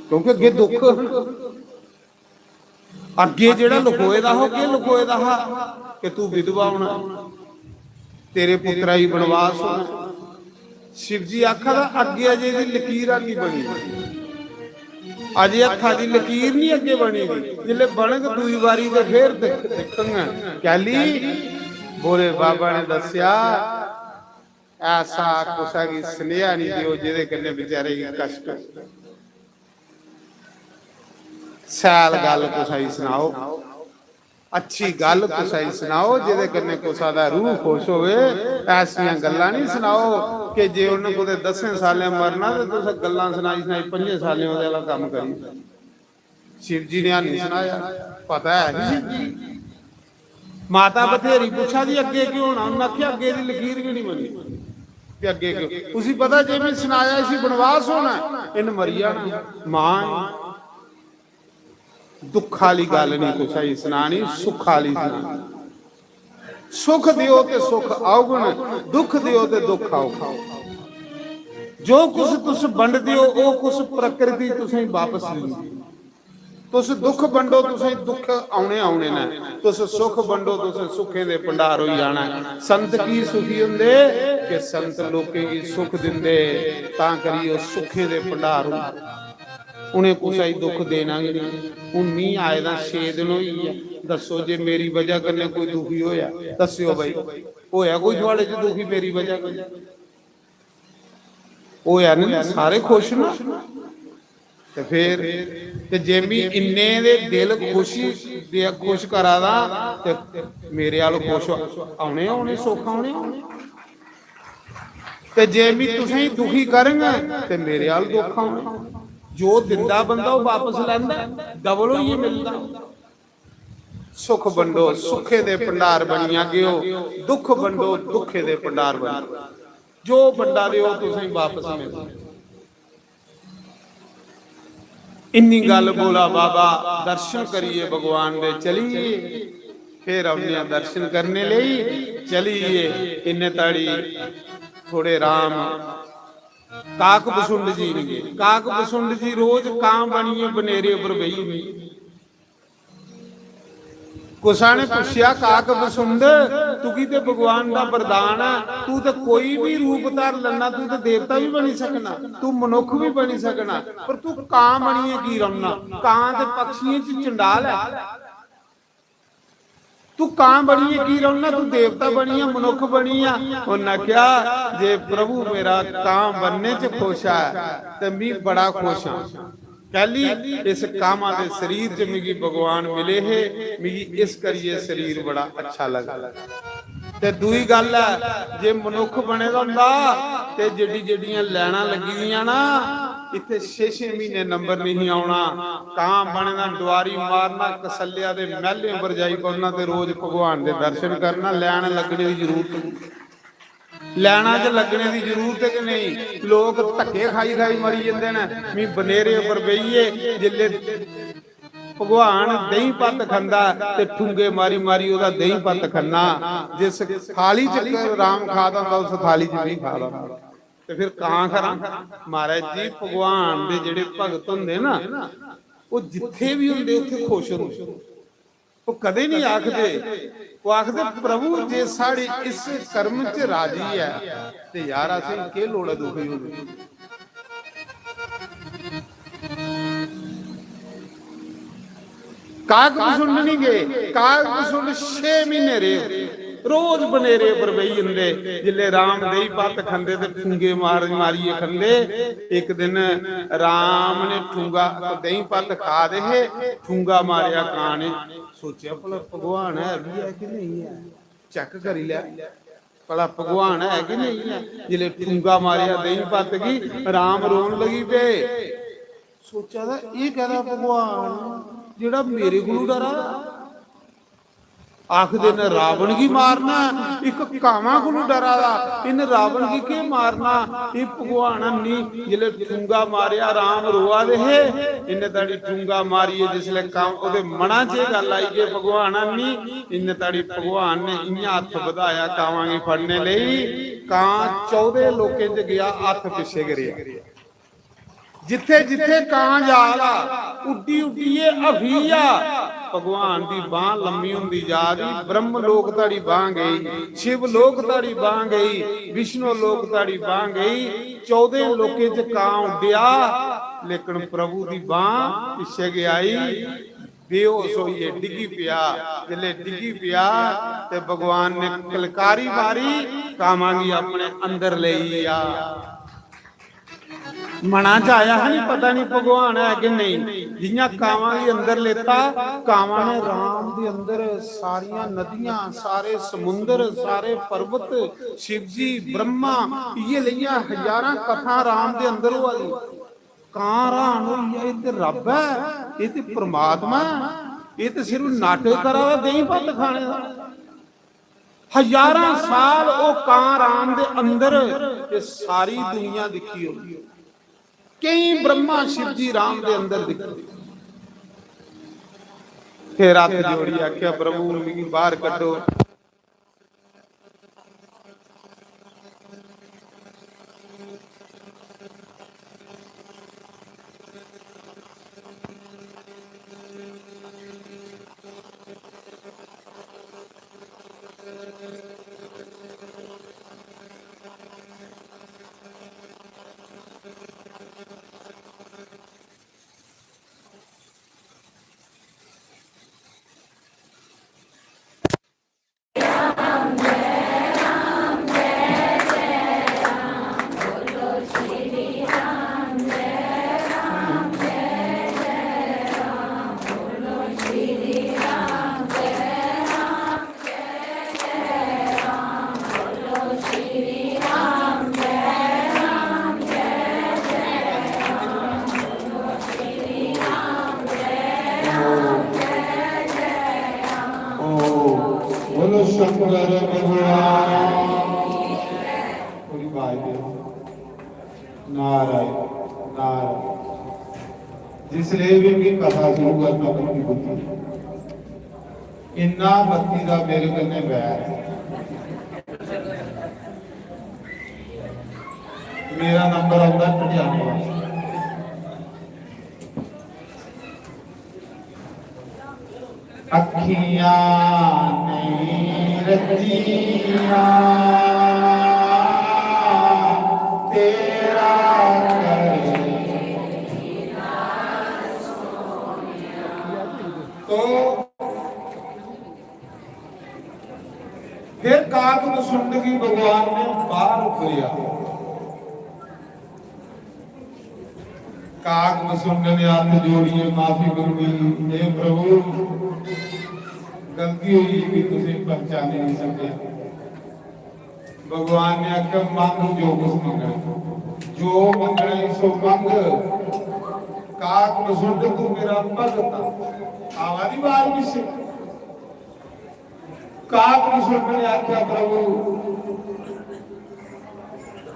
क्योंकि अग्गे दुख, अग्गे जेड़ा लखोए दा हा, केह् लखोए दा हा कि तू विधवा होना, तेरे पुत्रा गी बनवास होना। शिव जी आखा दा, अग्गे अजे दी लकीर नहीं बनी, अजे हत्था दी लकीर नहीं अग्गे बनी दी, जिसले बनग दूई बारी ते फिर दिख-, दिखंगा। कैली? भोले बाबा ने दस्सेआ, ऐसा कुसै गी सनेहा नहीं दियो जेदे कन्नै बेचारे गी कष्ट हो। सैल गल्ल कुसै गी सनाओ, अच्छी गल्ल कुसै गी सनाओ, जेदे कन्नै कुसै दा रूह खुश होवे। ऐसियां गल्लां नहीं सनाओ कि जे उन्हें कुतै दसें सालें मरना ते तुस गल्लां सनाई सनाई पंजें सालें ओह्दे आह्ला कम्म करी। शिव जी ने हानी सनाया, पता है ही शिव जी। माता बथेरी पुच्छा दी, "अग्गे केह् होना?" उन्नै आखेआ, "अग्गे दी लकीर गै नहीं बनी।" ते अग्गे केह्? उसी पता, जे में सनाया इसी बनवास होना ऐ, इन्न मरी जाना। मां ऐ। दुख आह्ली गल्ल नहीं कुसै गी सनानी, सुख आह्ली सनानी। सुख देओ ते सुख औगन, दुख देओ ते दुख औगन। जो कुछ तुस बंडदे ओ, ओह् कुछ प्रकृति तुसेंगी वापस दिंदी। तुस दुख बंडो, तुसेंगी दुख औने औने न। तुस सुख बंडो, तुसें सुखें दे भंडार होई जाना ऐ। संत की सुखी हुंदे कि संत लोकें गी सुख दिंदे, तां करियै ओह् सुखें दे भंडार होंदे। उ'नें कुसै गी दुख देना गै नहीं। हून मी आए दा छे दिन होई गेआ, दस्सो जे मेरी बजह कन्नै कोई दुखी होया, दस्सेओ भाई, होया कोई थुआढ़े च दुखी मेरी बजह कन्नै? होया नहीं ना, सारे खुश ना। ते फिर, ते जे मी इन्ने दे दिल खुशी दे खुश करा दा, ते मेरे आल खुश औने, औने सुख औने, औने। ते जे मी तुसेंगी दुखी करङ, ते मेरे आल दुख औने। जो दिंदा बंदा, ओह् वापस लैंदा, double होइयै मिलदा। सुख बंडो, सुखे दे भंडार बनी जागेओ, दुख बंडो, दुखे दे भंडार बनी जागेओ। जो बंडा दे, ओह् तुसेंगी वापस मिलदा। इन्नी गल्ल बोला बाबा, दर्शन करियै भगवान दे चली गे। फिर औने आं दर्शन करने लेई, चली गे। इन्ने ताड़ी थोड़े राम काक बसुंड जी ने गे। काक बसुंड जी रोज कां बनियै बनेरे उप्पर बेही जंदे। कुसा ने पुच्छेआ, "काक बसुंड, तुगी ते भगवान दा वरदान ऐ, तू ते कोई भी रूप धर लैना, तू ते देवता भी बनी सकना, तू मनुख भी बनी सकना, पर तू कां बनियै की रौह्ना? कां ते पक्षियें च चंडाल ऐ। तू कां बनियै की रौह्ना? तू देवता बनियै, मनुख बनियै।" उन्नै आखेआ जे प्रभु मेरा कां बनने च खुश ऐ ते मी बड़ा खुश आं। कैली? इस कामा दे शरीर च मिगी भगवान मिले हे, मिगी इस करियै शरीर बड़ा अच्छा लगा। ते दूई गल्ल ऐ, जे मनुख बने दा होंदा ते जेड्डी जेड्डियां लैना लग्गी दियां ना, इत्थे छे छे म्हीने नंबर नहीं औना। कां बने दा डुआरी मारना, कसल्या दे महलें पर जाई पौना ते रोज भगवान दे दर्शन करना। लैन लग्गने दी जरूरत नहीं। लैना च लग्गने दी जरूरत गै नहीं। लोक धक्के खाई खाई मरी जंदे न। मी बनेरे उप्पर बेहियै जिसले भगवान देहीं पत्त खंदा ते ठुंगे मारी मारी ओह्दा देहीं पत्त खन्ना। जिस थाली च राम खा दा होंदा, उस थाली च मी खा दा होंदा। ते फिर कां खरा? महाराज जी, भगवान दे जेह्ड़े भगत होंदे ना, ओह् जित्थे भी होंदे, उत्थे खुश होंदे। ओह् कदें नहीं आखदे, ओह् आखदे, "प्रभु जे साढ़े इस कर्म च राजी ऐ, ते यार असें केह् लोड़ ऐ दुखी होने दी?" काग बसुंड नहीं गे, काग बसुंड छे महीने रेह्, रोज बनेरे पर बेही जंदे। जिसले राम देही पत्त खंदे ते ठुंगे मार मारियै खंदे। इक दिन राम ने ठुंगा, देही पत्त खा दे हे, ठुंगा मारेआ कां ने। सोचेआ, "भला भगवान है भी है कि नहीं है, चेक करी लै, भला भगवान है कि नहीं है।" जिसले ठुंगा मारेआ देही पत्त गी, राम रोन लगी पे। सोचा दा, "एह् कैह्दा भगवान जेह्ड़ा मेरे कोलू डरा दा?" आखदे न रावण गी मारना, इक कामां कोलू डरा दा, इन रावण गी केह् मारना? एह् भगवान हन्नी जिसलै ठुंगा मारेआ, राम रोआ दे हे, इन्ने ताड़ी ठुंगा मारियै जिसलै कां-, ओह्दे मना च एह् गल्ल आई कि भगवान हन्नी, इन्ने ताड़ी भगवान ने इ'यां हत्थ बधाया कामां गी फड़ने लेई, कां चौदे लोकें च गेआ, हत्थ पिच्छे गै रेहा। जित्थे जित्थे कां जा दा, उड्डी उड्डियै हफी जा। भगवान दी बांह लम्मी होंदी जा दी। ब्रह्म लोक धड़ी बांह गई, शिव लोक धड़ी बांह गई, विष्णु लोक धड़ी बांह गई। चौदह लोकें च कां उड्डेआ, लेकिन प्रभु दी बांह पिच्छे गै आई। बेहोश होइयै डिग्गी पेआ। जिसलै डिग्गी पेआ ते भगवान ने कलकारी मारी, कामां गी अपने अंदर लेई गेआ। मना च आया हा नी, पता नहीं भगवान है कि नहीं। जियां कावां गी अंदर लेता, कावां ने राम दे अंदर सारियां नदियां, सारे समुंदर, सारे पर्वत, शिव जी, ब्रह्मा, इये लेइयां हजारां कथां राम दे अंदर होआ दी। कां हैरान होई गेआ, "एह् ते रब्ब ऐ, एह् ते परमात्मा ऐ, एह् ते सिर्फ नाटक करा दा, देहीं भत्त खाने दा।" हजारां साल ओह् कां राम दे अंदर ते सारी दुनिया दिक्खी होनी। केईं ब्रह्मा शिव जी राम दे अंदर दिक्खी। फिर हत्थ जोड़ी आखेआ, "प्रभु, मिगी बाहर कड्ढो।" ओ, बोलो शंकर भगवान। पूरी बात है। नारायण, नारायण। जिसले भी मैं कथा शुरू करना, बत्ती बुझी। इन्ना बत्ती दा मेरे कन्नै बैर। मेरा नंबर आंदा पचानवे। अखियां नहीं रजियां तेरा करे। तो फिर काग मसुंड गी भगवान ने बाहर उकरेआ। काग मसुंड ने हत्थ जोड़िए माफी मंगी, "हे प्रभु, गलती हुई कि तुझे पहचान नहीं सके।" भगवान ने आख्या, "मंग जो कुछ मंगना, जो मंगना है सो मंग।" काग मसुंड तू मेरा भगत आ। आवा दी बार पीछे। काग मसुंड ने आख्या, "प्रभु,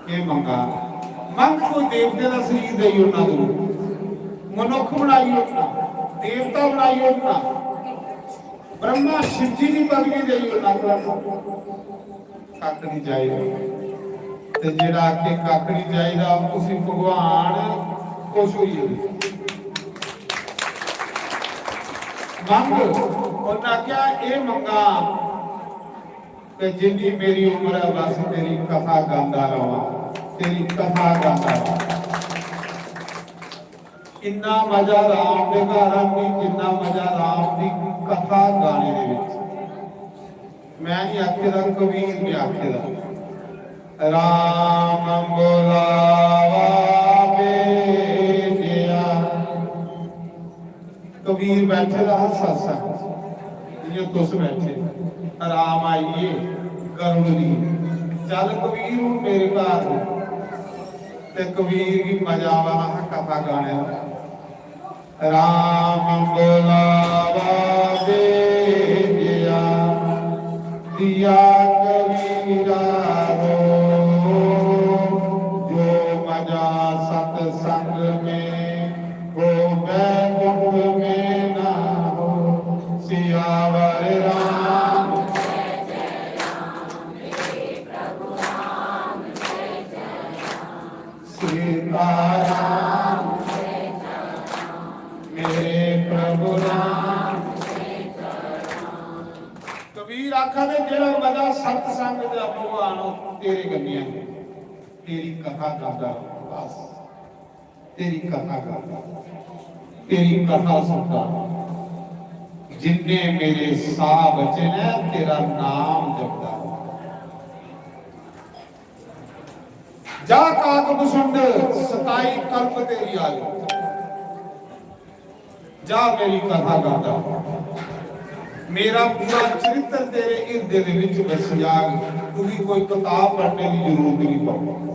केह् मंगा?" "मंग कोई देवते दा शरीर देई ओड़ना तू, मनुक्ख बनाई ओड़ना, देवता बनाई ओड़ना, ब्रह्मा शिव जी दी पदवी देई ओड़ना तू।" कक्ख नहीं चाहिदा। ते जेड़ा आखे कक्ख नहीं चाहिदा, उसी भगवान खुश होई जंदे। मंग, उन्हें आख्या, "एह् मंगा कि जिन्नी मेरी उम्र है, बस तेरी कथा गांदा रहां, तेरी कथा गांदा रहां।" इन्ना मजा राम दे घर आंदी, जिन्ना मजा राम दी कथा गाने दे विच। मैं नहीं आखे दा, कबीर ने आखे दा, "राम बुलावा भेजया।" कबीर बैठे दा हा सत्संग, जियां तुस बैठे, राम आइए गरुड़ दी, "चल कबीर, हून मेरे घर।" ते कबीर गी मजा आवा दा हा कथा गाने दा। "राम बुलावा भेजया।" दिया कबीरा हो, जो मजा सतसंग में हो, बैकुंठ में ना हो। सियावर राम, सीताराम, मेरे प्रभु राम। कबीर आखा दे, जेड़ा मजा सतसंग दा भगवान, ओ तेरे कन्नै ऐ। तेरी कथा गांदा, बस तेरी कथा गांदा, तेरी कथा सुनदा। जिन्ने मेरे साह बचे ने, तेरा नाम जपदा। जा काक बसुंड, सताई कल्प तेरी आयु। जा मेरी कथा गांदा, मेरा पूरा चरित्र तेरे हिरदे दे विच बसी जाग। तुगी कोई किताब पढ़ने दी जरूरत नहीं पौग।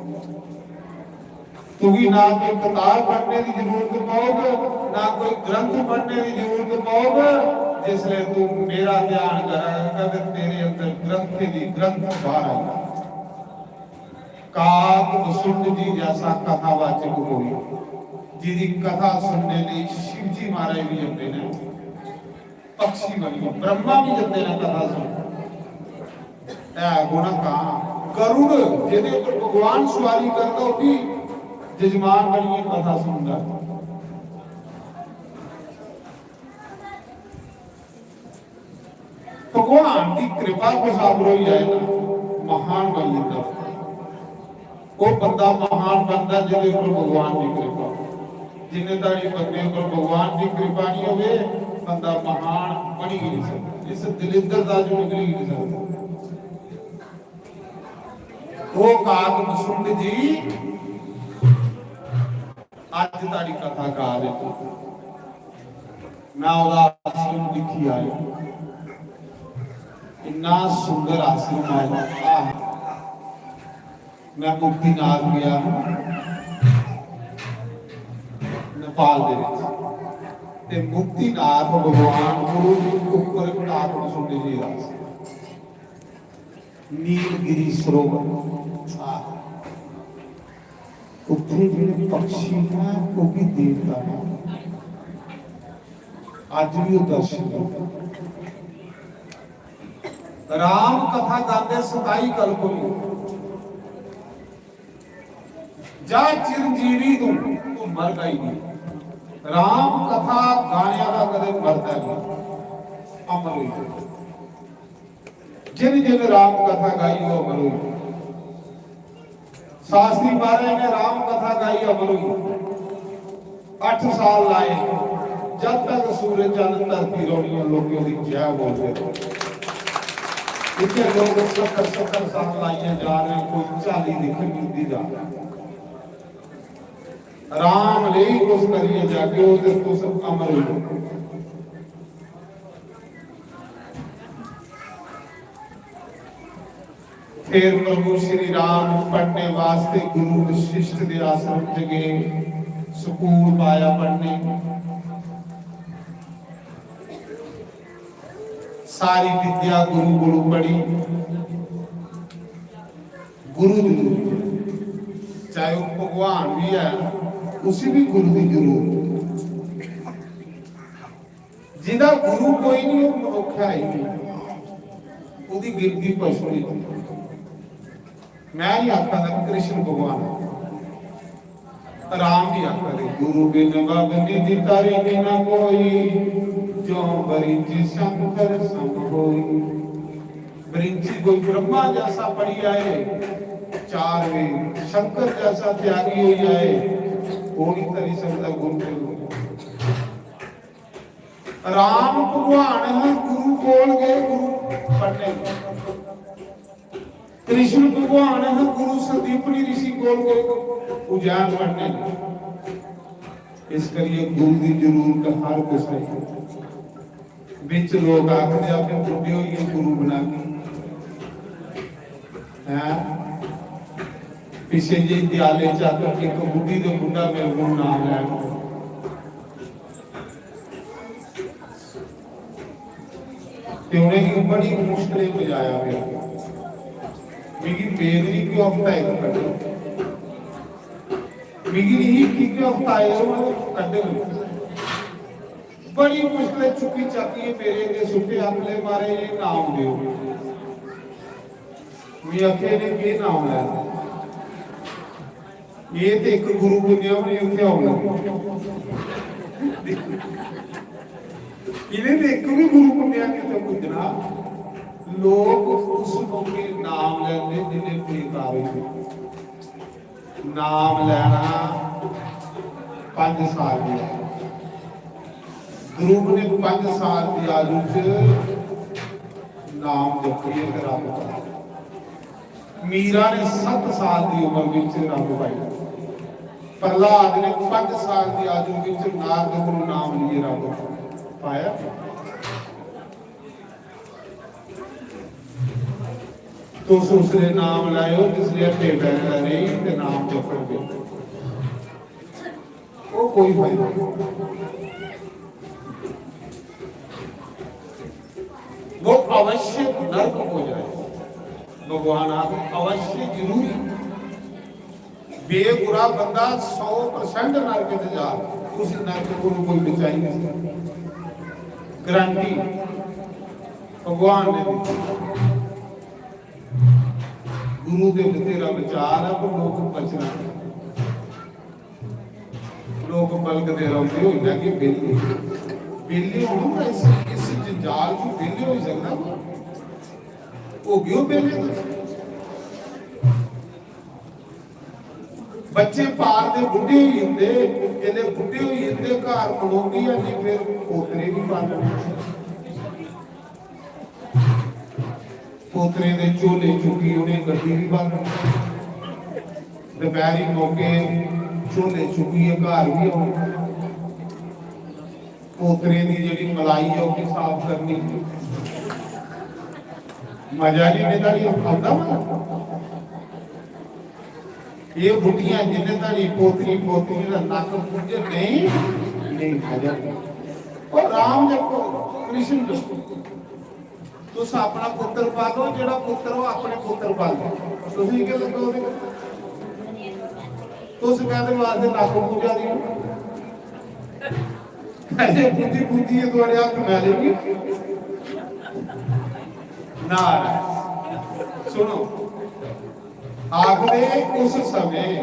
तुगी ना कोई किताब पढ़ने दी जरूरत पौग, ना कोई ग्रंथ पढ़ने दी जरूरत पौग। जिसले तू मेरा ध्यान करेगा, ते तेरे अंदर ग्रंथ दी ग्रंथ बाहर आएगा। काक बसुंड जी जैसा कथावाचक कोई, जिदी कथा सुनने लई शिव जी महाराज भी जंदे ने, पक्षी बनियै ब्रह्मा भी जंदे ने कथा सुन। ऐ गुण कां गरुड़, जेदे उपर भगवान सवारी करदा, ओह भी जजमान बनियै कथा सुनदा। भगवान दी कृपा कुसै पर होई जाए ना, महान बनी जंदा। ओह बंदा महान बनदा जेहदे उपर भगवान दी कृपा। जिन्ने धड़ी बंदे उपर भगवान दी कृपा नहीं होवे, बंदा महान बनी गै नहीं सकदा। इस दलिद्दर दा जो निकली गै नहीं सकदा। ओह काक बसुंड जी अज तारी कथा गा दे। मैं ओहदा आश्रम दिक्खी आया, इन्ना सुंदर आश्रम है। आह, मैं मुक्तिनाथ गया हूं, नेपाल दे विच, ते मुक्तिनाथ भगवान गुरु जी ऊपर काक बसुंड जी दा आश्रम। नीलगिरी सरोवर। आह। उत्थे जेह्ड़े पक्षी न, ओह् भी देवता न। अज्ज भी ओह् दर्शन करदे। राम कथा गांदे सताई कल्प होई। जा चिरंजीवी तू, तू मरदा ही नहीं। राम कथा गाने वाला कदे मरदा नहीं, अमर होई जंदा। जिन जिन राम कथा गाई, वो अमर हुई। शास्त्री महाराज ने राम कथा गाई, अमर हुई। अठ साल लाए, जब तक सूरज, चंद, धरती रौनियां, लोग ओहदी जय बोलदे रहे। इतने लोग सत्तर सत्तर साल लाइए जा रहे हैं, कोई चाली दिक्खन नहीं जा रहा। राम लेई कुछ करिए जागे, ओहदे तुस अमर हो जाओ। फिर प्रभु श्री राम पढ़ने वास्ते गुरु वशिष्ठ दे आश्रम च गए, स्कूल पाया पढ़ने। सारी विद्या गुरु कोलों पढ़ी। गुरु जरूर, चाहे वो भगवान भी है, उसी भी गुरु की जरूरत। जिदा गुरु कोई नहीं, वो मनुख है ही नहीं, उसकी गिनती पशु नहीं। मैं नहीं आखा था कृष्ण भगवान, राम भी आखा दे, "गुरु बिन बब निधि तरि न कोई, जो बरिंच शंकर सम होई।" बरिंची कोई ब्रह्मा जैसा पढ़ी आए, चार वेद, शंकर जैसा त्यागी हो जाए, वो नहीं तरी सकता गुरु के रूप। राम भगवान है, गुरु कोल गए, गुरु पढ़ने। कृष्ण भगवान है, गुरु संदीपनी ऋषि कोल गए, उज्जैन पढ़ने। इस करिए गुरु की जरूरत हर कुछ है। विच लोग आखदे, "अपने बुढ़े होइए गुरु बना के।" हैं? पिछे जे दियाले च आकर एक बुढ़ी दे बुढ़ा मेरे को नाम लैन। ते उ'नेंगी बड़ी मुश्कलें बचाया मेरा। मिगी मेद नहीं कि ओह् हफ्ता इक कड्ढग। मिगी नहीं कि ओह् हफ्ता इक कड्ढग। बड़ी मुश्कलें चुक्की चाकियै मेरे अग्गें सुट्टे, आखन लगे, "महाराज, एह् नाम देओ।" में आखेआ, "इ'नें केह् नाम लैना? एह् ते इक गुरु पुज्जेआ, उ'नें उत्थै औना। इ'नें ते इक बी गुरु पुज्जेआ कित्थै पुज्जना।" लोक उस मौके नाम लैंदे जिन्ने बेकार होई गे। नाम लैना पंज साल दी आयु। ध्रुव ने पंज साल दी आयु च नाम जपियै ते रब पाया। मीरा ने सत्त साल दी उम्र विच रब पाई। प्रहलाद ने पंज साल दी आयु विच नारद कोलों नाम लिए रब पाया। तुस उसले नाम लैओ जिसले हट्टे पैरें दा रेही ते नाम जपो। ओह् कोई फायदा नहीं। वो अवश्य नरक को जाए। भगवान आखदे अवश्य जरूरी। बेगुरा बंदा सौ परसेंट नरक च जा, उसी नरक कोलों कोई बचाई नहीं सकदा। गारंटी भगवान ने दी। गुरु दे उत्ते तेरा विचार है, पर लोक बचना। लोक बलगदे रौंह्दे, "होई जागे बेह्ले।" बेह्ले होना, इस, इस जंजाल चों बेह्ले होई सकदा कोई? हो गए हो बेह्ले तुस? बच्चे पालदे बुड्ढे होई जंदे, जिसलै बुड्ढे होई जंदे, घर मनोंदी है नहीं, फिर पोतरे भी पालने। पोतरे दे झोले चुक्की उ'नें गड्डी बी भरनी। दपैह्री मौके झोले चुक्कियै घर बी औना। पोतरे दी जेह्ड़ी मलाई ऐ, ओह् बी साफ करनी। मजा निं, इन्ने ध्याड़ी औंदा मजा। एह् बुड्ढियां जिन्ने ध्याड़ी पोतरी, पोतरी दा नक्क पुज्जे, नेईं, नेईं मजा। ओह् राम जपो, कृष्ण जपो। तुस अपना पुत्तर पालो, जेह्ड़ा पुत्तर ओह् अपने पुत्तर पालो। तुसें केह् लग्गा ओह्दे कन्नै? तुस कैह्दे वास्ते नक्क पूजा दी ओ? पैसे बुद्धि बुद्धि ये थुआढ़े हत्थ मैले भी। नाराज। सुनो, आखदे उस समय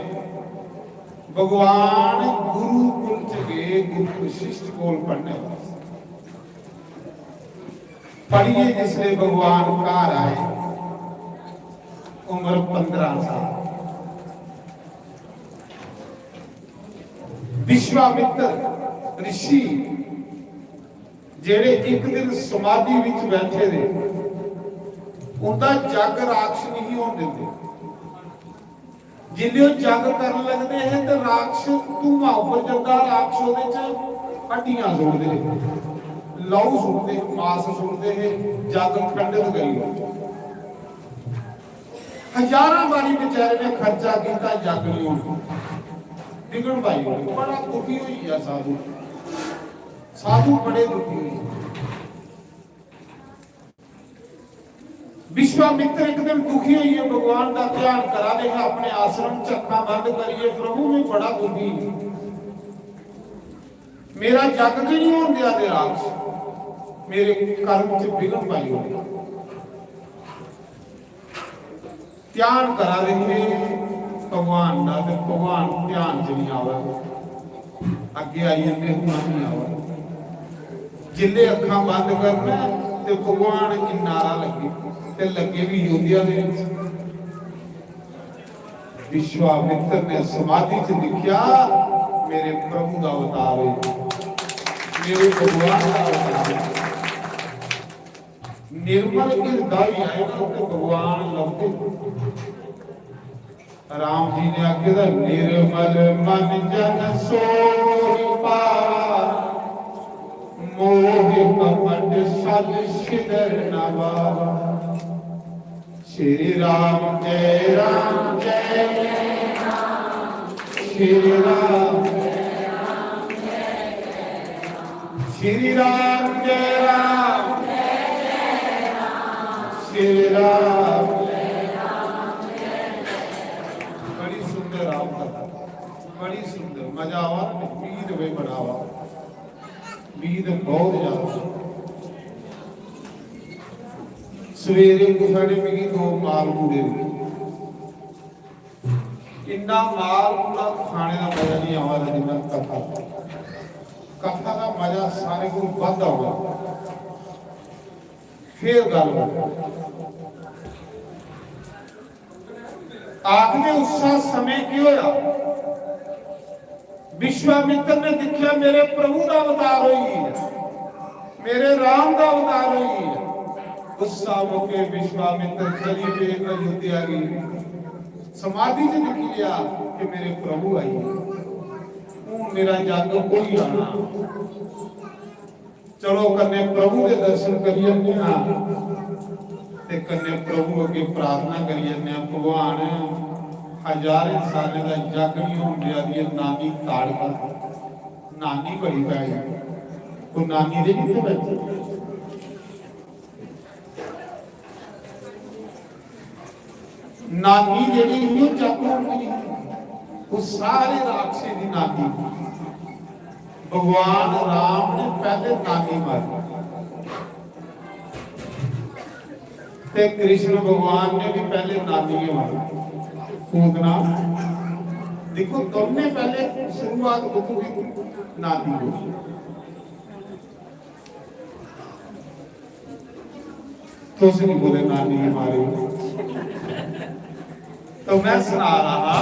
भगवान गुरुकुल च गए, गुरु वशिष्ठ कोल पढ़ने वास्ते। पढ़ियै जिसले भगवान घर आए, उम्र पंदरां साल। विश्वामित्र ऋषि जेह्ड़े इक दिन समाधि विच बैठे दे, उंदा जग राक्षस नहीं होन दिंदे। जिसलै ओह् जग करन लगदे हे ते राक्षस धुआं उप्पर जंदा, राक्षस ओह्दे च हड्डियां सुट्टदे हे, लहू सुट्टदे, मास सुट्टदे हे, जग खंडित करी ओड़दे। हजारां बारी बेचारे ने खर्चा कीता, जग नहीं होना, विघ्न पाई ओड़े। बड़ा दुखी होई गया साधु, साधु बड़े दुखी होई गए। विश्वामित्र इक दिन दुखी होइयै भगवान दा ध्यान करा दे हे अपने आश्रम च, अक्खां बंद करियै, "प्रभु, मैं बड़ा दुखी, मेरा जग गै नहीं होन देआ दे राज, मेरे कर्म च विघ्न पाई ओड़े।" ध्यान करा दे हे भगवान दा, ते भगवान ध्यान च नहीं आवे, अग्गे आई जंदे, हून नहीं आवे। जिसले अक्खां बंद करना ते भगवान इन्ना हारा लग्गे, ते लग्गे भी अयोध्या दे विच। विश्वामित्र ने समाधि च दिखा, मेरे प्रभु का अवतार है, मेरे भगवान का अवतार है। निर्मल हिरदा होई जाए ना, ते भगवान लभदे। राम जी ने आखे दा, "निर्मल मन जन सोई पावा, मोह कपट छल छिदर न भावा।" श्री राम जय राम जय राम, श्री राम जय राम जय राम, श्री राम जय राम। बड़ी सुंदर राम कथा, बड़ी सुंदर, मजा आवा ना, मिगी ते बड़ा आवा, मिगी ते बहुत ज्यादा। सवेरे कुसै ने मिगी दो माल पूड़े, इन्ना माल पूड़ा खाने दा मजा नहीं आवा दा जिन्ना कथा। कथा दा मजा सारे को बद्ध आवा। फिर गल्ल आखदे, उस समय की होया? विश्वामित्र ने दिखिया, मेरे प्रभु का अवतार होई गया, मेरे राम का अवतार होई गया। गुस्सा होके विश्वामित्र चली पे अयोध्या की समाधि च दिखी लिया कि मेरे प्रभु आई गए। हूँ मेरा जग कोई आना। चलो, कन्ने प्रभु दे दर्शन करी जन्ने आं ते कन्ने प्रभु अगे प्रार्थना करी जन्ने आं, भगवान, हजारें सालें दा जग नहीं होन दिया दी नानी ताड़का, नानी बड़ी पै गई। कोई नानी दे कित्थे बैठे? नानी जेह्ड़ी ही, ओह् जग होंदी ही, ओह् सारे राक्षसें दी नानी ही। भगवान राम ने पैह्ले नानी मारी ते कृष्ण भगवान ने भी पैह्ले नानी गै मारी। पूतना, देखो, तुमने पैह्ले शुरुआत कुत्थों की? नानी को। तुस नहीं बोले, नानी ने मारे। तो मैं सुना रहा,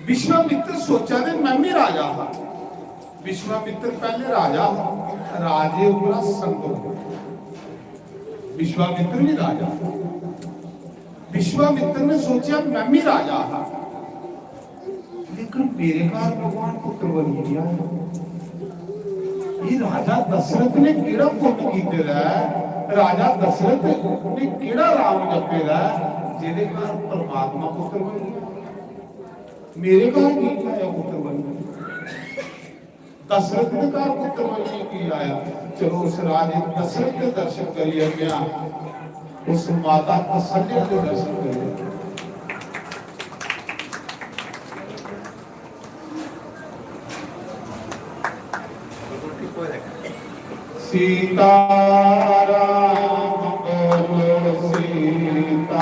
विश्वामित्र सोचा दे, मैं भी राजा हा। विश्वामित्र पहले राजा हा, राजे उप्परा संत हो। विश्वामित्र भी राजा। विश्वामित्र ने सोचा, मैं भी राजा हा, लेकिन मेरे घर भगवान पुत्र बनी गया है। ये राजा दशरथ ने केड़ा पुण्य कीते दा है? राजा दशरथ ने केड़ा राम जपे दा है, जेदे घर परमात्मा पुत्र बनी गया? मेरे घर की आया पुत्र बनी गया? दशरथ के घर पुत्र बनिए की आया? चलो, उस राजे दशरथ के दर्शन करिए, उस माता कौशल्या के दर्शन करिए। सीताराम बोलो, सीताराम।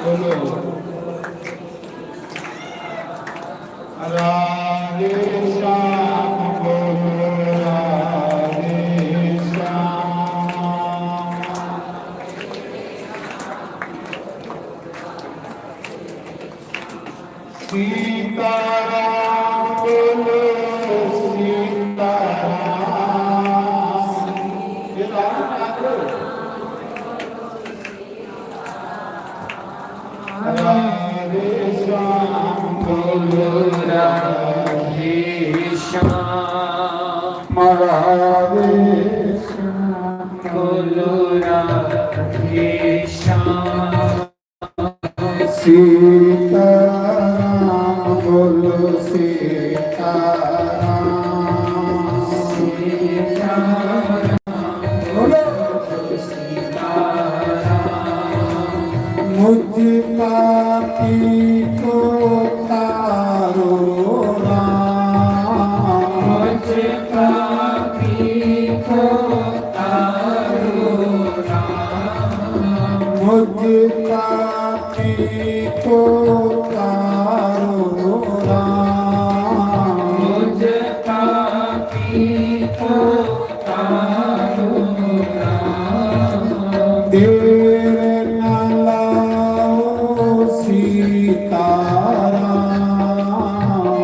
बोलो। राधे श्याम बोलो, राधे श्याम। सीताराम बोलो, सीताराम। ये राम नाम लो। राधे श्याम बोलो, राधे श्याम। राधे श्याम बोलो, राधे श्याम। सीताराम बोलो, सीताराम। सीताराम बोलो, सीताराम। मुझ पापी को तारो राम। मुझ पापी को तारो राम। मुझ पापी को तारो राम। मुझ पापी को तारो राम। देर न लाओ सीताराम।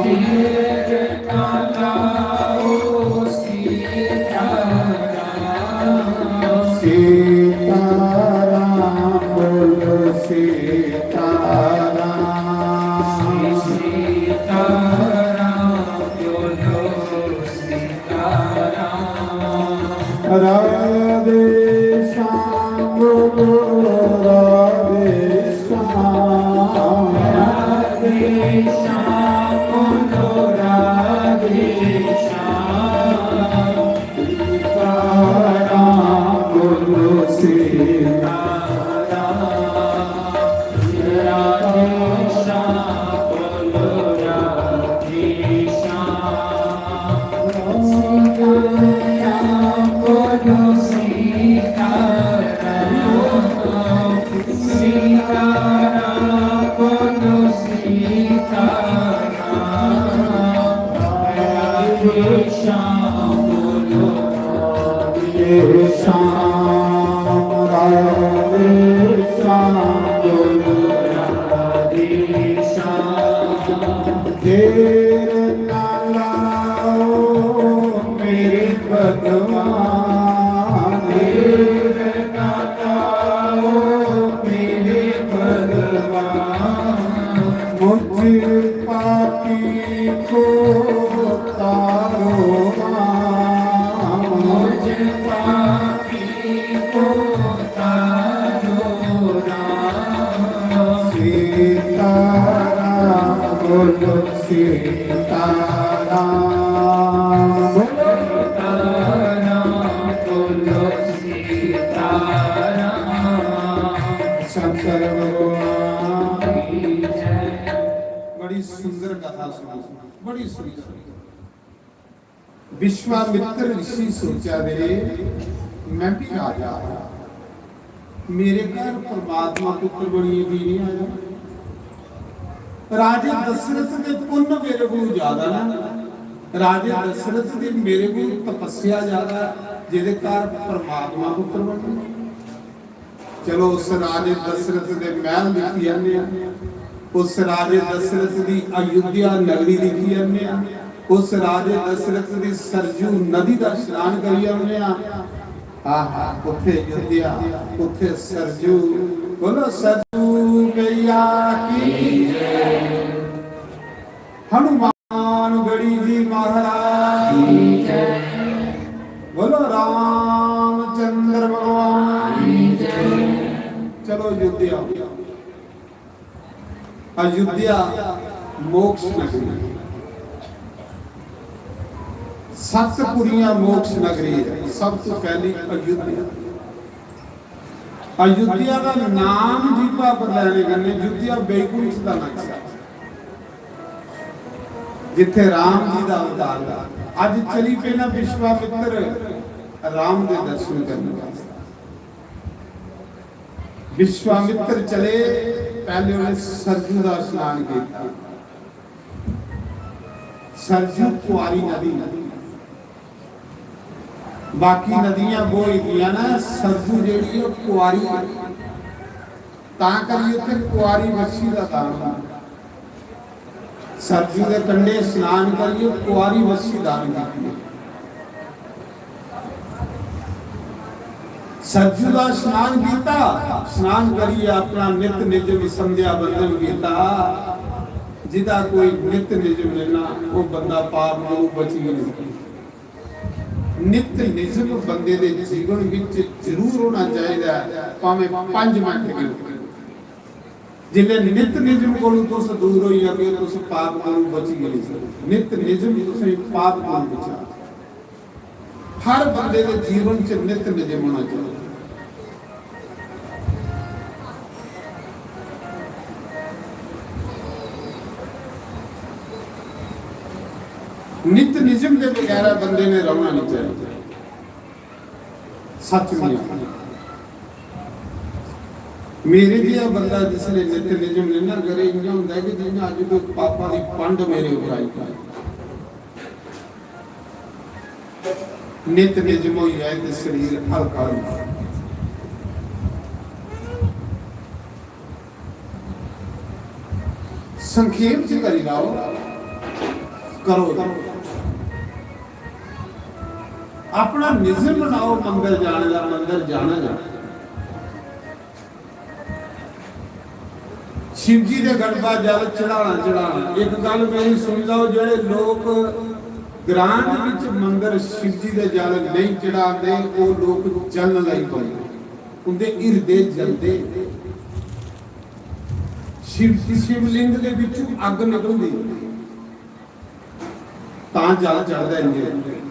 देर न लाओ सीताराम। सीताराम बोलो, सीताराम। सीताराम बोलो, सीताराम। राधे श्याम बोलो, राधे श्याम। राधे श्याम बोलो, राधे श्याम। श्याम राधे श्याम बोलो राधे श्याम। देर ना लाओ मेरे भगवान, देर ना लाओ मेरे भगवान। मुझ पापी को तारो राम, मुझ पापी को तारो राम। सीताराम बोलो सीताराम, बोलो सीताराम, बोलो सीताराम। शंकर भगवान की जय। बड़ी सुंदर कथा सुनी, बड़ी सुंदर। विश्वामित्र ऋषि सोचा दे, "मैं भी राजा हां, मेरे घर परमात्मा पुत्र बनियै की नहीं आया?" राजे दशरथ दे पुन्न मेरे कोल ज्यादा ना, राजे दशरथ दी मेरे कोल तपस्या ज्यादा, जेदे घर परमात्मा पुत्र बनना। चलो, उस राजे दशरथ दे महल दिक्खी आने आं, उस राजे दशरथ दी अयोध्या नगरी दिक्खी आने आं, उस राजे दशरथ दी सरजू नदी दा स्नान करी आने आं। आहा, कुत्थे अयोध्या, कुत्थे सरजू। बोलो सरजू मैया की जय। हनुमानगढ़ी जी महाराज की जय। बोलो रामचंद्र भगवान की जय। चलो अयोध्या, अयोध्या मोक्ष नगरी, सतपुरिया मोक्ष नगरी है। सब तो पहली अयोध्या। अयोध्या का नाम जीपा पर लैने कन्नै अयोध्या बैकुंठ का नक्शा, जिथे राम जी का अवतार हुआ। अज चली पे ना विश्वामित्र राम दे दर्शन करने वास्ते। विश्वामित्र चले, पहले उन्हें सरजू का स्नान किया। सरजू कुआरी नदी, बाकी नदियां बोही दियां ना, सरजू जेह्ड़ी ओह् कुआरी है, तां करियै उत्थै कुआरी बच्छी दा दान होंदा। सरजू दे कंढे स्नान करियै कुआरी बच्छी दान कीती है। सरजू दा स्नान कीता, स्नान करियै अपना नित निजम संध्या बंदन कीता। जिदा कोई नित निजम लेना, वो बंदा पाप कोलों बची नहीं सकता। नित निजम बंदे दे जीवन विच जरूर होना चाहिदा है, भावें पंज मिनट क्यों। जिसले नित निजम कोलों तुस दूर होई जागे, तुस पाप कोलों बची गै नहीं सकदे। नित निजम तुसें पाप कोलों बचा। हर बंदे दे जीवन च नित निजम होना चाहिए। नित निजम के बगैरा बंदे ने रहना नहीं चाहिए। सच नहीं आखना। मेरे जिहा बंदा जिसले नित निजम नहीं ना करे, इ'यां होंदा है कि जि'यां अज्ज कोई पापा दी पंड मेरे उप्पर आई पई। नित निजम होई जाए ते शरीर हल्का होई जाए। संखेप च करी लाओ, करो। अपना निजम बनाओ मंदर जाने दा, मंदर जाना जाना। शिव जी दे गड़बा जल चढ़ाना चढ़ाना। एक गल मेरी सुनी लैओ, जेह्ड़े लोक ग्रां दे विच मंदर शिव जी दे जल नेईं चढ़ांदे, ओह् लोक जलन लगी पौंदे, उंदे हिरदे जलदे। शिव, शिवलिंग दे विचों अग्ग निकलदी, तां जल चढ़दा इंदे।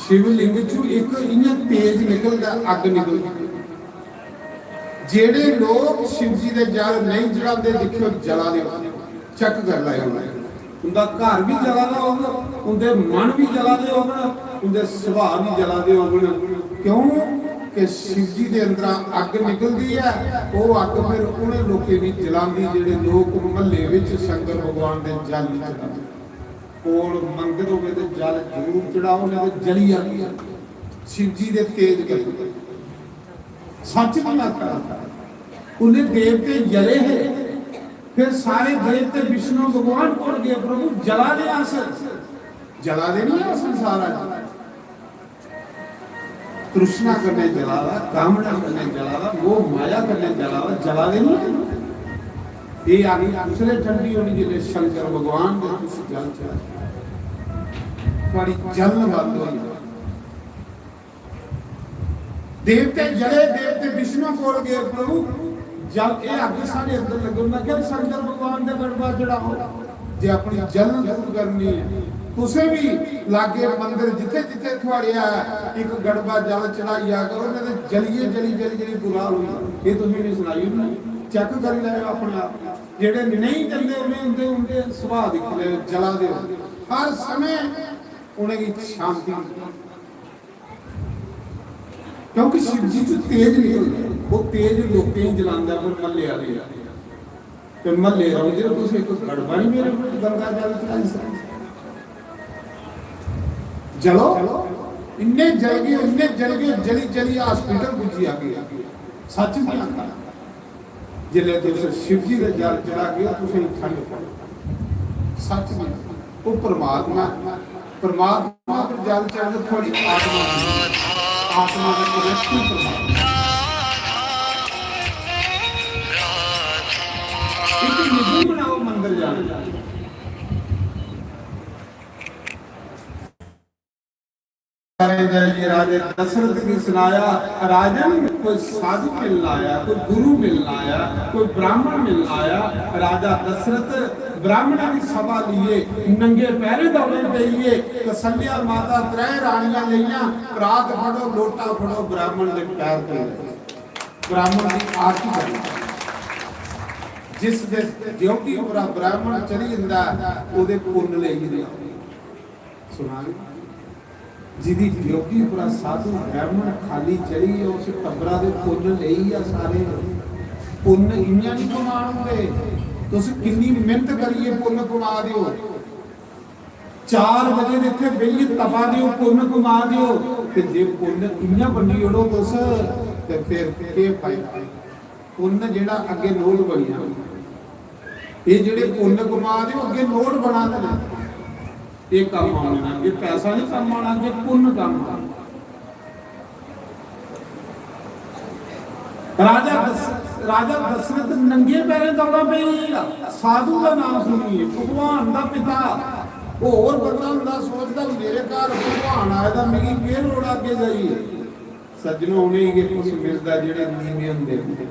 शिवलिंग चों इक इ'यां तेज निकलदा, अग्ग निकलदी। जेह्ड़े लोक शिव जी दे जल नेईं चढ़ांदे, दिक्खेओ, जला दे होंदे। चेक करी लैओ, उंदा घर बी जला दा होग, उंदे मन बी जला दे होङन, उंदे सुभाऽ बी जला दे होङन। क्यों? कि शिव जी दे अंदरा अग्ग निकलदी ऐ, ओह् अग्ग फिर उ'नें लोकें गी जलांदी, जेह्ड़े लोक म्हल्ले विच शंकर भगवान दे जल निं चढ़ांदे। कोल मंदर होवे ते जल जरूर चढ़ाओ, नेईं ते जली जागी। शिव जी दे तेज कन्नै। सच दी गल्ल करा। उन्हें देवते जले हे, फिर सारे देवते विष्णु भगवान कोल गए, "प्रभु, जला दे अस।" जला दे नहीं अस संसारा च। तृष्णा कन्नै जला दा, कामना कन्नै जला दा, मोह माया कन्नै जला दा, जला दे नहीं। ये अग्ग उसले ठंडी होनी जिसले शंकर भगवान दे तुस जल चढ़ा, थोड़ी जलन बंद होई। देवते जले, देवते विष्णु कोल गए, "प्रभु, जल, ये अग्ग साढ़े अंदर लग्गी।" मैं कहा, "शंकर भगवान दे गड़बा चढ़ाओ, जे अपनी जलन दूर करनी है।" तुसें भी लागे मंदर जिथे जिथे थुआड़े है, एक गड़बा जल चढ़ाइया करो, नहीं तो जलिए, जली, जली, जली बुरा हाल होई। ये तुसें नहीं सुनाई ना, चेक करी लैओ अपने आप। जेड़े नहीं जलदे, उन्हें उंदे, उंदे सुभाऽ दिक्खी लैओ, जला दे हो। हर समय उनेंगी शांति मिलदी। क्योंकि शिव जी च तेज निकलदा, वो तेज लोकें गी जलांदा, पर म्हल्ले आह्ले, ते म्हल्ले रौंह्दे हो तुस, इक गड़बा निं मेरे कोल गंगा जल चढ़ाई सकदे। जलो, इन्ने जल गए, इन्ने जल गए, जली जली हॉस्पिटल पुज्जी आगे। सच निं आखदा। जिसलै तुस शिव जी दे जल चढ़ागे, तुसेंगी ठंड पौग। सच में, ओह् परमात्मा, परमात्मा पर जल चढ़ग, थुआड़ी आत्मा जुड़ग। आत्मा दा कनेक्शन परमात्मा। इक निजी बनाओ मंदर जाने दा। सारे जाइए राजे दशरथ की सुनाया, "राजन, कोई साधु मिलना आया, कोई गुरु मिलना आया, कोई ब्राह्मण मिलना आया।" राजा दशरथ ब्राह्मणों की सभा लिए नंगे पैरे दौड़े पेइए। कौशल्या माता त्रै रानियां लेइयां, परात फड़ो, लोटा फड़ो, ब्राह्मण दे पैर पे ब्राह्मण की आरती करनी। जिस दे ड्योढ़ी उप्परा ब्राह्मण चढ़ी जंदा, ओह्दे पुन्न लेई जंदा। सुना दे? जिदी ड्योढ़ी उप्परा साधु ब्राह्मण खाली चढ़ी, उस टब्बरा दे पुन्न लेई आ सारे। पुन्न इ'यां निं कमान होंदे। तुस किन्नी मेहनत करियै पुन्न कमा दे ओ। चार बजे दे इत्थै बेहियै तपा दे ओ, पुन्न कमा दे ओ। ते जे पुन्न इ'यां बंडी ओड़ो तुस, ते फिर केह् फायदा? पुन्न जेह्ड़ा अग्गें नोट बनी जाना। एह् जेह्ड़े पुन्न कमा दे, ओह् अग्गें नोट बना दे न। एह् कम्म आने न, अग्गें पैसा निं कम्म आना, अग्गें पुन्न कम्म आना। राजा दस-, राजा दशरथ नंगे पैरें दौड़ा पेई गेआ। साधु दा नाम सुनिए, भगवान दा पिता। होर बंदा होंदा सोचदा, "मेरे घर भगवान आए दा, मिगी केह् लोड़ अग्गें जाइयै?" सज्जनो, उ'नेंगी गै कुछ मिलदा जेह्ड़े नीवें होंदे न।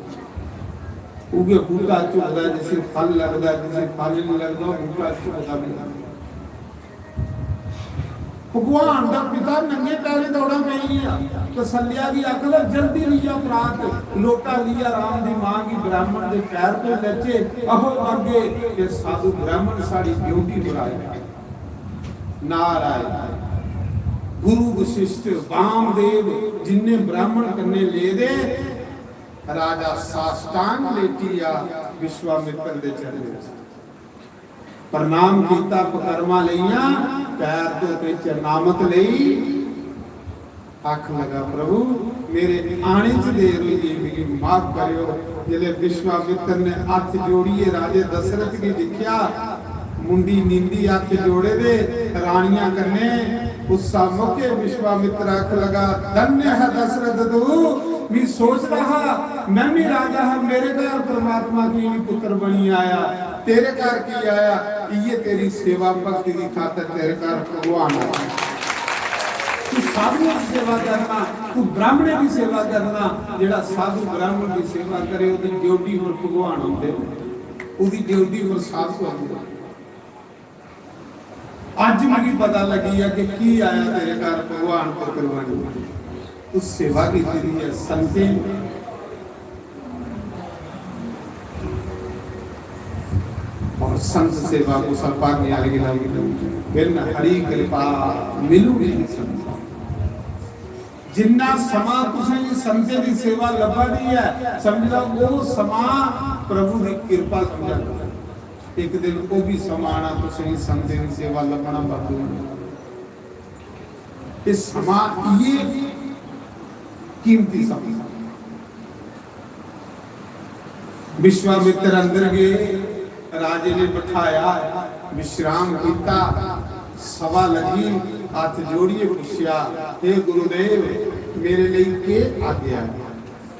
उ'ऐ बूह्टा झुकदा जिसी फल लगदा, जिसी फल निं लगदा, ओह् बूह्टा झुकदा बी। भगवान दा पिता नंगे पैरें दौड़ा पेई गेआ। कौशल्या गी आखदा, "जल्दी लिया परात।" लोटा लिया राम दी मां गी, ब्राह्मण दे पैर पे लैचे, अहो अग्गे, ये साधु ब्राह्मण साढ़ी ड्योढ़ी पर आए। नारायण, गुरु वशिष्ठ, वामदेव, जिन्ने ब्राह्मण कन्ने लेदे, राजा साष्टांग लेटिया विश्वामित्र दे चरणें च। प्रणाम कीता, पकरमा लेइयां, पैर धोते, चरणामत लेई। आखन लगा, "प्रभु, मेरे आने च देर होई गेई, मिगी माफ करेओ।" जिसलै विश्वामित्र ने हत्थ जोड़ियै राजे दशरथ गी दिक्खेआ, मुंडी नींदी हत्थ जोड़े दे, रानियां कन्नै उस्सा मौके विश्वामित्र आखन लगा, "धन्य है दशरथ तू, मी सोचदा हा, मैं भी राजा हा, मेरे घर परमात्मा की भी पुत्र बनी आया, तेरे घर की आया?" इये तेरी सेवा भक्ति की खातर तेरे घर भगवान आया। तू साधुओं की सेवा करना, तू ब्राह्मणों की सेवा करना। जेड़ा साधु ब्राह्मण की सेवा करे, ओदी ड्योढ़ी पर भगवान आंदे, ओदी ड्योढ़ी पर साधु आंदे। अज मिगी पता लगी है कि की आया तेरे घर भगवान पुत्र बनी। तू सेवा की है संतें और संत सेवा को सौभाग्य आली लगी। बिन हरि कृपा मिलू नहीं संत। जिन्ना समां तुसें गी संतें दी सेवा लब्भा दी है, समझ लो, वो समां प्रभु की कृपा समझा करो। एक दिन वो भी समां आना, तुसें गी संतें दी सेवा लब्भना बंद होना। इस समां ये कीमती समा। विश्वामित्र अंदर गए, राजे ने बिठाया, विश्राम किया, सभा लगी, हाथ जोड़िए पूछया, "हे गुरुदेव, मेरे लिए के आज्ञा है?"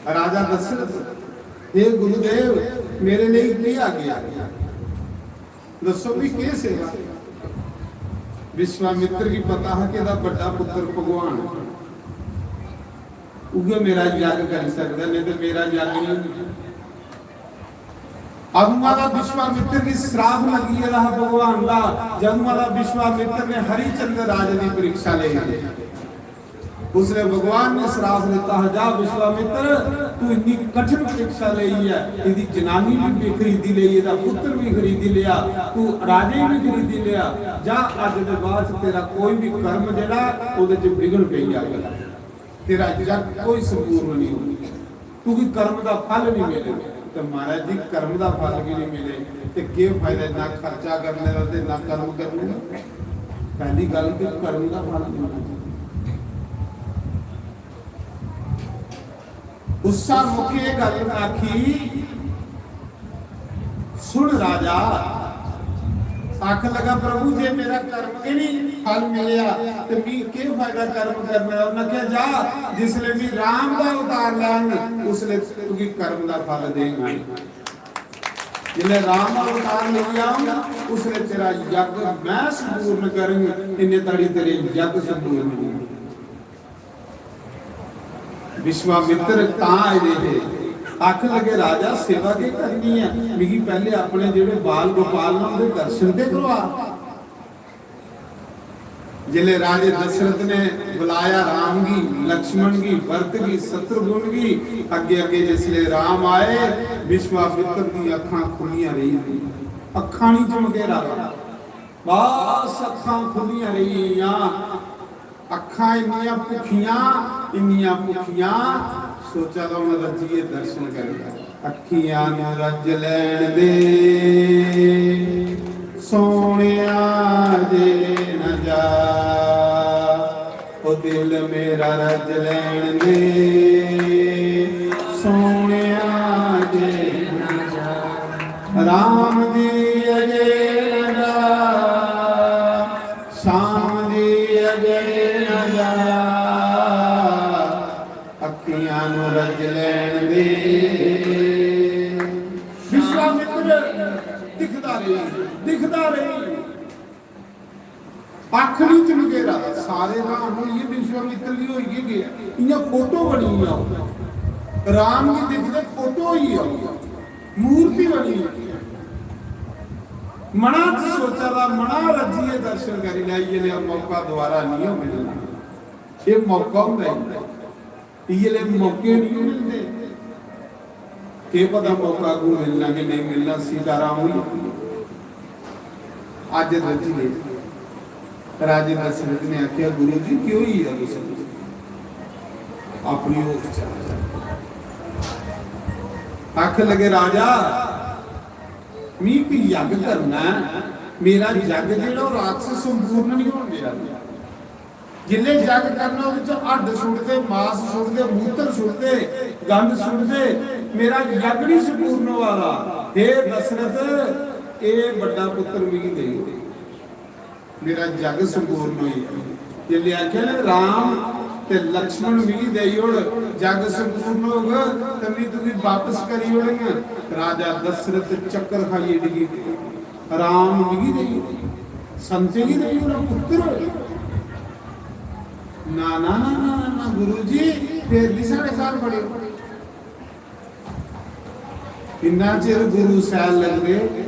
राजा दशरथ, "हे गुरुदेव, मेरे लिए के आज्ञा है?" दसो भी के सेवा? विश्वामित्र गी पता हा कि एदा बड्डा पुत्र भगवान है, उ'ऐ मेरा यज्ञ करी सकदा, नहीं तो मेरा यज्ञ नहीं। अदुआं दा विश्वामित्र गी श्राप लगी गेदा हा भगवान दा, जदुआं दा विश्वामित्र ने हरिचंद्र राज दी परीक्षा लेई। उसने भगवान ने श्राप दिता हा, "जा विश्वामित्र, तू इन्नी कठिन परीक्षा लेई है, इदी जनानी भी बी खरीदी लेई, इदा पुत्र भी खरीदी लिया, तू राजे भी खरीदी लिया, जा अज दे बाद च तेरा कोई भी कर्म जेड़ा ओदे च विघ्न पेई जाएगा, तेरा यज्ञ कोई संपूर्ण नहीं होगा।" तुगी कर्म दा फल नहीं मिले। ते महाराज जी, कर्म दा फल भी नहीं मिले ते के फायदा, ना खर्चा करने दा ते ना कर्म करने दा। पहली गल कि कर्म दा फल मिलना चाहिए। गुस्सा मुके गल आखी, "सुन राजा," आखन लगा, "प्रभु, जे मेरा कर्म गै नहीं फल मिलेआ ते मी केह् फायदा कर्म करने दा?" उन्नै आखेआ, "जा, जिसलै मी राम दा अवतार लैंग, उसलै तुगी कर्म दा फल देंग। जिसलै राम दा अवतार लेई आंग, उसलै तेरा यज्ञ मैं संपूर्ण करंग, इन्ने ताड़ी तेरे यज्ञ संपूर्ण नहीं।" विश्वामित्र तां आए दे हे, आखन लगे, "राजा, सेवा केह् करनी ऐ? मिगी पैह्ले अपने जेह्ड़े बाल गोपाल न, उं'दे दर्शन ते करोआ।" जिसलै राजे दशरथ ने बुलाया राम गी, लक्ष्मण गी, भरत गी, शत्रुघ्न गी, अग्गे अग्गे जिसलै राम आए, विश्वामित्र दी अक्खां खुल्लियां रेही गेइयां, अक्खां नहीं चमके राजा, बस अक्खां खुल्लियां रेही गेइयां। अक्खां इन्नियां भुखियां, इन्नियां भुखियां, सोचा दा हून रज्जियै दर्शन करगा। अक्खियां नू रज लैन दे, सोहणिया जे न जा, ओ दिल मेरा रज लैन दे, सोहणिया जे न जा। राम जी अजे न जा, शाम जी अजे न जा, अखियां नू रज लैन दे। विश्वामित्र दिखदा रही, दिखदा रही, अख नहीं चमकेरा। सारे राम होइए, विश्वामित्र भी होइए गए, इयां फोटो बनी गया। राम गी दिखदे फोटो होई गया, मूर्ति बनी गई। मना च सोचा दा, मना रज्जिए दर्शन करी लै, इयै नेहा मौका दोबारा नहीं मिलना। ये मौका होंदा ही, इयै ले मौके नहीं मिलते। केह् पता मौका अग्गों मिलना कि नहीं मिलना, सीताराम हुई। अज रज्जी गए। राजे दशरथ ने आख्या, "गुरु जी, क्यों ही है तुस अपनी होश च?" आखन लगे, "राजा, मी भी यज्ञ करना है, मेरा यज्ञ जेह्ड़ा ओह् राक्षस संपूर्ण नहीं होन देआ। जिल्लै यज्ञ करना, ओह्दे च हड्ड सुट्टदे, मास सुट्टदे, मूत्र सुट्टदे, गंद सुट्टदे, मेरा यज्ञ नहीं संपूर्ण होआ दा। हे दशरथ, एह् बड्डा पुत्र मिगी देई ओड़, मेरा यज्ञ संपूर्ण होई गेआ।" जिल्लै आखेआ ना, "राम ते लक्ष्मण मिगी देई ओड़, यज्ञ संपूर्ण होग, ते मैं तुगी वापस करी ओड़ंग।" राजा दशरथ चक्कर खाइयै डिग्गी पे। राम मिगी देई ओड़, संत गी देई ओड़, पुत्र। ना, ना, ना, ना, ना, गुरु जी, फिर भी साढ़े घर बड़े। इन्ना चिर गुरु सैल लगदे,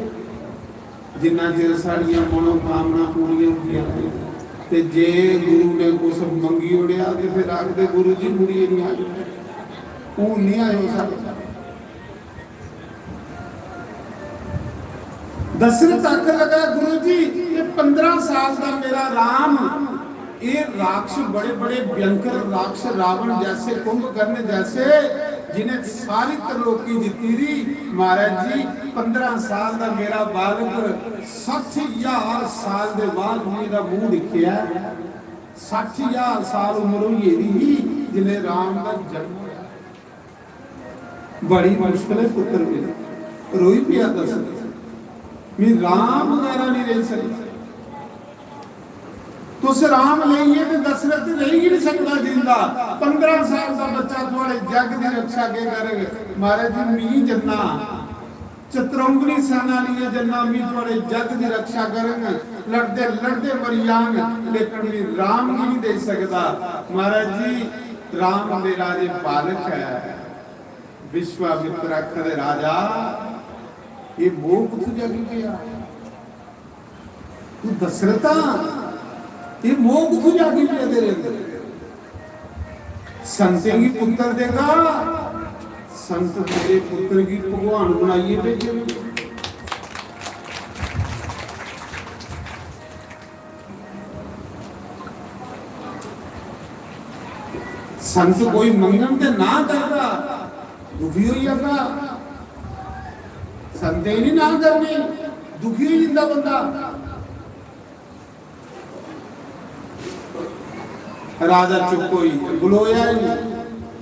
जिन्ना चिर साढ़ियां मनोकामना पूरियां होंदियां ने। ते जे गुरु ने कुछ मंगी ओड़ेआ, ते फिर आखदे, "गुरु जी, मुड़ियै नहीं आयो, हून नहीं आयो साढ़े।" दशरथ आखन लगा, "गुरु जी, ये पंद्रह साल का मेरा राम, ये राक्ष, बड़े बड़े भयंकर राक्ष, रावण जैसे, कुंभकर्ण जैसे, जिन्हें सारी त्रलोकी जीती री, महाराज जी, पंद्रह साल का मेरा बालक, सठ हजार साल के बाद मैं एदा मुंह दिखिया।" सठ हजार साल उम्र होई गेदी ही, जिसलै राम दा जन्म होआ, बड़ी मुश्कलें पुत्र मिले। रोई पेआ दशरथ, "मी राम बगैरा नहीं रेही सकदा।" तुस राम लेइयै ते दशरथ रेही गै नहीं सकदा जिंदा। पंदरां साल दा बच्चा थुआड़े जग दी रक्षा केह् करग? महाराज जी, मी जन्ना चतरौंगनी सैना लेइयै जन्ना, मी थुआड़े जग दी रक्षा करङ, लड़दे लड़दे मरी जाङ, लेकिन मी राम गी नहीं देई सकदा। महाराज जी, राम मेरा जे बालक ऐ। विश्वामित्र आखदे, "राजा, ये मोह कुत्थों जागी पेआ? तू दशरथा, ये मोह कुत्थों जागी पेआ तेरे अंदर? संतें गी पुत्र देगा, संत तेरे पुत्र गी भगवान बनाइयै भेजे।" संत कोई मंगन ते ना करदा, दुखी होई जागा। संतें गी ना करनी, दुखी होई जंदा बंदा। राजा चुप होई, बलोया ही नहीं।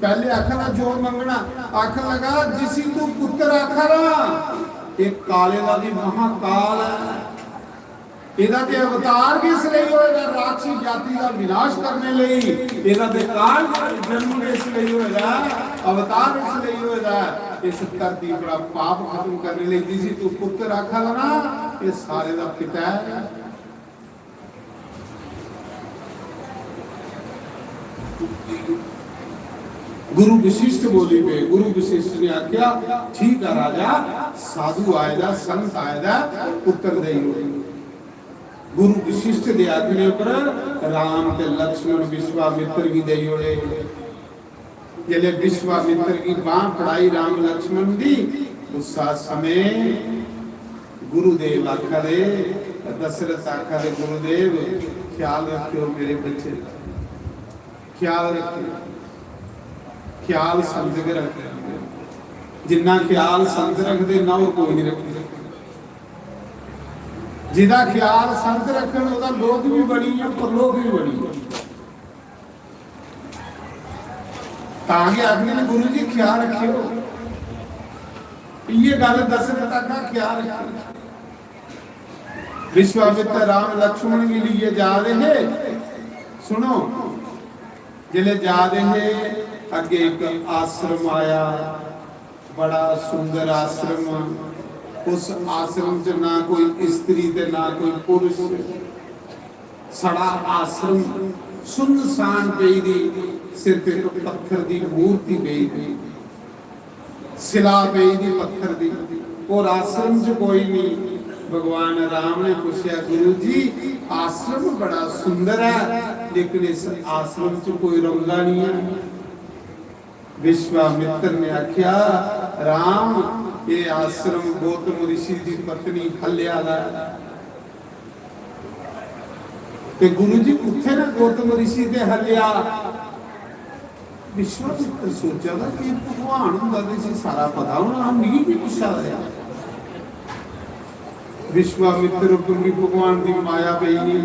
पहले आखा दा जो मंगना, आखन लगा, "जिसी तू पुत्र आखा दा, ये काले दा भी महाकाल है।" एदा ते अवतार भी इस लेई होए दा, राक्षसी जाति दा विनाश करने लेई। एदा ते काल जन्म भी इस लेई होए दा, अवतार इस लेई होए दा, इस धरती परा पाप खत्म करने लेई। जिसी तू पुत्र आखा दा ना, ये सारे दा पिता है। गुरु वशिष्ठ बोली पे, गुरु वशिष्ठ ने आख्या, "ठीक है राजा, साधु आए दा, संत आए दा, पुत्र देई ओड़।" गुरु वशिष्ठ दे आखने पर राम ते लक्ष्मण विश्वामित्र गी देई ओड़े। जेल्लै विश्वामित्र गी बांह फड़ाई राम लक्ष्मण दी, उस समय गुरुदेव आखा दे, दशरथ आखा दे, "गुरुदेव, ख्याल रखियो मेरे बच्चे दा, ख्याल रखियो, ख्याल संत गै रखदे। जिन्ना ख्याल संत रखदे, इन्ना होर कोई नहीं रखदा। जिदा ख्याल संत रखन, ओदा लोक भी बनी है, परलोक भी बनी है।" तां गै आखदे न, "गुरु जी, ख्याल रखियो।" इयै गल्ल दशरथ आखा, "ख्याल रखियो।" विश्वामित्र राम लक्ष्मण गी लेइयै जा दे हे। सुनो, जिसलै जा दे हे, अग्गे इक आश्रम आया, बड़ा सुंदर आश्रम। उस आश्रम च ना कोई स्त्री ते ना कोई पुरुष। सड़ा आश्रम सुनसान पेई दी, सिर्फ एक पत्थर दी मूर्ति पेई दी, शिला पेई दी पत्थर दी, और आश्रम च कोई नहीं। भगवान राम ने पूछा, "गुरु जी, आश्रम बड़ा सुंदर है, लेकिन इस आश्रम च कोई रौंदा नहीं है।" विश्वामित्र ने आख्या, "राम, ये आश्रम गौतम ऋषि दी पत्नी हल्या दा है।" ते गुरु जी, कुत्थे ने गौतम ऋषि ते हल्या? विश्वामित्र सोचा दा कि भगवान हुंदा ते इसी सारा पता होना, हम मिगी की पुच्छा दा है? विश्वामित्र उप्पर भी भगवान दी माया पेई गेई।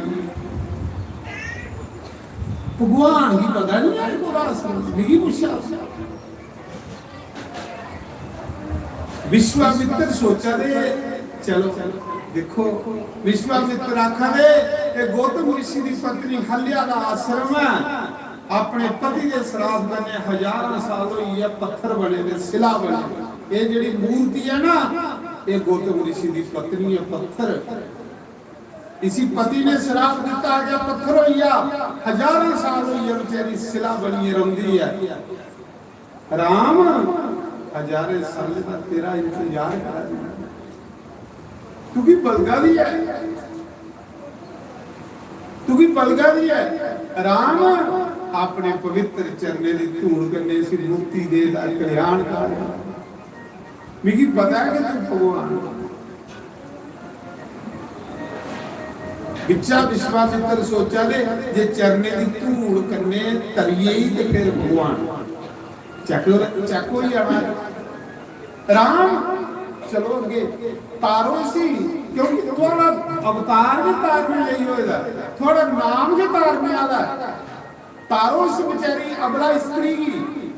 भगवान गी पता नहीं है कोह्दा आश्रम, मिगी पुच्छा। विश्वामित्र सोचा दे, चलो दिक्खो, विश्वामित्र आखा दे, "ये गौतम ऋषि दी पत्नी हल्या दा आश्रम है, अपने पति दे श्राप कन्नै हजारां साल होई गे, पत्थर बने दे, शिला बने दे। ये जेह्ड़ी मूर्ति है ना, ये गौतम ऋषि दी पत्नी है, पत्थर। इसी पति ने श्राप दिता, अज्ज पत्थर होई गया, हजारां साल होई गे, बेचारी शिला बनियै रौंदी है।" राम, हजारे साल का तेरा इंतजार कर रहा है। तू की बलगा दी है, तू की बलगा दी है। राम, अपने पवित्र चरणे दी धूड़ कन्ने इसी मुक्ति दे दा कल्याण कर। मिगी पता है कि तू भगवान है। बिच्चा विश्वामित्र सोचा दे, जे चरणे दी धूड़ कन्ने तरिए ही ते फिर भगवान। चेक, चेक होई जाना। राम, चलो अगे तारो इसी, क्योंकि थुआड़ा अवतार भी तारने लेई होए दा, थुआड़ा नाम गै तारने आह्ला ऐ। तारो उस बेचारी अबला स्त्री गी,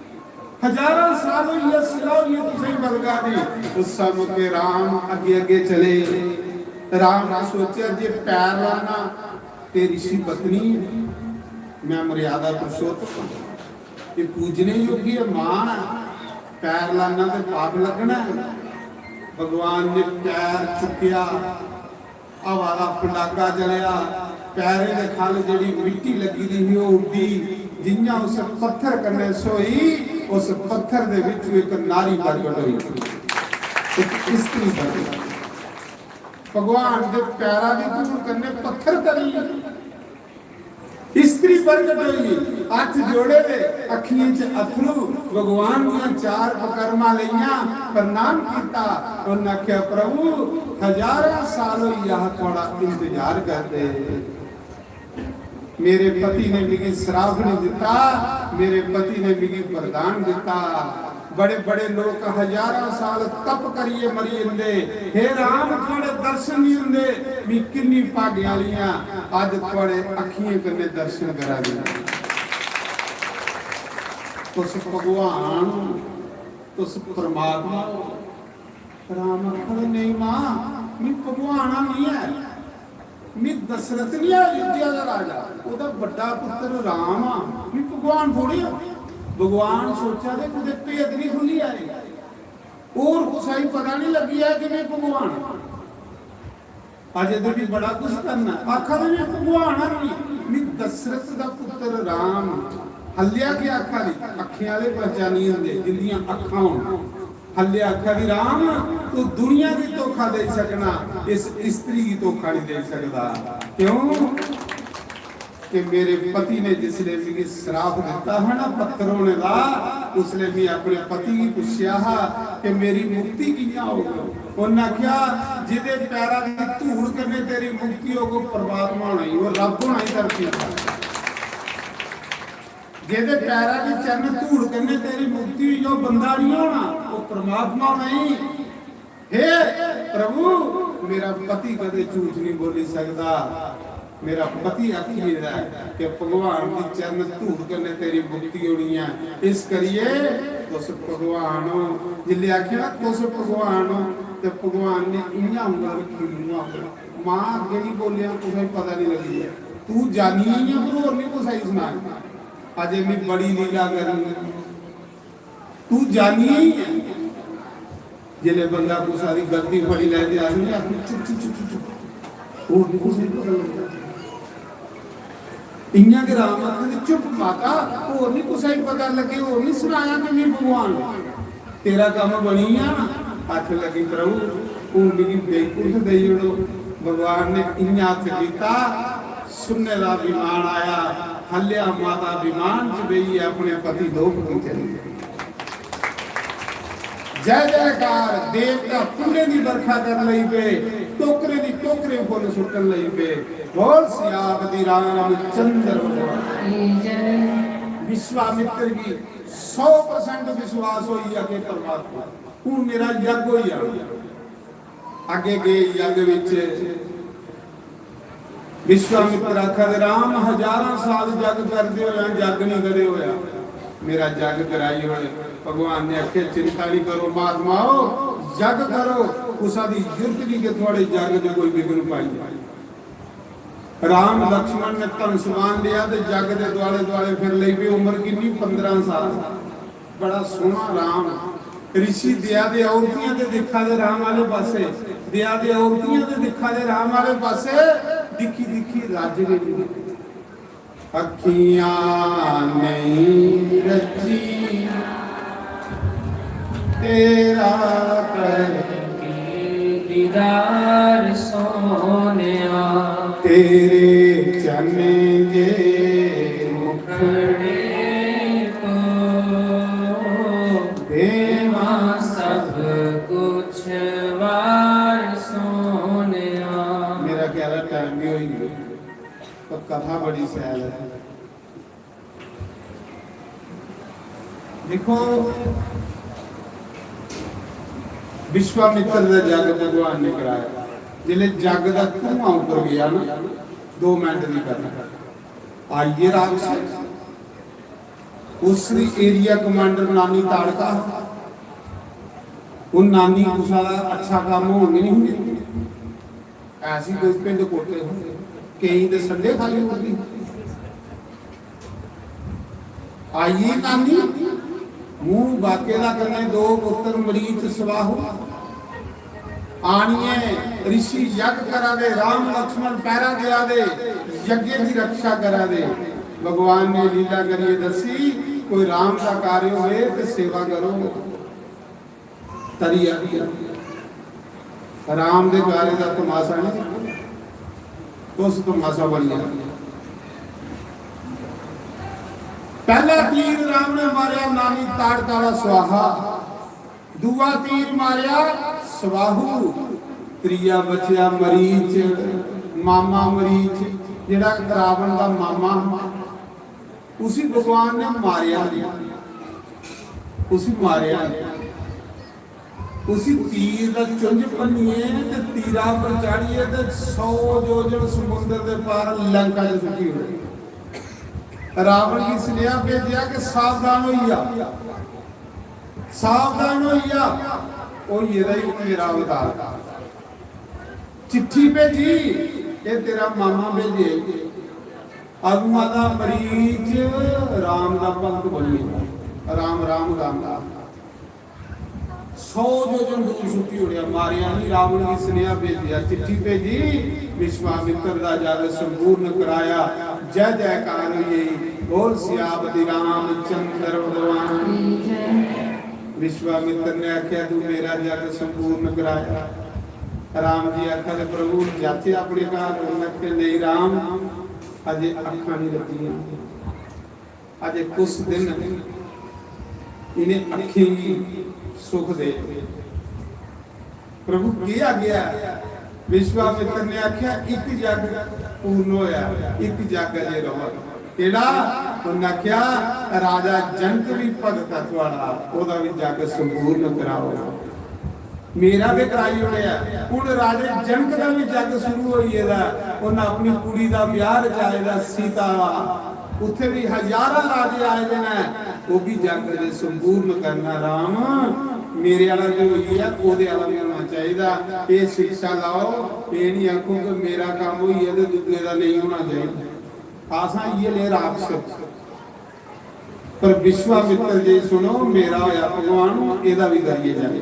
हजारां साल होई गे, सिला होई गे, तुसें बलगा दी। उस समें के राम अग्गे अग्गे चले। राम ने सोचेआ, जे पैर लाना ते ऋषि पत्नी, मैं मर्यादा पुरुषोत्तम आं, ये पूजने योग्य है, मां है, पैर लाना ते पाप लगना है। भगवान ने पैर चुक्केआ, हवा दा फंडाका चलेआ, पैरें दे ख'ल्ल जेह्ड़ी मिट्टी लग्गी दी ही, ओह् उड्डी। जि'यां उस पत्थर कन्नै स्होई, उस पत्थर दे बिच्चों इक नारी प्रगट होई, इक स्त्री प्रगट। भगवान दे पैरा दी धूड़ कन्नै पत्थर तली। स्त्री प्रगट होई, हत्थ जोड़े दे, अक्खियें च अथरू, भगवान दियां चार पकरमा लेइयां, प्रणाम कीता। उन्नै आखेआ, "प्रभु, हजारां साल होई गेआ हा थुआड़ा इंतजार करदे। मेरे पति ने मिगी श्राप नहीं दिता, मेरे पति ने मिगी वरदान दिता।" बड़े बड़े लोक हजारां साल तप करियै मरी जंदे। हे राम, थुआड़े दर्शन नहीं हुंदे, मैं किन्नी भाग्य आह्ली आं, अज्ज थुआड़े अक्खियें कन्नै दर्शन करा दी आं। तुस भगवान ओ, तुस परमात्मा ओ। राम आखदा, "नहीं मां, मैं भगवान नहीं ऐ।" मी दशरथ नहीं ऐ अयोध्या दा राजा, ओह्दा बड्डा पुत्र राम आ, मी भगवान थोड़ी आ। भगवान सोचा दे कुतै भेद नहीं खुल्ली आए, होर कुसै गी पता नहीं लग्गी आए कि मैं भगवान आं। अजें ते भी बड़ा कुछ करना। आखा दे मैं भगवान आं, मी, मी दशरथ दा पुत्र राम। हल्लेआ के आखा दी, अक्खें आह्ले पहचानी जंदे, जिंदियां अक्खां होन। हल्लेआ आखा दी, "राम, तू दुनिया गी धोखा देई सकना, इस स्त्री गी धोखा नहीं देई सकदा।" क्यों? कि मेरे पति ने जिसले मिगी श्राप दिता हा ना पत्थर होने दा, उसले मैं अपने पति गी पुच्छेआ हा कि मेरी मुक्ति कियां होग। उन्नै आखेआ, "जिदे पैरा दी धूड़ कन्नै तेरी मुक्ति होग, ओह् परमात्मा होना ही, ओह् रब होना ही धरती पर।" जेह्दे पैरा दी चरण धूड़ कन्नै तेरी मुक्ति होई, ओह् बंदा निं होना, ओह् परमात्मा होना ही। हे प्रभु, मेरा पति कदे झूठ नहीं बोली सकदा। मेरा पति आखी गेदा ऐ कि भगवान दी चरण धूड़ कन्नै तेरी मुक्ति होनी ऐ। इस करियै तुस भगवान ओ। जिल्लै आखेआ ना तुस भगवान ओ, ते भगवान ने इ'यां उंगल रक्खी मूंहा पर। मां अग्गें नहीं बोलेआ, कुसै गी पता नहीं लग्गी ऐ। तू जानियै ही ऐ, पर होर नहीं कुसै गी सनाया। अजें भी बड़ी लीला करनी। तू जानियै ही ऐ। जिसलै बंदा कुसै दी गलती फड़ी लै ते अस नहीं आखने, "चुप, चुप, चुप, चुप, चुप।" होर नहीं कुसै गी पता लगदा। इ'यां गै राम आखदे, "चुप माता, होर नहीं कुसै गी पता लग्गे, होर नहीं सनाया कि मैं भगवान।" तेरा कम्म बनी गेआ ना। आखन लगी, "प्रभु, हून मिगी बेवकूफ देई ओड़ो।" भगवान ने इ'यां हत्थ कीता, सुन्ने दा विमान आया, हल्लेआ माता विमान च बेहियै अपने पति लोक गी चली गेई। जय जयकार, देवता फुल्लें दी बरखा करन लगी पे, टोकरे दी टोकरे फुल्ल सुट्टन लगी पे। बोल सियापति रामचंद्र भगवान। विश्वामित्र गी सौ परसेंट विश्वास होई गेआ कि परमात्मा, हून मेरा यज्ञ होई जाना। अग्गे गे यज्ञ विच विश्वामित्र आखा दे, "राम, हजारां साल यज्ञ करदे होए यज्ञ नहीं करे होया, मेरा यज्ञ कराई ओड़।" भगवान ने आखे, "चिंता नहीं करो महात्माओ, यज्ञ करो, कुसा दी जरूरत नहीं कि थुआड़े यज्ञ च कोई विघ्न पाई जाए।" राम लक्ष्मण ने धनुष बाण लिया ते जग दे दुआले दुआले फिर लई पे। उम्र किन्नी? पंद्रह साल। बड़ा सोहना राम। ऋषि दया दे औरतियां ते दिक्खा दे राम आह्ले पासे, दया दे औरतियां ते दिक्खा दे राम आह्ले पासे, दिक्खी दिक्खी रज गए। अखियां नहीं रची तेरा करके दीदार सोनिया, तेरे चन्ने जे मुखड़े को देवा सब कुछ वार सोनिया। मेरा ख्याल है टाइम भी होई गया, तो कथा बड़ी सैल है। देखो, विश्वामित्र दा जग भगवान ने कराया। जिसले जग दा धुआं उप्पर गया ना, दो मिनट दी गल्ल, आई गे राक्षस। उस दी एरिया कमांडर नानी ताड़का। उन नानी कुसा दा अच्छा कम्म होन गै नहीं होंदी। ऐसी कोई पिंड कोटे होंदे, केईं दे संडे खाली होंदी। आई गेई नानी, मूंह बाके दा कन्नै दो पुत्तर मरीच सवाहू। आनिए ऋषि यज्ञ करा दे, राम लक्ष्मण पैरा देआ दे, यज्ञ दी रक्षा करा दे। भगवान ने लीला करिए दसी, कोई राम का कार्य होए तो सेवा करो। तरी आ गया। राम दे कार्य दा तमाशा नहीं, तुस तमाशा बनी जा। पहला तीर राम ने मारया नानी ताड़का दा स्वाहा, दूआ तीर मारया स्वाहू, त्रीया बचया मरीच, मामा मरीच, जेड़ा रावण दा मामा हा, उसी भगवान ने मारया नहीं, उसी मारया नहीं। उसी तीर दा चुंझ भन्निए ते तीरा पर चाढ़िए ते सौ योजन समुंदर दे पार लंका च सुट्टी ओड़े। रावण गी सनेहा भेजेआ कि सावधान होई जा, सावधान होई जा, होई गेदा ही मेरा अवतार। चिट्ठी भेजी, ये तेरा मामा भेजे। अदुआं दा मरीच राम दा भक्त बनी गेआ। राम, राम, राम, राम। सौ योजन दूर सुट्टी ओड़ेआ, मारेआ नहीं। रावण गी सनेहा भेजेआ, चिट्ठी भेजी, विश्वामित्र दा जग संपूर्ण कराया। जय जयकार होई गई, बोल सियापति रामचंद्र भगवान। विश्वामित्र ने आख्या, तू मेरा जग संपूर्ण कराया। राम जी आखा दे, प्रभु, जाचे अपने घर। उन्हें आख्या, नहीं राम, अजे अखां नहीं लगियां, अजे कुछ दिन इन्हें अखीं गी सुख दे। प्रभु, केह् आज्ञा ऐ? विश्वामित्र ने आख्या, इक जग पूर्ण होया, इक जग अजे रवा। केड़ा? उन्हें आख्या, राजा जनक भी भगत है थुआड़ा, ओदा भी जग संपूर्ण कराओ। मेरा ते कराई ओड़ेआ। हुन राजे जनक दा भी जग शुरू होई गेदा। उन्हें अपनी कुड़ी दा ब्याह रचाए दा सीता दा। उत्थे भी हजारां राजे आए दे न, ओह भी जग अजे संपूर्ण करना। राम, मेरे आला जो होई गेआ, ओहदे आला भी होना चाहिदा। एह शिक्षा लाओ, एह नहीं आखो कि मेरा काम होई गेआ ते दूए दा नहीं होना चाहिदा। असां इयै ले राक्षस। पर विश्वामित्र जी सुनो, मेरा होया भगवान, एदा भी करिए जाने।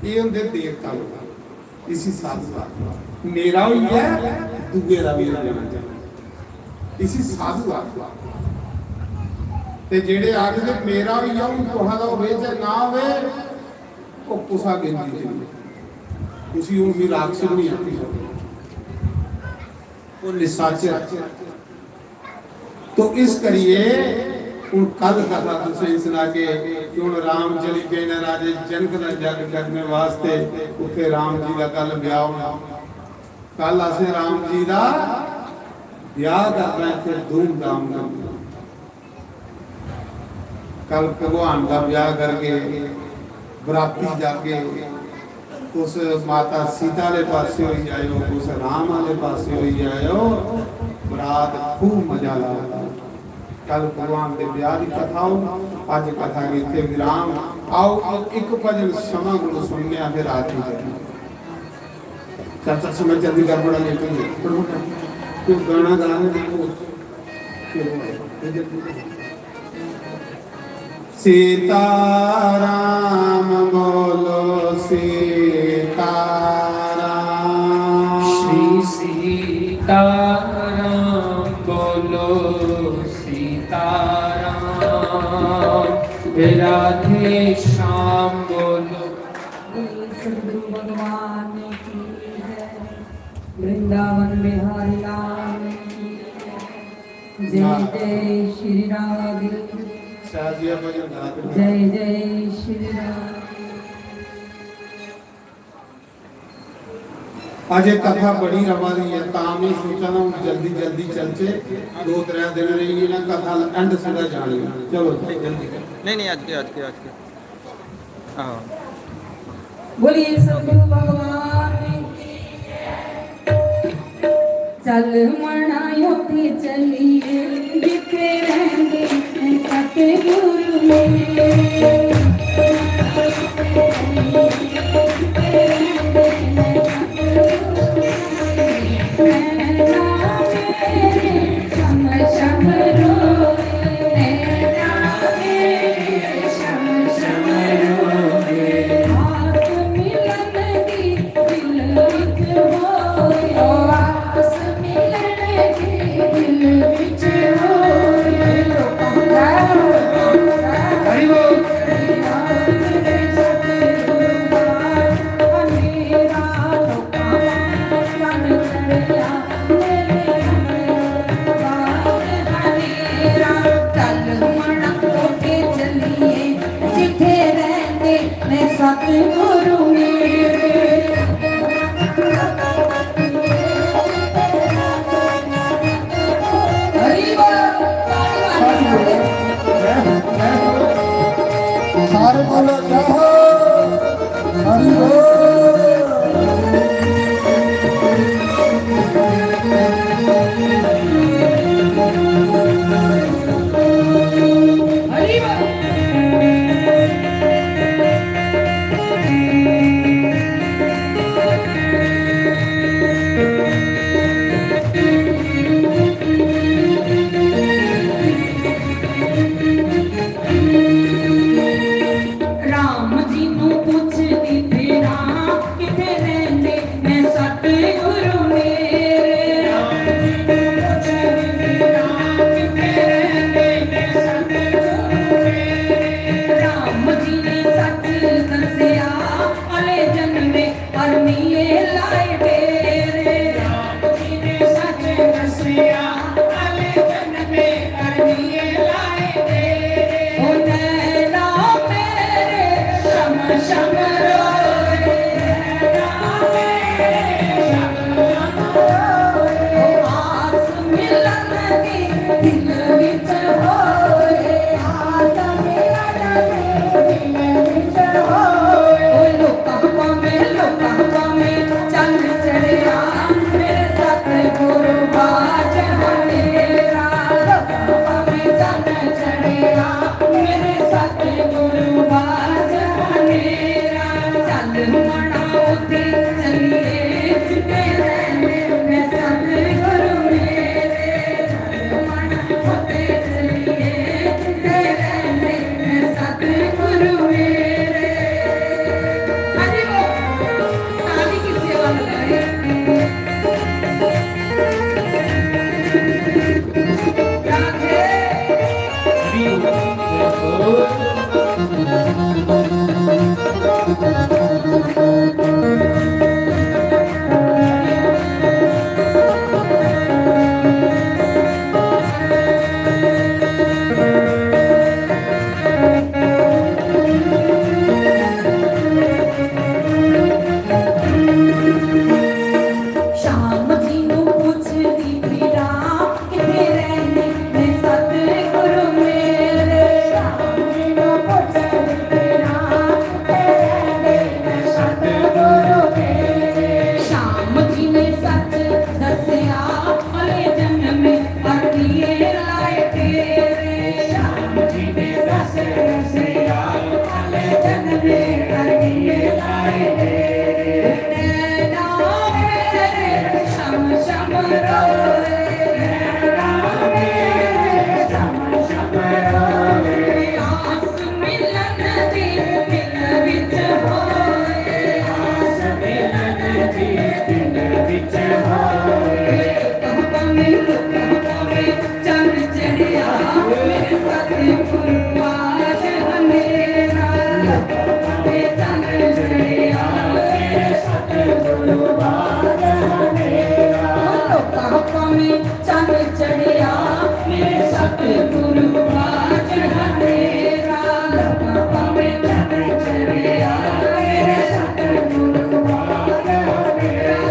ये होंदे देवता लोग, इसी साधु आखो। मेरा होई है, दूए दा भी हो जाना चाहिए। इसी साधु आखो। ते जेड़े आखदे मेरा होई है, हूं कुसा दा होवे चाहे ना होवे, वो कुसा गिनती च नहीं। उसी हूं भी राक्षस नहीं आखी सकदे। वो निशाचर। तो इस करिए हुन कल कथा तुसें सनागे कि हुन राम चली पे न राजे जनक दा जग करने वास्ते। उत्थे राम जी दा कल ब्याह होना। कल असें राम जी दा ब्याह करना इत्थे धूमधाम कन्नै। कल भगवान दा ब्याह करगे, बराती जागे, तुस माता सीता आह्ले पासै होई जाएओ, तुस राम आह्ले पासै होई जाएओ, बरात खूब मजा लैओ। कल भगवान दे ब्याह दी कथा हो, अज्ज कथा गी इत्थै विराम। आओ, इक भजन समा कोल सुनने आं, फिर आरती करनी। चल, चल, समय जल्दी कर, बड़ा लेट हो गया। तू गाना गा, सीताराम बोलो, सीताराम। श्री सीताराम बोलो, सीताराम। राधे श्याम बोलो। बोलिए सतगुरु भगवान की जय, वृंदावन बिहारी लाल की जय। जय जय श्री राधे। शादिया भजन गा दे। जय जय श्री राधे। अजे कथा बड़ी रवा दी है, तां मैं सोचा ना, हूं जल्दी जल्दी चलचे, दो त्रै दिन रेही गे ना, कथा एंड सिद्धा जानी है। चलो जी, जल्दी करो। नहीं, नहीं, अज के, अज के, अज के। आहो। बोलिए सतगुरु भगवान की जय। चल मना, उथे चलिए, जिथे रहंदे हैं सत सारे बोलो जय हो। हरि बोल। हरि बोल। राम जी नू पुछदी फिरां कित्थे रैंह्दे न सतगुरु मेरे। राम जी नू पुछदी फिरां कित्थे रैंह्दे न सतगुरु मेरे। राम जी ने सच दस्सेआ अले जन्मे अरनिये लाए डेरे। राम जी ने सच दस्सेआ, अले जन्मे अरनिये लाए डेरे। ओ नैना मेरे शम शम रोए, नैना मेरे शम शम रोए। ओ आस मिलन दी दिल विच होए, आस मिलन दी दिल विच होए। ओ लोकां भावें, लोकां भावें चन्न चढ़ेआ, मेरे सतगुरु बाज हनेरा। लोकां भावें चन्न चढ़ेआ, मेरे सतगुरु बाज हनेरा। चल मना उत्थे चलिए, जिथे रैंह्दे न सतगुरु मेरे। चल मना उत्थे चलिए, जिथे रैंह्दे न सतगुरु मेरे। हरि बोल। ताली की सेवा लगाए। राधे। शाम जी नू पुछदी फिरां, कित्थे रैंह्दे न सतगुरु मेरे? शाम जी नू पुछदी फिरां, कित्थे रैंह्दे न सतगुरु मेरे? शाम जी ने सच दस्सेआ, अले जन्मे अरनिये लाए डेरे। शाम जी ने दस रसिया, अले जन्मे अरनिये लाए डेरे। नैना मेरे शम शम रोए, नैना मेरे शम शम रोए। आस मिलन दी दिल विच होए, आस मिलन दी दिल विच होए। कहता में लुका में चन्न चढ़िया, मेरे सतगुरु बाज हनेरा। कहता में चन्न चढ़िया, मेरे सतगुरु बाज हनेरा। कहता में चन्न चढ़िया, मेरे सतगुरु बाज हनेरा। लगा पावे चन्न चढ़िया, मेरे सतगुरु बाज हनेरा।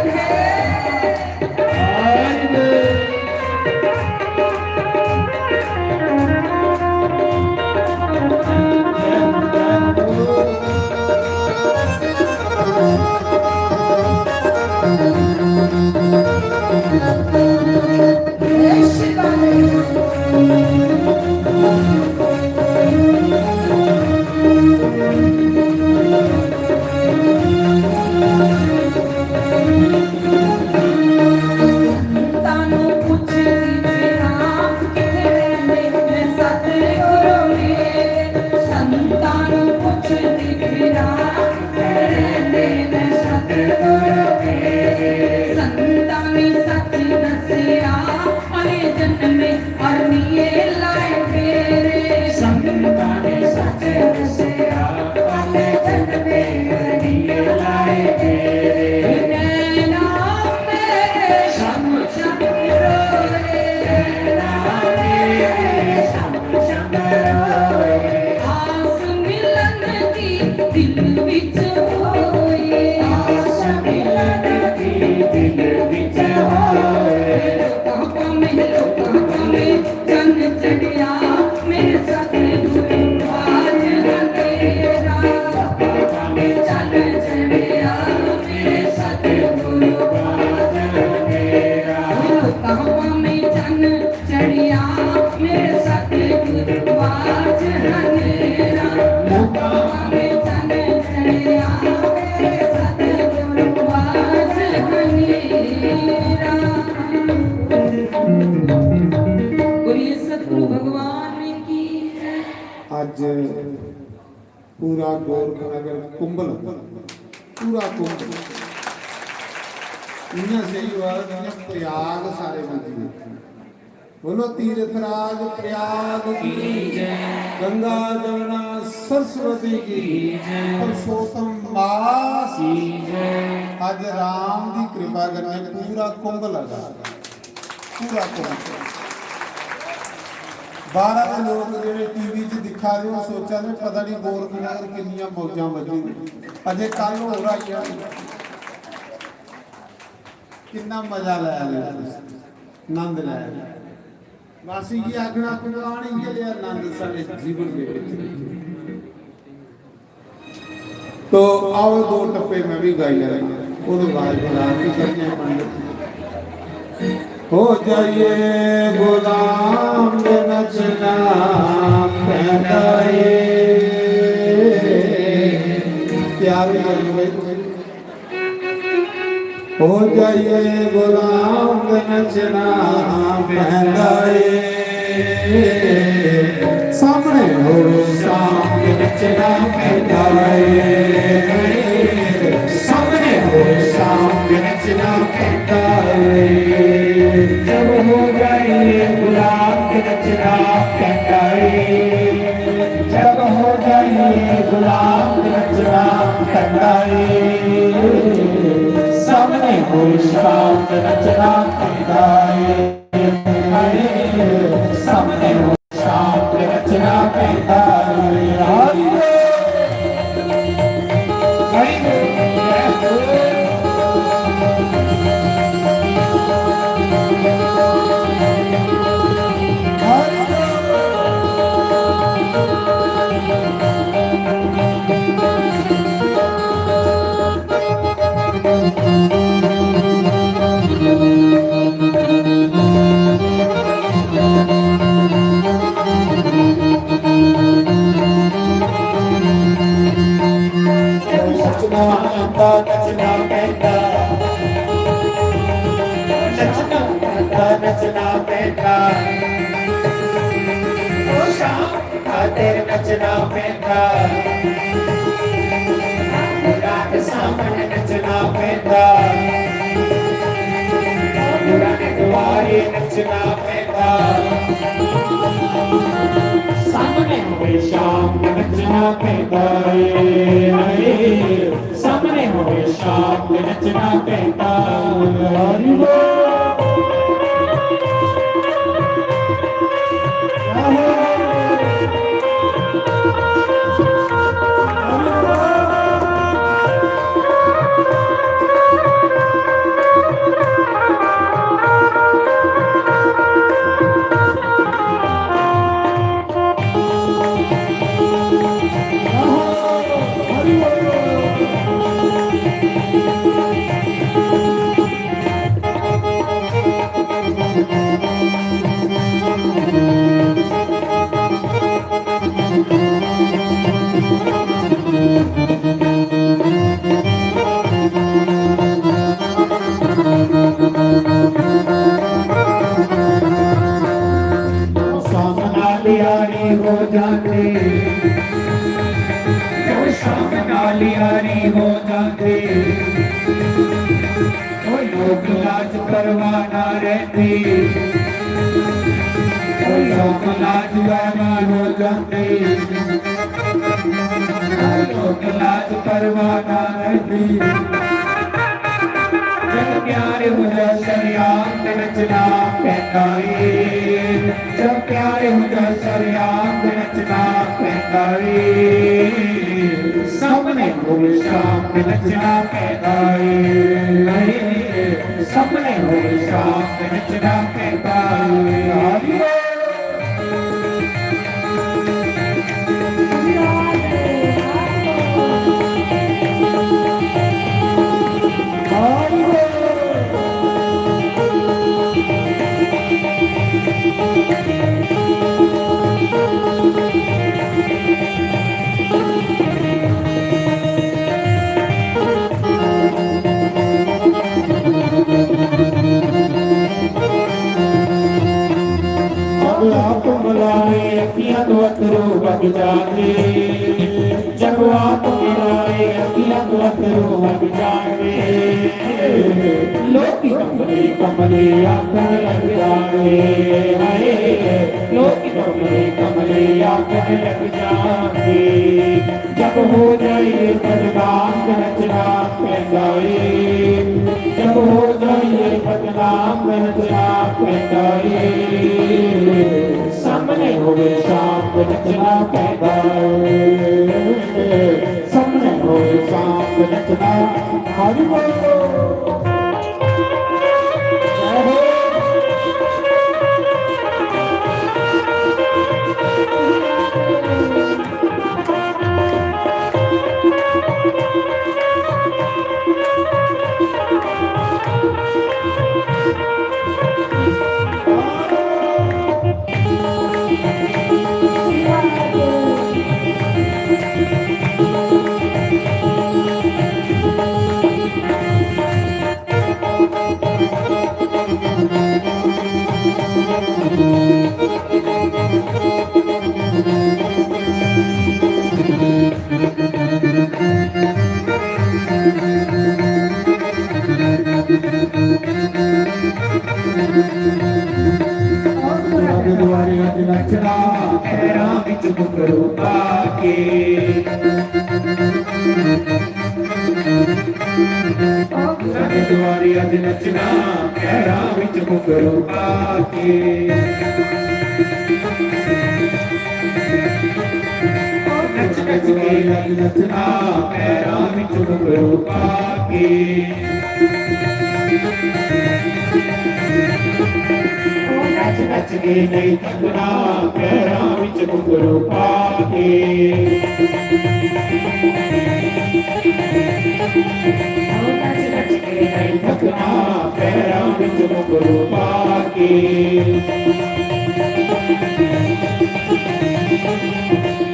बोलिए सतगुरु भगवान की जय। अज्ज पूरा गोरखनगर कुंभ लगा, पूरा कुंभ। इ'यां सेही होआ जि'यां प्रयाग सारे मंजी। बोलो, तीर्थराज प्रयाग की जय। गंगा जमुना सरस्वती की जय। पुरुषोत्तम मास की जय। अज्ज राम दी कृपा कन्नै पूरा कुंभ लगा, पूरा कुंभ। बाहरा दे लोक जेह्ड़े टीवी च दिक्खा दे, ओह् सोचा दे, "पता नहीं गोरखनगर किन्नियां मौजां बज्जी दियां, अजे कल होर आई जानी।" किन्ना मजा लै दे, आनंद लै दे। बस इ'यै आखना, भगवान इ'यै लेआ आनंद साढ़े जीवन दे विच। तो आओ, दो टप्पे मैं भी गाई लैं, ओह्दे बाद फिर आरती करने आं पंडित। हो जाइए गुलाम नचना पैंदा ਏ। ਤਿਆਰ ਹੋ ਜਾਓ, ਹੋ ਜਾਈਏ ਗੁਲਾਮ, ਨੱਚਣਾ ਪੈਂਦਾ ਏ। ਸਾਹਮਣੇ ਹੋਵੇ ਸ਼ਾਮ, ਨੱਚਣਾ ਪੈਂਦਾ ਏ। ਸਾਹਮਣੇ ਹੋਵੇ ਸ਼ਾਮ, ਨੱਚਣਾ ਪੈਂਦਾ ਏ। ਜਬ ਹੋ ਜਾਈਏ ਗੁਲਾਮ, ਨੱਚਣਾ ਪੈਂਦਾ ਏ। ਜਬ ਹੋ ਜਾਈਏ ਗੁਲਾਮ, ਨੱਚਣਾ ਪੈਂਦਾ ਏ। ਸਾਹਮਣੇ ਹੋਈ ਸ਼ਾਮ, ਨੱਚਣਾ ਪੈਂਦਾ ਏ। ਸਾਹਮਣੇ ਹੋਈ ਸ਼ਾਮ, ਨੱਚਣਾ ਪੈਂਦਾ ਏ। ਹਰੀ ਬੋਲ। ਹਰੀ ਬੋਲ। ਨੱਚਣਾ ਪੈਂਦਾ, ਨੱਚਣਾ ਪੈਂਦਾ, ਨੱਚਣਾ ਪੈਂਦਾ, ਨੱਚਣਾ ਪੈਂਦਾ। ਉਹ ਸ਼ਾਮ ਖਾਤਰ ਨੱਚਣਾ ਪੈਂਦਾ, ਰਾਤ ਸਾਹਮਣੇ ਨੱਚਣਾ ਪੈਂਦਾ, ਰਾਤ ਦੁਆਰੇ ਨੱਚਣਾ ਪੈਂਦਾ। ਸਾਹਮਣੇ ਹੋਏ ਸ਼ਾਮ ਨੱਚਣਾ ਪੈਂਦਾ ਏ, ਏ। ਸਾਹਮਣੇ ਹੋਏ ਸ਼ਾਮ ਨੱਚਣਾ ਪੈਂਦਾ। ਹਰੀ ਬੋਲ। ਸਾਹਮਣਾ ਲਿਆਰੀ ਹੋ ਜਾਂਦੇ, ਉਹ ਸ਼ਾਮ ਨਾਲ ਯਾਰੀ ਹੋ ਜਾਂਦੇ। ਉਹ ਲੋਕ ਲਾਜ ਪਰਵਾਹ ਨਾ ਰਹਿੰਦੀ, ਉਹ ਲੋਕ ਲਾਜ ਪਰਵਾਹ ਹੋ ਜਾਂਦੇ। ਉਹ ਲੋਕ ਲਾਜ ਪਰਵਾਹ ਨਾ ਰਹਿੰਦੀ। ਜਦ ਪਿਆਰ ਹੁੰਦਾ ਸ਼ਰਿਆਮ ਤੇ ਨੱਚਣਾ ਪੈਂਦਾ ਏ। ਜਦ ਪਿਆਰ ਹੁੰਦਾ ਸ਼ਰਿਆਮ ਤੇ ਨੱਚਣਾ ਪੈਂਦਾ ਏ। ਸਾਹਮਣੇ ਹੋਵੇ ਸ਼ਾਮ ਤੇ ਨੱਚਣਾ ਪੈਂਦਾ ਏ। ਸਾਹਮਣੇ ਹੋਵੇ ਸ਼ਾਮ ਤੇ ਨੱਚਣਾ ਪੈਂਦਾ ਏ। जागे, जब आप मेरा ये अखियाँ तो अखरू हट जागे। लोकी कमली कमली आखण लग जागे, हाय, लोकी कमली कमली आखण लग जागे। जब हो जाइए बदनाम रचना पैदा ए, जब हो जाइए बदनाम रचना पैदा ए, सामने होवे शाम रचना पैदा ए, सामने होवे शाम रचना। हरि बोल। जय हो। दुआरे अज नचना, पैरां विच घुंघरू पा के। दुआरे अज नचना, पैरां विच घुंघरू पा के। नच नच के अज नचना, पैरां विच घुंघरू पा के। नच नच के नहीं थकना, पैरां विच घुंघरू पा के। नच नच के नहीं थकना, पैरां विच घुंघरू पा के।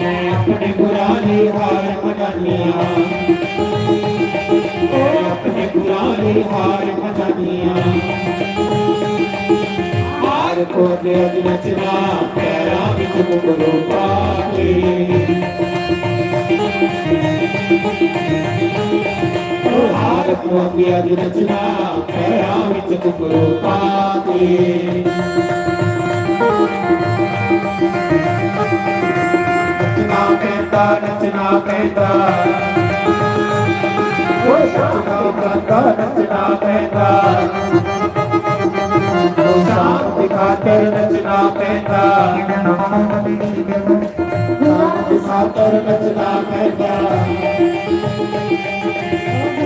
मैं अपने पुराने हार मनानिया, मैं अपने पुराने हार मनानिया। हार को दे अज नचना, पैरां विच घुंघरू पा के। हार को दे अज नचना, पैरां विच घुंघरू पा के। नचना पैंदा, नचना पैंदा, ओ नचना पैंदा, नचना पैंदा। ओ शाम दी खातर नचना पैंदा। राम सागर नचना पैंदा,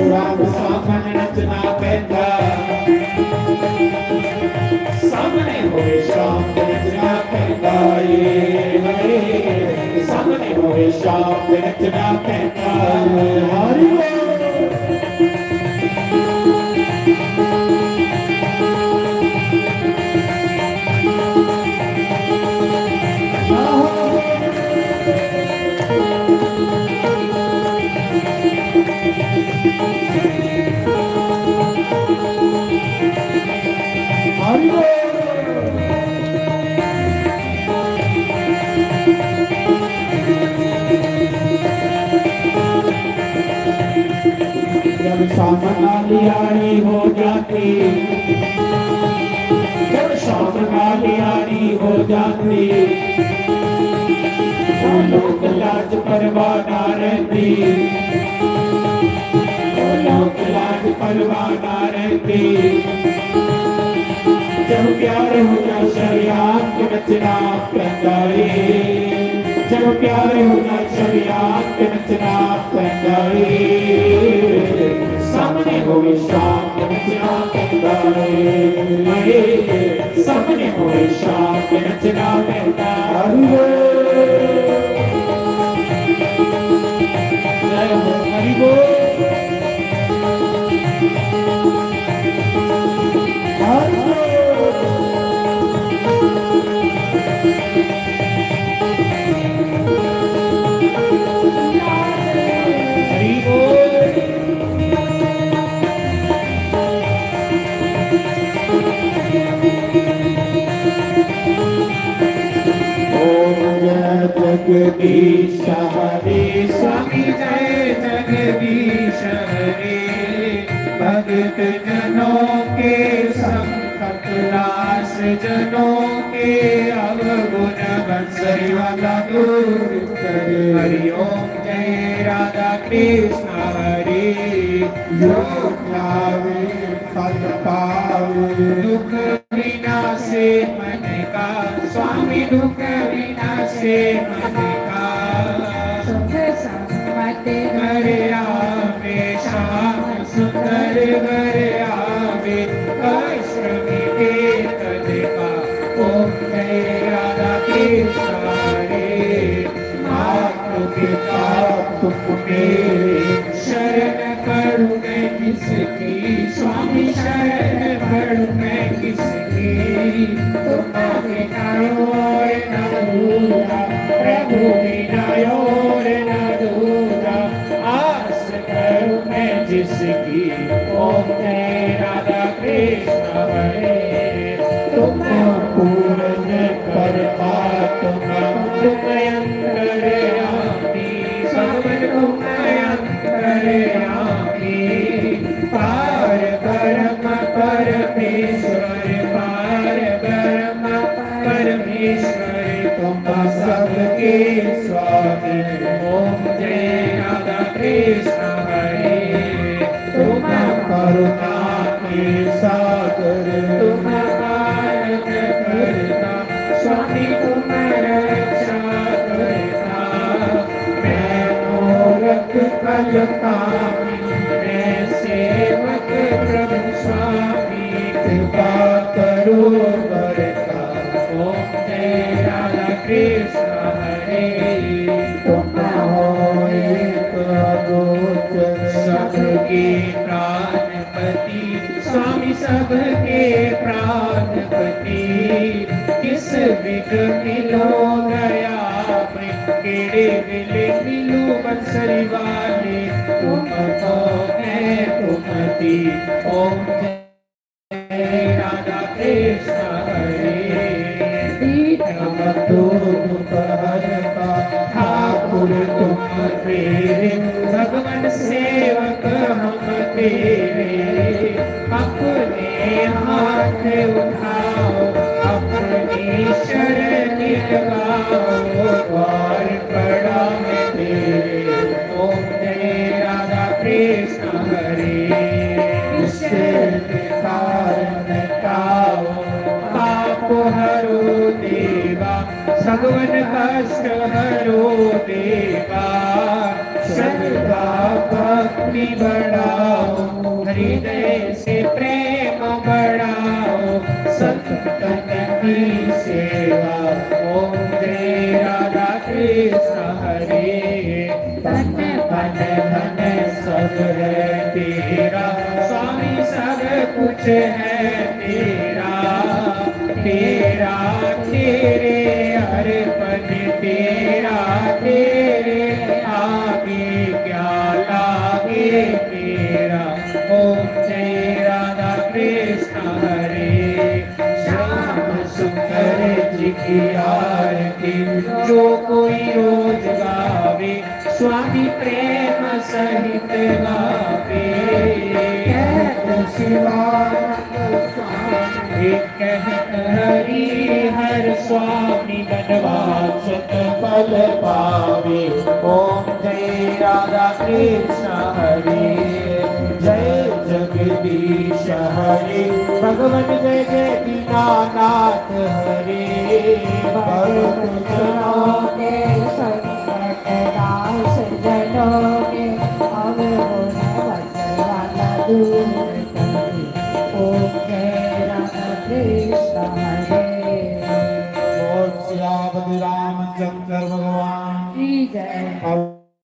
राम सागर नचना पैंदा, सामने होवे शाम नचना पैंदा, ए, सामने होवे शाम नचना पैंदा। हरि बोल। जब शाम नालियारी हो जाती, जब शाम नालियारी हो जाती, वो लोक लाज परवाह ना रहती, वो लोक लाज परवाह ना रहती। जब प्यार होना शरियात नचना पैंदा ए, जब प्यार होना शरियात नचना पैंदा ए, सामने होवे शाम नचना पैंदा ए, सामने होवे शाम नचना पैंदा ए। जय हो, हरि बोल। हरे, स्वामी जय जगदीश हरे। भगत जनों के संकट, दास जनों के अवगुण, बंसरी वाला दूर करे। हरि ओम जय राधा कृष्ण हरे। जो ध्यावे फल पावे। दुख विनाशे मन का, स्वामी दुख विनाशे मन का। सुख संपत्ति घर आवे, श्याम सुंदर घर आवे, कष्ट मिटे तन का। ओम जय राधा कृष्ण हरे। मात पिता तुम मेरे, शरण पड़ूं मैं किसकी, स्वामी शरण पड़ूं मैं किसकी। तुम बिना और न दूजा, प्रभु बिना और न दूजा, आस करूं मैं जिसकी। ओम जय राधा कृष्ण हरे। तुम पूर्ण परमात्मा, तुम अंतर्यामी, सब तुम अंतर्यामी। पार ब्रह्म परमेश्वर, पार ब्रह्म परमेश्वर, तुम सबके स्वामी। ओम जय राधा कृष्ण हरे। तुम करुणा के सागर, तुम पालन करता, स्वामी तुम रक्षा करता। मैं मूर्ख कलंकामी, मैं सेवक प्रभु स्वामी, कृपा करो बरता। ओम जय राधा कृष्ण हरे। तुम हो एक अगोचर, सबके प्राणपति, स्वामी सबके प्राणपति। किस विध मिलो दया में, केड़े वेले मिलो बंसरी वाले, तुम तो मैं तुम थी। ओम जय राधा कृष्ण हरे। दीन बंधु दुख हरता, ठाकुर तुम मेरे, भगवान सेवक हम तेरे। अपने हाथ उठाओ, अपनी शरण लगाओ, द्वार पड़ा है तेरे। ओम जय राधा कृष्ण हरे। विषय के कारण काओ, पाप हरो देवा, सगवन कष्ट हरो देवा। श्रद्धा भक्ति बढ़ाओ, हृदय से प्रेम बढ़ाओ, संतन की सेवा। ओम जय राधा कृष्ण हरे। तन मन धन सब है तेरा, स्वामी सब कुछ है तेरा। तेरा तेरे अर्पण, तेरा तेरे आगे, क्या लागे तेरा। ओम जय राधा कृष्ण हरे। श्याम सुंदर जी की आरती जो कोई रोज गावे, स्वामी प्रेम सहित गावे। कहत शिवानंद स्वामी, कहत हरि हर स्वामी, वनवास सत फल पावे। ओम जय राधा कृष्ण हरे, जय जगदीश हरे। भगवान जय जय दीनानाथ हरे। भगत जनों के संकट, दास जनों के अवगुण, बंसरी वाला दूर करे। ओम जय राधा कृष्ण हरे। बोल सियापति रामचंद्र भगवान की जय।